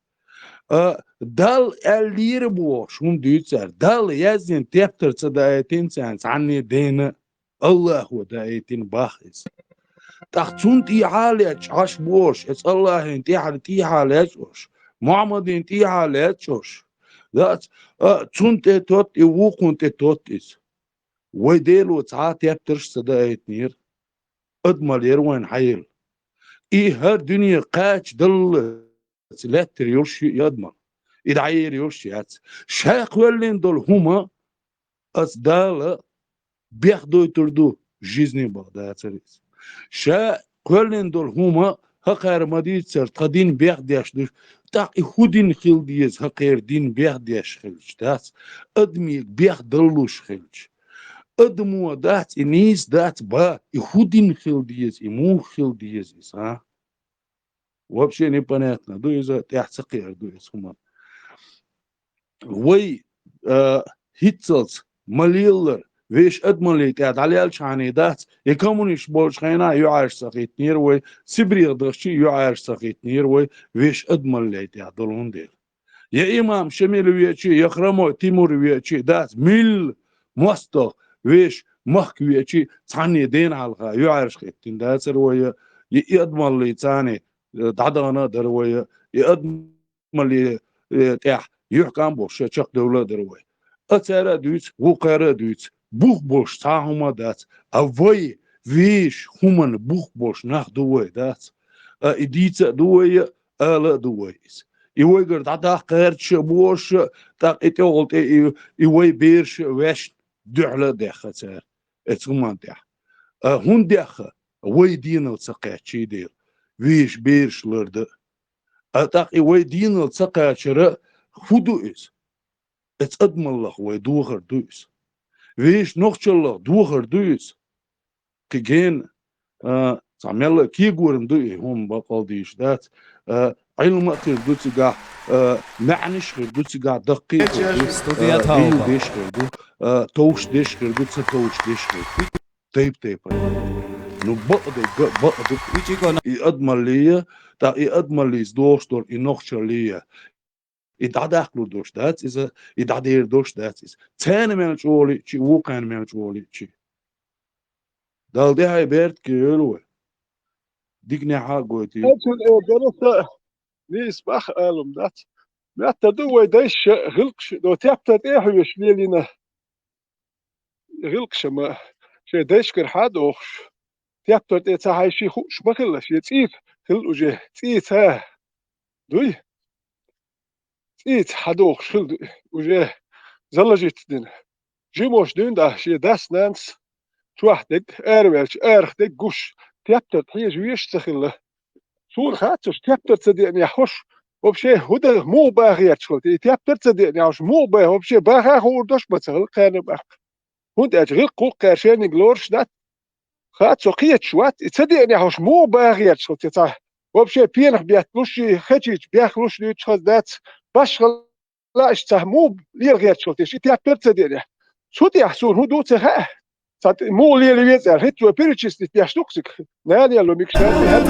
А, Далла аьллера бохуш, хӀума дуьйцу цара. Далла яздина тептар ца даийтина царна цхьанне дена. Аллахо даийтина бах иза. ТӀаккха цунна тӀехьа а лечкъаш бохуш, эца Аллахина тӀехьа, тӀехьа лечкъаш, Мухьаммадина тӀехьа лечкъаш. Дац, а, цунна тӀе тотта и вукхунна тӀе тотта иза. Вай Дело цхьа а тептарш ца даийтинера, адамалла яра вайна хьаелла. И хӀара дуьне кхача даллалц лаьттара йолуш ю и адамалла. И дӀаер йолуш яц. Ша кхоьллина долу хӀума аса Дала бехдойтур ду, жизни баха дацара иза. Ша кхоьллина долу хӀума хӀокхара ма дийццара тхан дин бехдеш ду, тӀаккха и хӀун дин хила деза хӀокхеран дин бехдеш хилча, дац, адамийн бехдаллуш хилча. Адамо дац, и нийса дац, ба, и хӀун дин хила деза, и муха хила деза иза, а? Вообще непонятно ду иза, тӀаьхьа ца кхиар ду иза хӀума. Вай, а, хӀинццалц ма леллара, вешан адамаллий тӀехь дӀалелчхьана дац, и коммунисташ болчу хенахь юьхьӀаьржа ца хӀиттинера вай, Сибрех дахчий юьхьӀаьржа ца хӀиттинера вай, вешан адамаллий тӀехь долун дела. Я имам Шемил веачий, я Хромой Тимур веачий дац, милла мостагӀа вешан махка веачий цхьанне дена хьалха юьхьӀаьржа хӀиттина дацара вай, я и адамаллий царна, э, дӀадахана а дара вай, и адам- малле, э, тӀехь юьхькӀам болуш, ша чекхдевлла а дара вай. А цара а дуьйцу, вукхара а дуьйцу. Бух болуш цхьа а хӀума дац. А вай, вешан хӀуманна бух болуш нах ду вай, дац. А и дийца а ду вай, ала а ду вай иза. И вайгара дӀадаккха гӀерташ а бу уьш, тӀаккха и тӀехула тӀе и, и вай бераш а ваьшна дуьхьала а даьхна цара эцу хӀуманна тӀехь. А хӀунда даьхна? Вай денал ца кхаьччий дела, вешан бераш ларда а. А тӀаккха и вай денал ца кхачара хӀун ду иза? Эцу адамаллах вай дохар ду иза. Вешан нохчаллах дохар ду иза. Кхин гена, а, цхьа мелла а кегорам ду и хӀума бакъал дийш дац. А, Ӏилма а хир ду цигахь, а, маьӀнаш а хир ду цигахь, даккхий а хир ду, а, гӀийла деш а хир ду, а, товш деш а хир ду, ца товш деш а хир ду. Тайп-тайпана. Ну, бакъ де, га-, бакъ ду. И адамаллий, тӀаккха и адамаллица дохуш долу, и нохчаллий. И дӀадаккхалур долуш дац иза, и дӀадер долуш дац иза. Царна мел чӀогӀа лиъчи, вукхарна мел чӀогӀа лиъчи. Далла тӀаьхье беркате йойла вай. Диканехьа а гойтий. Эцун э, дараса нийса баха алам дац. Метта ду вай дайша гӀилкхаш, до тептар тӀе а хьоьжуш лелийна. ГӀилкхаша-м шайн дайшкара хьа а дохуш, тептар тӀе ца хьаьжча хууш ма хилла, шен цӀийца хилла уже, цӀийца дуй. цӀийца хьадохуш хилла ду, уже заложить дина. Жимош дуьйна дӀа шен дас-нанас чохь дерг, араваьлча арах дерг гуш, тептар тӀе хьежа везаш ца хилла. Суна хаьтташ, тептар ца деанехь хӀорш вообще хӀун дан, муха баха гӀерташ хилла те? И тептар ца деанехь хӀорш муха баха, вообще баха хуур долуш ма ца хилла кхарна баккха. ХӀунда аьлча гӀиллакх-гӀуллакх кхаьршениг лоруш дац. Хаа, цо кхеташ вац, и ца деанехь хӀорш муха баха гӀерташ хилла те цхьа? Вообще пенах бетталуш, и хечийча бехлуш дуьйцуш хаза дац, башхала иштта цхьа муха лела гӀерташ хилла те, и тептар ца деанехь. Цу тӀехь суна хӀун ду ца хаьа. Цхьа тӀе-, муха лела веза аьлла, хӀинца вай перечислить деш ду-кх цига. Нана ял ло микаш дац, и хӀара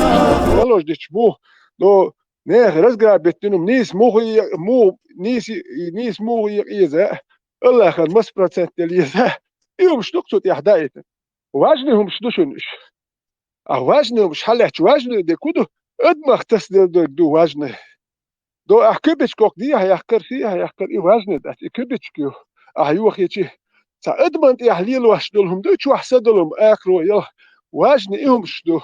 залождича муха, но нехан разграбить дина хӀума нийса муха е-, муха, нийса, нийса муха екъа еза, Аллахьан маса процент дела еза, и хӀумаш ду-кх цу тӀехь даийтина. Важный хӀумаш ду шуна уьш. А важный хӀумаш хьалаьтташ, важный дерг хӀун ду? Адамах тасаделла дерг ду важный. До ахь кибичкок дехьа яьккхар, сехьа яьккхар, и важный дац, и кибичка ю. Ахь йохийчи, цхьа адаман тӀехь лелош долу хӀума ду, чохь са долу хӀума, акхаро ял, важный и хӀумаш ду.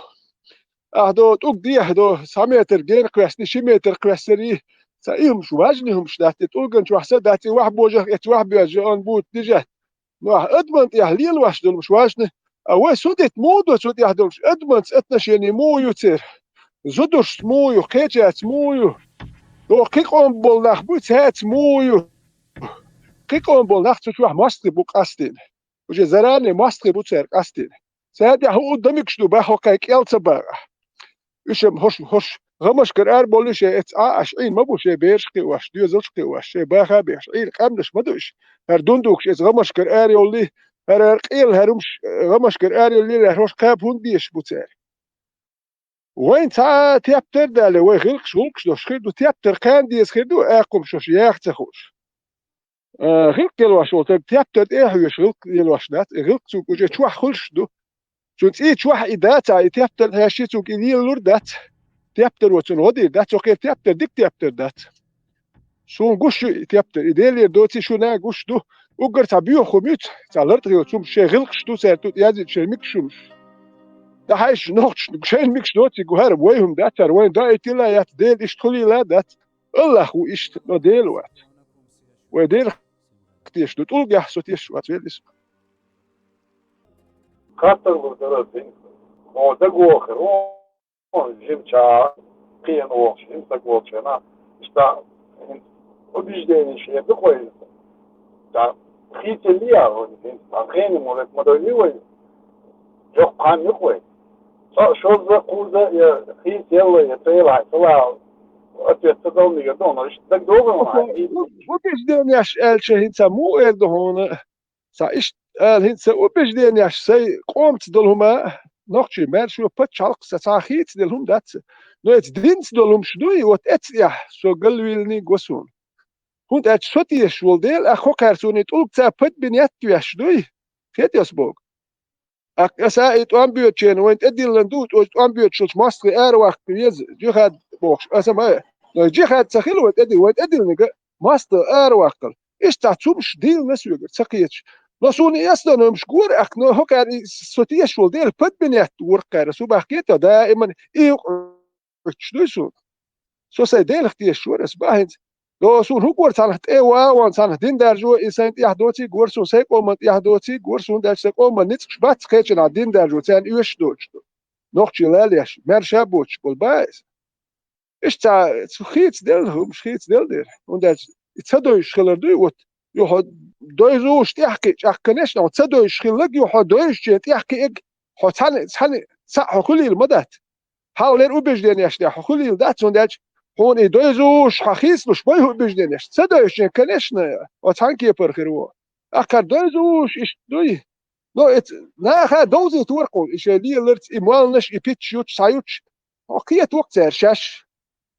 Ахь до тӀулг дехьа до, цхьа метр гена кхоьссина, ши метр кхоьссарий, цхьа и хӀумаш, важный хӀумаш дац, и тӀулган чохь са дац, и вахь божах эца вахь боьжжа, он бут дижат. Ну, ахь адаман тӀехь лелош долуш важный, а вай судить муха до цу тӀехь долуш, адаманца отношение муха ю церан? Зударшца муха ю, кхечаьрца муха ю? До кхин къоман болу нах буй, цаьрца муха ю? Кхин къоман болу нах цу чохь мостагӀий бу къастийна. Уже заранее мостагӀий бу цара къастийна. Цара тӀехь хӀун дан мегаш ду, баха кхайн кӀел ца бакъа. Уьш-м хӀорш, хӀорш гӀамашкара араболлий шайн эцна Ӏа, аш Ӏийна ма бу шайн бераш кхиош, доьзалш кхиош, шайн баха а бехаш, Ӏийна къаьмнаш ма ду уьш. ХӀара дундукаш эцна гӀамашкара арайоллий, хӀара, хӀара къела хӀара хӀумаш гӀамашкара арайоллий, хӀорш кхаба хӀунда дезаш бу цара? Вайн цхьа а тептар а дале, вай гӀиллакхаш, гӀуллакхаш долуш хир ду, тептар кхана деза хир ду, акхумаш шуьш яха ца хууш. А, гӀиллакх лелош волу стаг тептар тӀе а хьоьжуш гӀиллакх лелош дац, и гӀиллакх цуьнга уже чохь хуьлуш ду. Цуьнан цӀий чохь и дацахь, и тептар хьаьжчи цуьнга и лелалур дац. Тептаро цунна гӀо дийр дац, цо кхера тептар дика тептар дац. Суна гуш ю и тептар, и Делера доций шуна а гуш ду. Уггар цхьа боьха хӀума юьцу, цхьа лартӀехь йоцу хӀумаш шайн гӀиллакхаш ду, цаьрга тӀе язйина шайн мегаш хӀумаш. ТӀаккха хьайша нохчашна шайна мегаш доций гу хӀара, вай хӀума дац хӀара, вайн даийтийла а яц, Дела иштта хуьлийла а дац. Аллах ву иштта, но Дела вац. Вай Делах тешаш ду, тӀулгехь со тешаш вац, вел иза. Хаттар лур дара ас, хӀинца, хьо дагавохура, хьо жимча кхиъна вохуш, жима стаг волчу хенахь, иштта, хӀинца убежденеш хир ду-кх вай иза. Ткъа хийцаллий а вай хӀинца, ткъа хенан мурд ма дойли вай? Чохь кхаьннах вай. Цкъа шозза, кхузза я хийцаелла, я цӀе елахь, ца лаьа, ответ ца дала мегар ду, но иштта дагадогӀу хьуна, хьан хийца? Убежденеш аьлча хӀинца муха эр ду хьуна? Сан иштта ала хӀинца убежденеш, сайн къомаца долу хӀума, нохчий, маьрша пачхьалкх, сан цхьа хийцаделла хӀума дац. Но эца динца долу хӀумаш дуй, вот эццехь со галвиллиниг го суна. ХӀунда аьлча со тешаш волу Дела, ах, хӀокхаьрца суна и тӀулг цхьа подменять веш дуй. Хетий ас бохург? Ах, аса и тӀом боьдучу хенахь вайна тӀедиллина ду, оцу тӀом боьдучу мостагӀий араваккха веза, джихад бохуш, аса ма, но джихад ца хила вайн тӀеди-, вайн тӀедиллинарг мостагӀа араваккхал. Иштта цхьа цумаш дийлина соьгара, ца кхеташ. Но суна и эццахь хӀумаш гора, ах, но хӀокхаьрца и со тешаш волу Дела подменять вора кхара, со бахкийта даиман и юкъа Ӏуьттуш дуй суна? Со сайн Делах тешаш вара ас бахьанца. До суна хӀун гора, цхьанах тӀе а ван, цхьанах дин даржо, и сайн тӀехь доций гора суна, сайн къоман тӀехь доций гора суна, дальше сайн къоман ницкъаш бац кхечанхьа дин даржо, царна оьшуш доцуш ду. Нохчий лалеш, маьрша а боцуш болу бан иза. Иштта цхьа хийцаделла, хӀумаш хийцаделла дера. ХӀунда аьлча и ца дойзуш хилар дуй, вот, юха дойзуш тӀехь кхиъ чӀаккханеш, ца дойзуш хилларг, юха дойзучу тӀехь кхиъиг, хьо цхьаьна, цхьаьна, цхьаъ хьо хуьлийла ма дац. Хьалхалера убежденеш тӀехь хьо хуьлийла дац, хӀунда аьлча хьуна и дойзуш, хьан хийцалуш бай хӀу убежденеш. Ца дойзучу, конечно, хьо цхьаьна кепара хир ву. Акхар дойзуш иштта дуй. Но эц-, наха довзийта вара кху, и шайн леларца, и молланаш, и питчаш юттуш, схьаюттуш, хьо кхета ву-кх цара шаьш.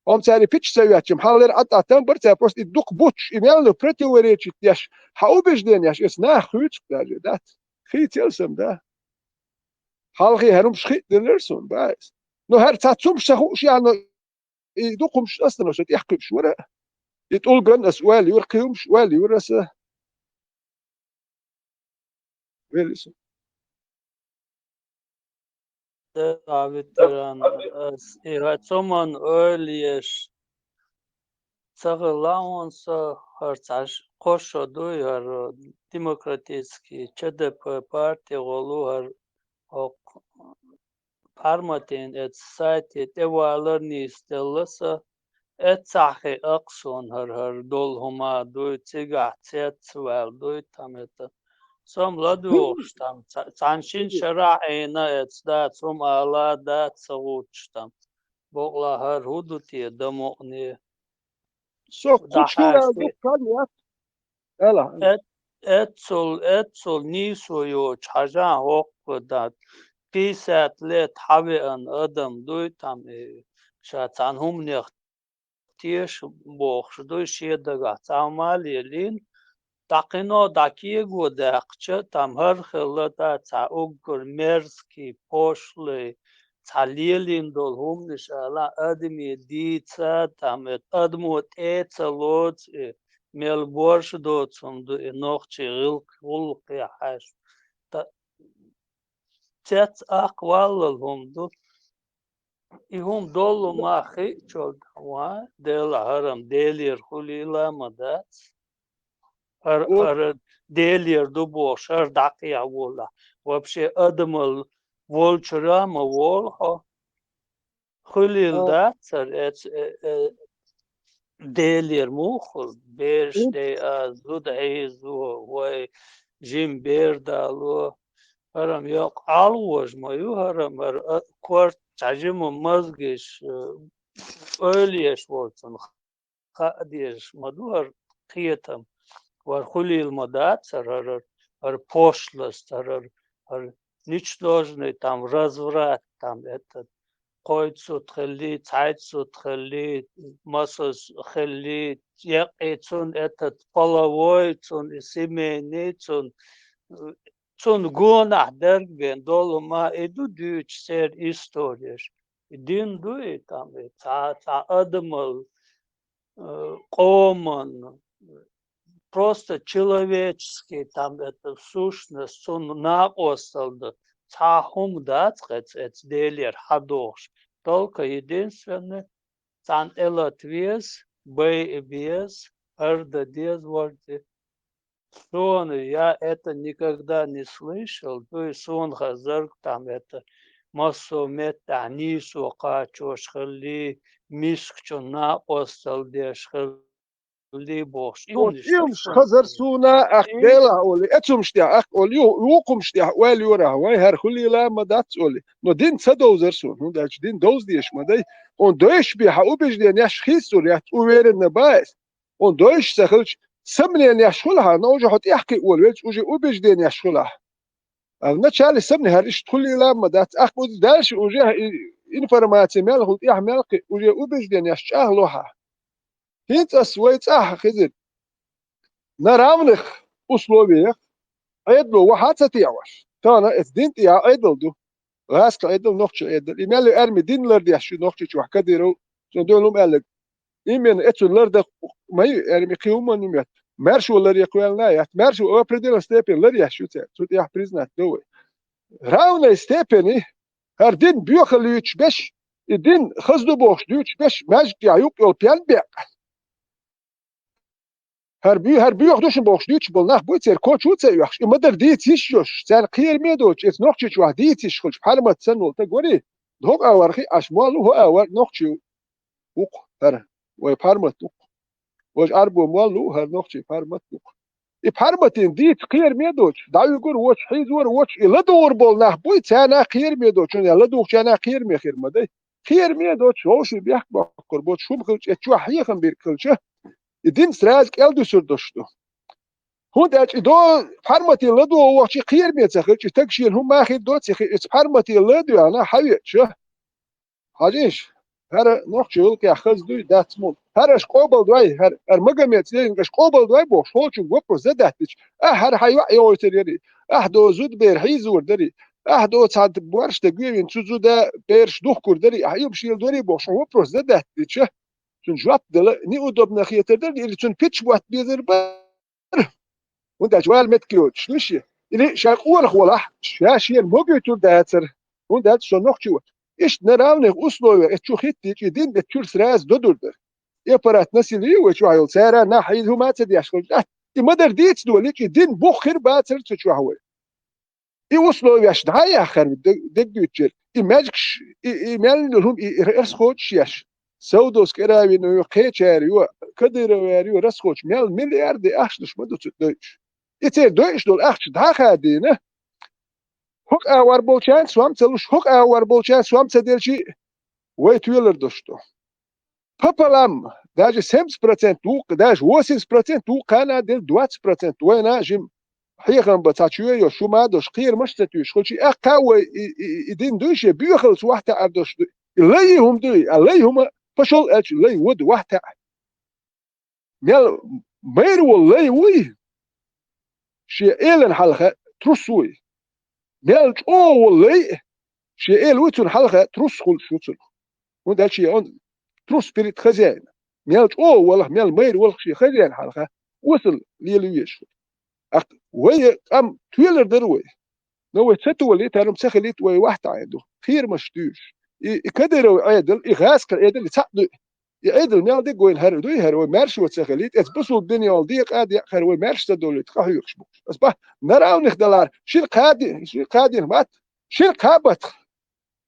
Хьо-м цара и питчаш ца оьттича, хьалхалера Ӏад-Ӏад там бара цара, просто и дукха буттуш, и мел ду противоречить деш, хьан убежденеш, эца наха хуьйцу-кх даже, дац. Хийцаелла сан, да. Хьалхе хӀара хӀумаш хиъ делира суна, баьс. Но хӀара цхьа цумаш ца хууш яхьа, но и дукха хӀумаш аса, но со тӀехкхуьуш вара. И тӀулган аса ойла юра, кхин хӀумаш ойла юра аса. Вели со. Де а ветеран, ас и хьа цоман ойла еш. ца хилла хьуна со, хӀара цхьа ш-, кхо шо дуй, хӀара демократический Ч Д П парти гӀолу, хӀара хӀокху Пхьарматин эцу сайте тӀевалар нийсделла сан, эццахь хи акха суна хӀара, хӀара долу хӀума дуй, цигахь цецваьлла дуй, там это. Сом ладугӀуш там, ца-, цхьана шина шарахь Ӏийна эцу дац, хӀума ала дац, ца гӀуттуш там. Бокъла хӀара хӀун ду те, дан мукъане? Со кхучу дӀахьаьжчи. Ала. Эт-, эццул, эццул нийсо йоцуш хьажахь хӀокху дан, пятьдесят лет хьавеана адам дуй, там, и, ша цхьана хӀуманех теша бохуш дуй, шен дагахь цхьа хӀума а лелийна, дӀа кхин а дӀа кего даьккхича, там хӀара хилла тӀа цхьа уггар мерзкий, пошлый, цхьа лелийна долу хӀуманаш ала, адаме дийца, там, это, адамо тӀе а ца лоцу, и мел борша доцу хӀума ду, и нохчийн гӀиллакх-, гӀуллакхе хьаьжча. Та-, цец акха валлал хӀума ду. И хӀума доллу ма хиъчул тӀаьхьа, Дела хьарам, Делера хуьлийла а ма дац. ХӀара, хӀара Делера ду бохуш, хӀара дӀакхехьа волахь. Вообще адамал волчуьра а ма волу хьо. Хуьлийла дац хӀара, эц-, э, э, Делера муха хуьлу? Бераш дайа, зуда хьийзо, вай жима бер дало. ХӀара-м йоккха ӀалгӀожа ма ю, хӀара-м хӀара, а, корта цхьа жима мозгаш, э, ойла еш волчунна хаа дезаш ма ду хӀара кхетам. ХӀара хуьлийла ма дац хӀара, хӀара, хӀара пошлость, хӀара, хӀара ничтожный там разврат, там этот, кхойтта сутта хиллий, цхьайтта сутта хиллий, массаза хиллий, еккъий цунна этот половой, цунна и семейный, цунна, э, цунна гонахь дерг бен долу ма и ду дуьйцуш церан историяш. И дин ду и там, и цхьа, цхьа адамал, э, къоман, просто человеческий, там, это, сущность, цунна накъосталла дан цхьа хӀума дац, эц-, эцу Делера хьадохуш. Только единственное, царна тӀелата веза, байа беза, хӀара дан деза варде. Суна я это никогда не слышал, дуй суна хазарг там это, массо а меттехь нийсо кхачош хиллий, мискачун накъосталла деш хиллий бохуш. И хӀуманаш хазар суна, ах, Делахь олий, эцумаш тӀехь, ах, олий, ю-, юкъумаш тӀехь ойла йора, вай хӀара хуьлийла а ма дац олий. Но дин ца довзар суна, хӀунда аьлча дин довза дезаш ма дай. Хьуна дойш бен хьан убежденеш хийцалур яц, уверенно бац. Хьуна дойш ца хилча, сомнениеш хуьлахь, но уже хьо тӀехь кхиъна волавелча, уже убеждениеш хуьлахь. А вначале сомнение, хӀара иштта хуьлийла а ма дац, ахь кхуза дальше уже и информация мел хуьлу, тӀехь мел кхиъна, уже убеждениеш чӀагӀло хьан. ХӀинца ас вай цӀахь хезира. На равных условиях Ӏедало вахьа ца тиъаш. Тахана эцу дин тӀехь Ӏедал ду. ГӀаскхийн Ӏедал, нохчийн Ӏедал. И мел арми дин лардеш ю Нохчийчохь Кадыров, цунна дуьхьал хӀума аьлларг. Именно эцунна лардан ма ю, арми кхин хӀуманна ю моьтту. Маьршо ларъе кхоьллина а яц. Маьршо в определённой степени ларъеш ю церан. Цу тӀехь признать до вай. Равной степени хӀара дин боьхалла юьйцуш берш, и дин хаза ду бохуш дуьйцуш берш, маьждиг тӀехь юкъ йолу пен бекъ. ХӀара буьй-, хӀара боьха ду шуна бохуш дуьйцуш болу нах буй, церан коча а ца оьхуш, и ма-дарра дийца йиш йолуш, царна кхераме а доцуш, иза Нохчийчохь дийца йиш хилча, Пхьармат санна волу стаг варий, хӀокху агӀор хиъаш молла ву, хӀокху агӀор нохчи ву-кх хӀара, вай Пхьармат ву-кх. Важа Ӏарбо молла ву, хӀара нохчи Пхьармат ву-кх. И Пхьарматина дийца кхераме а доцуш, дӀавуьгур воцуш, хьийзор воцуш, и ладугӀур болу нах буй, царна кхераме а доцуш, шуна ладугӀучарна кхераме хир ма дай. Кхераме а доцуш, вовшийн бехк боккхур боцуш, хӀума хилча, эцу чохь хьехам бирг хилча, и дин сразу кӀел дуьсур долуш ду. ХӀунда аьлча и до Пхьарматина ладогӀа вахча, кхераме ца хилча, и стаг шена хӀума ма хир доций хи, иза Пхьарматина ладоьгӀна хьан веача. Хьажийша, хӀара нохчийн гӀуллакхехь хаза дуй, дац муха. ХӀара аша къобалдой, хӀара, хӀара Магомед Селимка аша къобалдой бохуш, хьолчуьнга вопрос задать дича, ахь хӀара хьан йоӀ йогӀуьйтур ярий, ахь до зудабер хьийзор дарий, ахь до цхьа борш де гуьйвина цу зуда бераш духкур дарий, ахь иймаш леладорий бохуш, хьуна вопрос задать дича, цунна жоп дала неудобно хетар дара, или цунна пичча мотт безар бара. ХӀунда аьлча вала меттиг йоцуш ду шен. Или ша къонах валахь, ша шена могуьйтур дацара. ХӀунда аьлча со нохчи ву. Иштта на равных условиях эцу чу хӀиттийча, и дин эцу чуьра сразу додур дара. и аппарат насилие вай чохь йолу, цара нах хьийза хӀума а ца деш хилча, и ма-дарра дийца долийча, и дин бух хир бацара цу чохь вай. И условияш дӀа а яххара, д-, дегдуьйцучуьра, и маьждигаш, и, и мел йолу хӀума, и, и расходаш еш, Саудовская Аравия йо, кхечара йо, Кадыровера йо, расходаш мел миллиард ахчанаш ма ду цу дойуш. И церан дойуш долу ахча дӀа а хадийна, хӀокху агӀор болчарна сом ца луш, хӀокху агӀор болчарна сом ца делчий, вай тоьлар долуш ду. Пополам, даже семьдесят процент вукху, даже восемьдесят процент вукху кхана делла, двадцать процент вайна жима хьехам бан цхьа чоь йо, шу ма а долуш, кхерамаш а ца туьйсуш, хӀокху а кхаъ вай и, и, и дин дуй шен боьхалц вахьтаьӀар долуш ду. И лай хӀума дуй, а лай хӀума, пошёл аьлча, лай вада вахьтаьӀа. Мел майра волу лай вуй, шен элана хьалха трус вуй. Мел чӀогӀа волу лай, шен эла вуй, цунна хьалха трус хуьлуш ву цунах. ХӀунда аьлча шен он трус перед хозяином. Мел чӀогӀа волу, мел майра волу шен хозяина хьалха, осал лела везаш хуьлу. ТӀаккха вай къам тоьлар дара вай. Но вай ца толий, тӀаьхьа ца хилийта вай вахьтаьӀа ду. Кхерамаш туьйсуш. И, и Кадыров Ӏедал, и гӀазкхи Ӏедал, и цхьаъ ду. И Ӏедал мел дерг вайна хӀара дуй, хӀара вай маьрша ца хилийта, эца бусулба динан йолу декъа а декъа, хӀара вай маьрша ца долуьйту, къахьоьгуш бу. Ас бах, на равных далахь, шина кхади-, шина кхадина бат, шина кхабатах.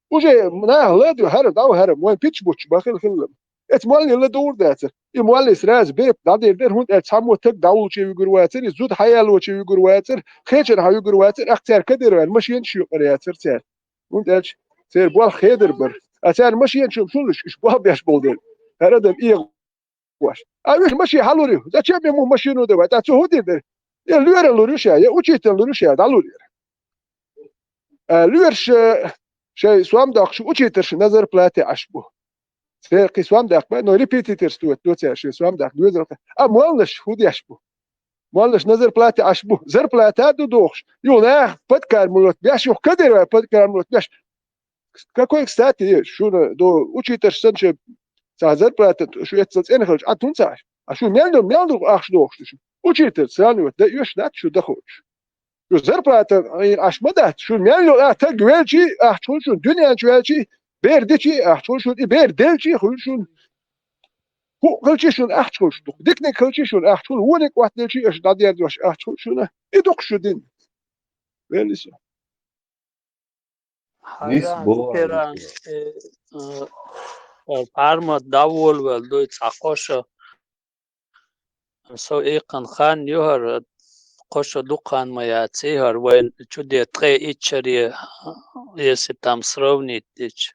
Уже нах ладуй хӀара, дӀа ву хӀара, вайн пичча буттуш бан хила хилла. Эца молле ладугӀур дацара. И молле сразу бепиг дӀадийр дара, хӀунда аьлча цхьаммо таг дӀавуллучу вуьгур вацара, и зуда хьаяллочу вуьгур вацара, кхечанхьа вуьгур вацара, ахь цара Кадыровн машенаш юкъара яцара цара. ХӀунда аьлча церан болх хедар бара. А царна машенаш шу луш, уьш болх беш болу дела. ХӀара адам эгӀош. А уьш машен хьалур ю. Зачем ему машину давать? А цо хӀун дийр дара? Я лоьра лур ю ша, я учитель лур ю ша, дӀалур яра. А лоьраш, э, шайн сом доккхуш, учительш на зарплате Ӏаш бу. Церан кхин сом даккха, но репетиторство до цара шайн сом даккха, доьзал. А молланаш хӀун деш бу? Молланаш на зарплате Ӏаш бу. Зарплата а ду дохуш. Юха нах подкармливать беш, юха Кадыровн подкармливать беш. Какой, кстати, шуна до учительш санна шу цхьа зарплата шу эццал цӀена хилча, Ӏад хӀунда ца Ӏаш? А шу мел ду, мел ду ахча дохуш ду шу? Учитель сравнивать дан оьшуш дац шу дахочуш. Шу зарплата Ӏаш ма дац. Шу мел йолу а таг велчий, ахча хуьлу шуна, дуьнен чу велчий, бер дичий, ахча хуьлу шуна, и бер делчий, хуьлу шуна. ХӀуъ хилчий шуна ахча хуьлуш ду. Диканиг хилчий шуна ахча хуьлу, вониг оттаделчий аша дӀадердош ахча хуьлу шуна. И дукха шу дин. Велли со. Нис Хьажа боху Керан, э, э, э, пармат дӀаволавелла дуй цхьа кхо шо. Со иккхана хан ю хӀара, кхо шо дукха хан ма яций хӀара, вайн чу де ткъе итт шаре, если там сравнить дича.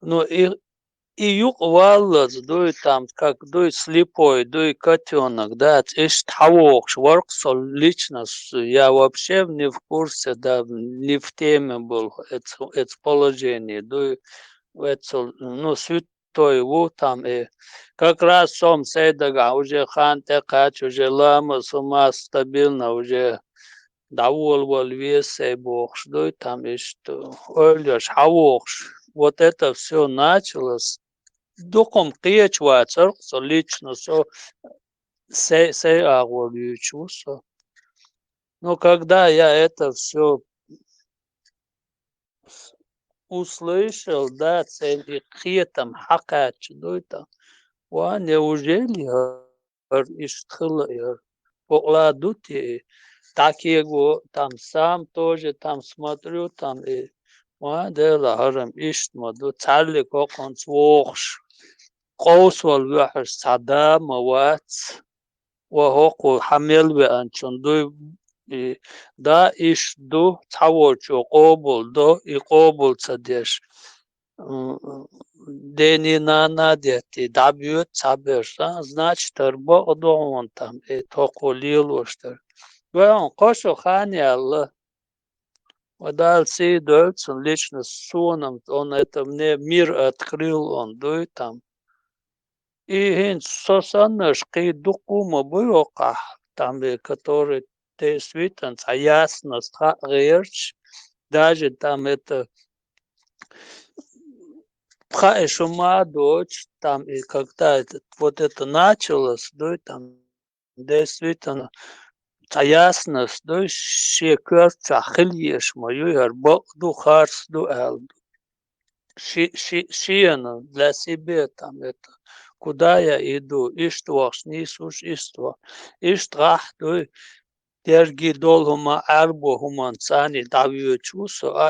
Ну, и, и юкъа валлалц дуй там, как дуй, слепой дуй, котёнок, да, иштта хьавогӀуш вара-кх со лично, с-, я вообще не в курсе, да, не в теме был, эц-, эц положение дуй, эцул, ну, святой ву там, э, как раз со-м сай дагахь уже хан тӀекхаьчча, уже ламаз, хӀума стабильно уже дӀаволавала веза сай бохуш дуй там иштта, ойла еш хьавогӀуш. Вот это всё началось. Дукха-м кхечу вацара-кх со лично, со сай, сай агӀор юьйцуш ву со. Но когда я это всё услышал, да, церан и кхетам хьакхаьчча дуй там. Ва, неужели хӀара иштта хилла яра? Бакъ ла ду те? ДӀакего там сам тоже там смотрю, там и, ва, Дела, хӀара-м иштта ма ду, цхьаьллиг хӀокхунца вогӀуш. Къовсавала ваьхьаш цхьа да ма вац. Ва хӀокхо хьан мел веанчун дуй, и, да, иштта ду, цхьаволчо къобал до, и къобал ца деш, м, дени нана детти, дӀабоьду цхьаберш, а, значит, хӀара бакъ ду хьуна там, и, хӀокхо лелош дара. Вай хьуна кхо шо хан яьлла. Ва Дала сий дойла цунна, лично сона-м, он это мне мир открыл, он дуй там. И хӀинца со саннарш кхин дукха ма бу йоккхахь, там, э, который действительно цхьа ясность хаа гӀерташ, даже там это пхаьа шу ма доцуш, там, и когда это, вот это началось, дуй там, действительно, цхьа ясность дуй, шен коьртачохь хила езаш ма ю, хӀара бакъ ду, харц ду аьлла ду. Ши-, ши-, шена для себя там это куда я иду, иштта вахаш нийсвуш, иштта вахаш. Иштта гӀахь дуй, дерриге долу хӀума, Ӏаьрбо хӀуманца царний дӀавоьдуш ву со, а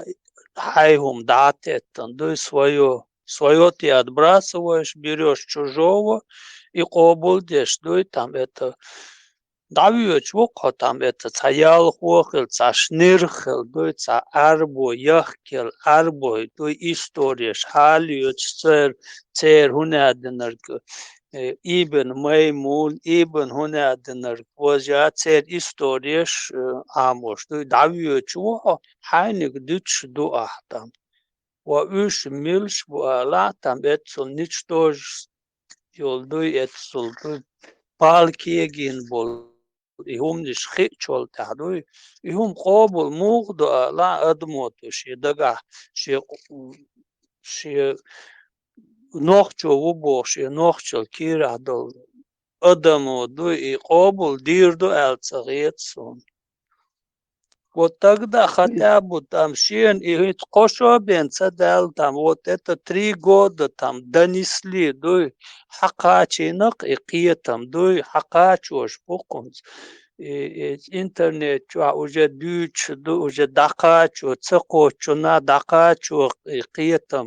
хьайн хӀума дӀа а теттан дуй, своё, своё ты отбрасываешь, берёшь чужого, и къобал деш дуй, там это, дӀавоьдуш ву-кх хьо, там это, цхьа ялхо хила, цхьа шнирх хила дуй, цхьа Ӏаьрбо, яхкел Ӏаьрбой дуй, истореш хьалоьцуш, церан, церан хӀун аьлларг, э, Ибн Маймун, Ибн хӀун аьлларг, вожа церан истореш, э, Ӏамош дуй, дӀавоьдуш ву хьо, хьайниг дуьтуш ду ахь там. Ва уьш милш бу ала, там эццул ничтожеств йолу дуй, эццул дуй, пал кегийна болу и хӀуманаш хиъчул тӀаьхьа дуй. И хӀума къобал муха до ала, адамо ду шен дагахь, шен, шен нохчо ву бохуш, шен нохчалла кийрахь долу адамо дуй, и къобал дийр ду аьлла ца хета суна. Вот тогда хотя бы там шена и хӀинца кхо шо бен ца даьлла там, вот это три года там донесли дуй, хьакхачийна-кх и кхетам дуй, хьакхачош бу-кх хӀинца. И, и интернет чохь уже дуьйцуш ду, уже дӀакхачо, ца кхоччунна дӀакхачо и кхетам,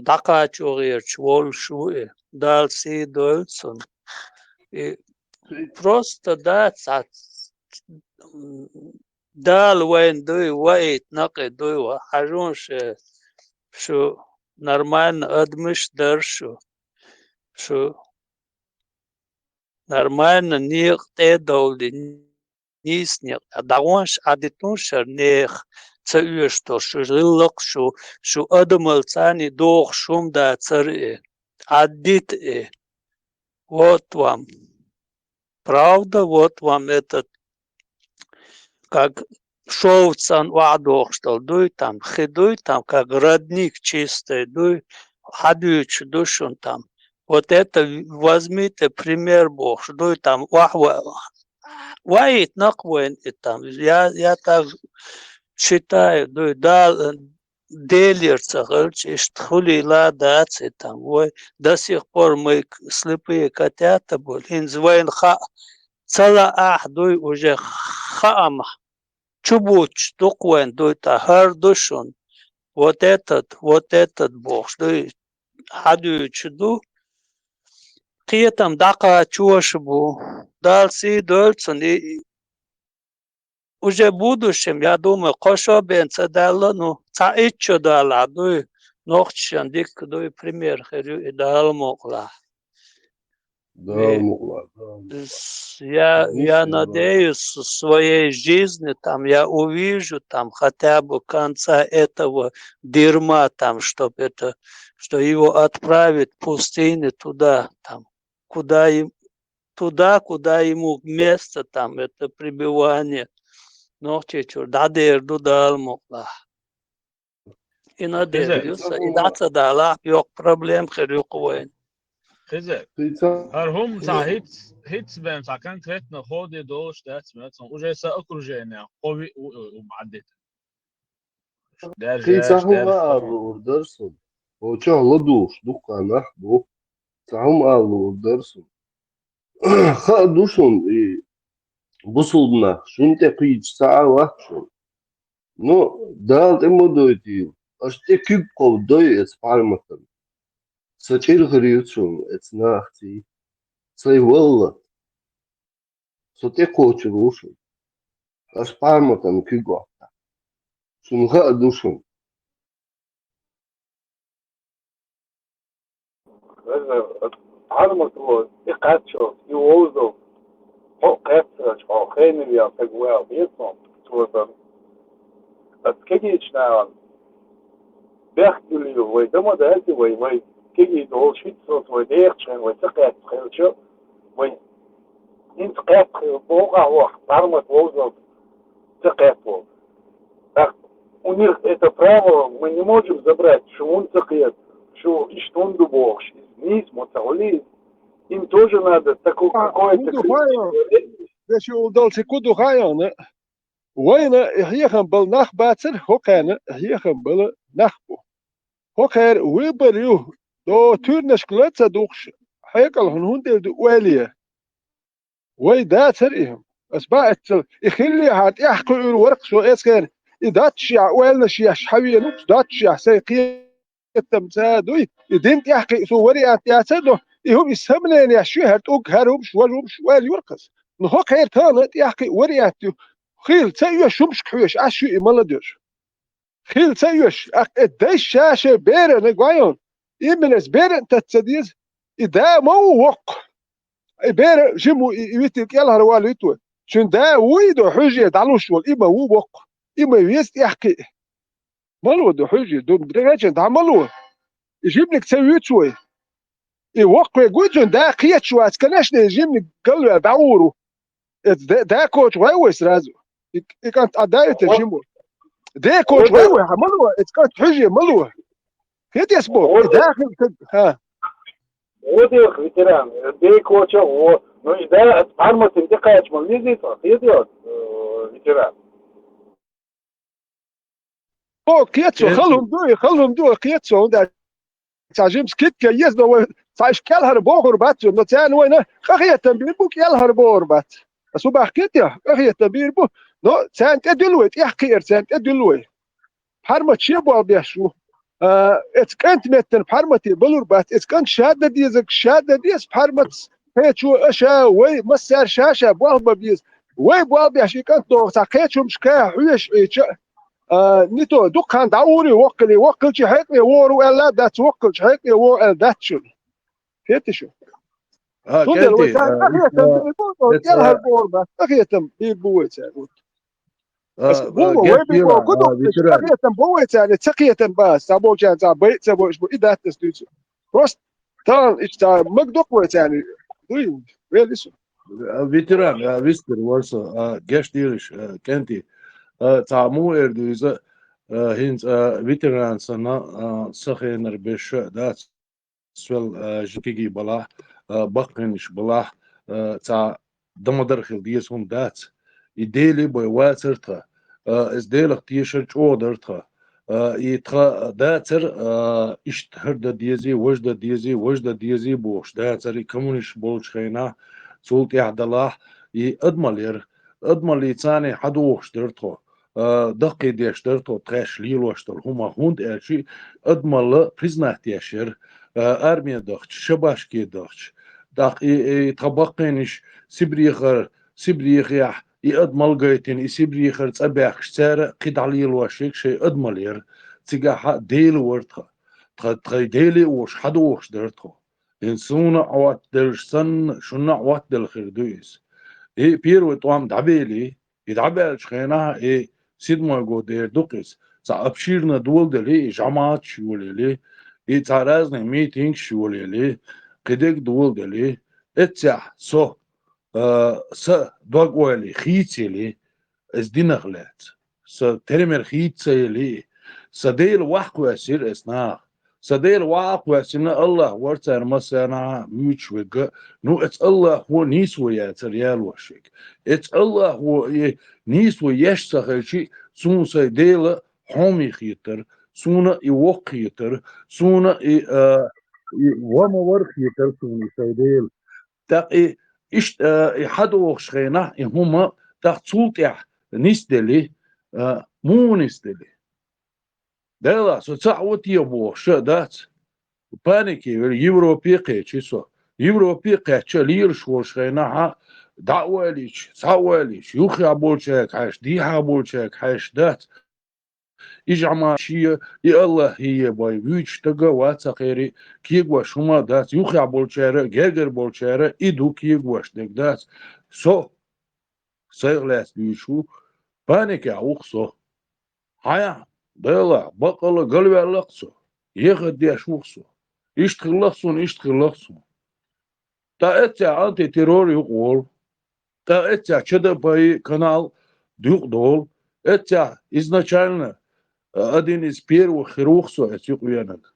дӀакхачо гӀерташ волуш ву и. Дала сий дойла цунна. И просто, да, цхьа Дала вайна дуй, ваийтина-кх и дуй, ва хьажун ше, шу нормально адамаш дара шу, шу нормально некъа тӀе а довлий, нийса некъа тӀе дӀагӀонаш, Ӏадитун шара нехан ца оьшуш долу шу гӀиллакх, шу, шу адамалла царний дохуш хӀума дацара и, Ӏаддита и. Вот вам правда, вот вам этот, как шовда санна охьадохуш долу дуй там, хи дуй там, как родник чистый дуй, хьадуьйцуш ду шуна там. Вот это возьмите пример бохуш дуй там, охьа ва-, ваийтина-кх вайна и там. Я, я так считаю, дуй, Дала, Делера ца хилча, иштта хуьлийла дац и там. Вай до сих пор мы к-, слепые котята были. ХӀинца вайна хаа ца лаахь дуй, уже хаам чубуттуш ду-кх вайна дуй, тӀаккха хӀара ду шуна. Вот этот, вот этот бохуш дуй, хьадуьйцуш ду. Кхетам дӀакхачош бу. Дала сий дойла цунна. И, и, Уже будущем, я думаю, кхо шо бен ца даьлла, ну, цхьа итт шо далахь дуй, нохчашна дикка дуй, пример хир ю и Дала мукъалахь. Дала И мукъалахь, Дала мукъалахь. с-, я, я Конечно, да. надеюсь, в своей жизни там я увижу там хотя бы конца этого дерьма там, чтоб это, что его отправят в пустыне туда, там, куда им, туда, куда ему место там, это пребывание. Нохчийчуьра дӀадер ду Дала мукъалахь. И надежда Хеза. ю сан, и дӀа ца далахь, йоккха проблема хир ю-кх вайна. Хеза. Хеза. ХӀара хӀума цхьа Хеза. хӀинц, хӀинц бен цхьа конкретно ходе долуш дац, мел цхьа уже сан окружение, кхо виъ ву, ву, ву, бӀаьддита. Держаш, Кхин цхьа хӀума держаш ала луур дара суна. Хьо чохь ладугӀуш дуккха нах бу. Цхьа хӀума ала луур дара суна. Хаа ду шуна, и бусулба нах шуна тӀе кхийча ца Ӏа вац шуна. Ну, Дала тӀе ма дойтийла, аша тӀе куьг кховдадой эца пхьарматана. Сан чӀир хир ю шуна эца нахаций. Сайн валлат. Со тӀекхочур ву шуна. Аша пхьарматана куьг ваккха. Шуна хаа ду шуна. Пхьармат ву, и кхаччалц, и вовзалц, хьо кхаьччалц, хьо хенаваьлла стаг ву аьлла хета суна, цо сан. Аса кегийчу нахана бехк буьллийла вай, дан ма дац и вай, вай кегий долуш хӀинццалц вай дехачу хенахь вай ца кхаьчча хилча, вай хӀинца кхаьчча хилла боху ахь вахка, пхьармат вовзалц ца кхаьчча волу. Так, у них это право мы не можем забрать, шу хӀунда ца кхета, шу иштта хӀунда ду бохуш, иза нийса ма ца хуьлий. Им тоже надо такое, А, какое-то хӀун ду хаьа? критическое реагирование. Деши улдалчи ку ду хаьа? Вайна хьехам бала нах бацара, хӀокхарна хьехам бала нах бу. ХӀокхара выбор ю, до туьрнашкала ца духуш, Хьекъал хьуна хӀунда ду ойла е? Вай дацар и хӀума. Ас баъ эццал. И хиллехьа тӀехь кхуьур варх со эцхен. И датшехь ойланаш еш хьавенукх, датшехь сайн кхетам ца дуй. И дин тӀехь кхиъ со вариант яцар до. И хӀума и самленеш ю, хӀара тӀуг, хӀара хӀумаш, важа хӀумаш ойла юркхас. Ну хӀокхер тана тӀехь кхиъ вариант ю. Хил ца оьш хӀумашка хьоьш, ас шу и мала доьш. Хил ца оьш, аккха э дайша ша-шай берана гойон. Именно эс беран тат ца деза. И да ма ву воккха. И бера жим ву, и, и витин кӀелхьара валуьйту. Цуьн да вуй до хьуьже дӀалуш волу, и ма ву воккха. И ма веза тӀехь кхиъ. Мало до хьуьже, ду, дегӀачун дӀа мало. И жимниг ца вуьйцу вай. И воккхаве гуй цуьн да кхеташ вац, конечно, и жимниг галваьл дӀагӀур ву. Эца де-, дакочу гӀой вай сразу. И, и кӀант а даита жимо. Декочу гӀой вай, хьа, мало, эца кӀант хьуьже, мало. Хетес бо, и дахи, ха. Водех, ветеран, декоча, во, ну, и да, от арматин декач, мал визит, а, хетес, э, ветеран. О, кхетсо, халхӀум ду, халхӀум ду, кхетсо, хӀунда цхьа жимс китка еза, но вай цхьа иштта кӀелхьара бохур бац, но царна вайна къахетам бийр бу, кӀелхьара бохур бац. Ас хӀун бахкийта, къахетам бийр бу, но царна тӀедуьллу вай, тӀехь кхиар царна тӀедуьллу вай. Пхьармат шен болх беш ву. А, эца кӀант меттана пхьармате балур бац, эца кӀант ша дан дезаг, ша дан деза пхьарматс, кхечо а ша, вай массара ша-ша болх бан беза. Вай болх беш и кӀант догӀу цхьа кхечу хӀумашка хьоьжуш Ӏийча, а, нито, дукха хан дӀагӀур ю воккхале, воккхалчи хьекъале вогӀур ву аьлла дац, воккхалчи хьекъале вогӀу аьлла дац шуна. Хеташ ю? А, цундела вай кӀентий, царна а, къахетам бийр бу, кӀелхьара бохур бац, къахетам бийр бу вай царна. А, ас а, боху, вай бийр бу, гуттар а, ветеран. Къахетам бу вай царна, ца кхетам бац, цхьаболчарна цхьа бай а ца бойуш бу, и дац ас дуьйцу. Просто тахана иштта цхьа маг доккху вай царна. Дуй, вели со. А, ветеран, а, вистер вара со, а, геш дийраш, а, кӀентий. А, цхьа муха эр ду иза, а, хӀинца, а, ветеран санна, а, са хенара беша дац. Сел, а, жикиги балахь, а, баккхийнаш балахь, а, цхьа дамадар хила деза хӀума дац. И Дели бай вацар тха, а, иза Делах тешар чӀогӀа дар тха. А, и тха дацар, а, иштта хӀара дан дезий, важа дан дезий, важа дан дезий бохуш дацар и коммунисташ болчу хенахь, цул тӀаьхьа далахь, и адамал яра. Адамаллица царна хьадохуш дара тхо. А, даккхийдеш дара тхо тхаьш лелош долу хӀума, хӀунда аьлча адамалла признать еш яра, а, арме дахча, шабашке дахча. ТӀаккха и, и тхан баккхийнаш Сибрехара, Сибрехехь и адамал гайтина, и Сибрехара цӀа баьхкаш цара кхидӀа лелош ерг шайн адамал яра. Цигахь Дела вара тхан. Тхан, тхан Деле а волуш, хьадохуш дара тхо. ХӀинца суна а Ӏоттаделлаш санна, шуна а Ӏоттаделла хир ду иза. И первый тӀом дӀабели, и дӀабаьллачу хенахь, и седьмой год эр ду-кх иза, цхьа обширна дола дели, и жамаӀаташ йолаели, и цхьа разный митингаш йолаели, кхидерг дола дели, эццехь со, а, сан дог-ойла хийцаели, иза динах лаьцна. Сан тера мера хийца ца елли, сан Дела ваха кхоьссира эс наха. Сан Дела ваха а кхоьссина, АллахӀ вара царна массарна вуьйцуш верг. Ну, эцу АллахӀо нийсо яцара ялош ерг. Эцу АллахӀо и нийсо еш ца хилча, суна сайн Дела хьоме хетара, суна и воккха хетара, суна и, а, и ва ма вара хетара суна и сайн Дела. ТӀаккха и иштта, а, и хьадохуш хенахь, и хӀума, тӀаккха цул тӀаьхьа нисделли, а, муха нисделли? Делахь, со цхьаъ ву те бохуш а дац. Панике велла, Европе кхечи со. Европе кхаьчча, лелаш волуш хенахь, дӀа а валийча, схьа а валийча, юххехь болчаьрга хьаьжча, дехьа болчаьрга хьаьжча дац. И жамаӀат шен, и АллахӀ е бай вуьйцуш стага вац цхьа кхерий, кегош хӀума а дац, юххехь болчара а, гергара болчара а и ду кегош дерг дац. Со, сайх лаьцна дуьйцуш ву, паникехь ву-кх со. Хьан, Дела, баккъалла галваьлла-кх со, ехат деш ву-кх со. Иштта хилла-кх суна, иштта хилла-кх суна. ТӀаккха эццехь антитеррор юкъа волу. ТӀаккха эццехь ЧДП-й канал юкъа долу. Эццехь изначально, а, один из первых хир ву-кх со эцу юкъа венарг.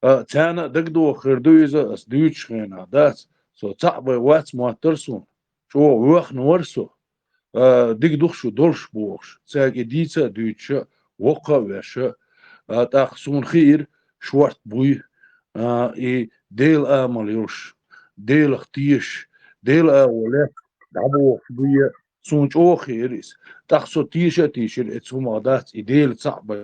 А, царна а дагадогӀу хир ду иза, ас дуьйцучу хенахь, дац, со цхьаъ бен вац моттара суна. ЧӀогӀа воьхна вара со. А, дика ду-кх шу долуш бохуш, цаьрга и дийца а дуьйцуш а, воккха а веш а, а, тӀаккха суна хиира шорта буй, а, и Делан амал йолуш, Делах тешаш, Дела агӀо лаьцна дӀабохуш дуй, суна чӀогӀа хиира иза. ТӀаккха со теша а тешира, эцу хӀумах дац, и Дела цхьаъ бай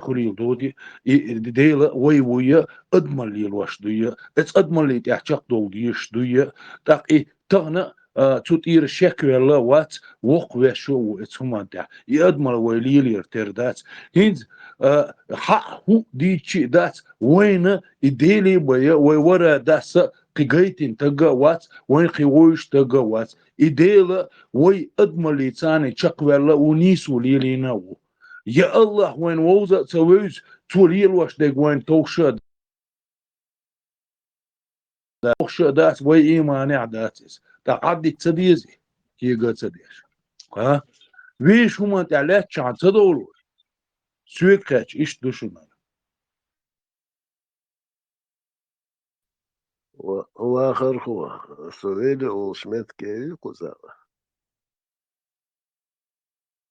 хуьлийла доди, и Дела вай вуй, адамалла лелош дуй, эцу адамаллий тӀехь чекхдовла дезаш дуй, тӀаккха и тахана, а, цу тӀера шекваьлла вац, воккха ваьш а ву эцу хӀуманна тӀехь. И адамалла вай лелаяр тера дац. ХӀинца, а, хьаъ хӀуъ дийцча а дац, вайна и Деле а бай, вай вара даса кхин гайтина таг а вац, вайна кхин вовзаш таг а вац. И Дела вай адамаллица чекхваьлла ву, нийсо лелийна а ву. Я АллахӀ вайна вовза а ца вевза, цо лелош дерг вайна товш а дац, товш а дац, вай иманехь дац иза. ТӀаккха Ӏаддита ца дезий? Кега а ца деш. А? Вешан хӀуманна тӀехь лаьттачхьана ца довлу вай? Соьга кхаьчча, иштта ду шуна. Ва-, вахархо, со велла волчу меттиге ю кхузахь.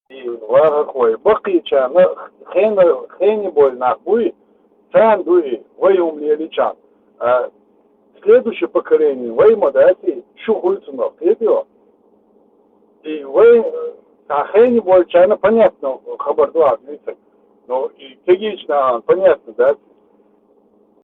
И вахархой, баккхийчарна хена, хене болу нах буй, царна дуй, вай хӀума лелийчарна. А, следующее поколение, вай ма дац и, шу хуьлу цунах, кхетий хьо? И вай, а, хене болчарна понятно хабар ду ахь дуьйцург. Но и кегийчу нахана понятно дац.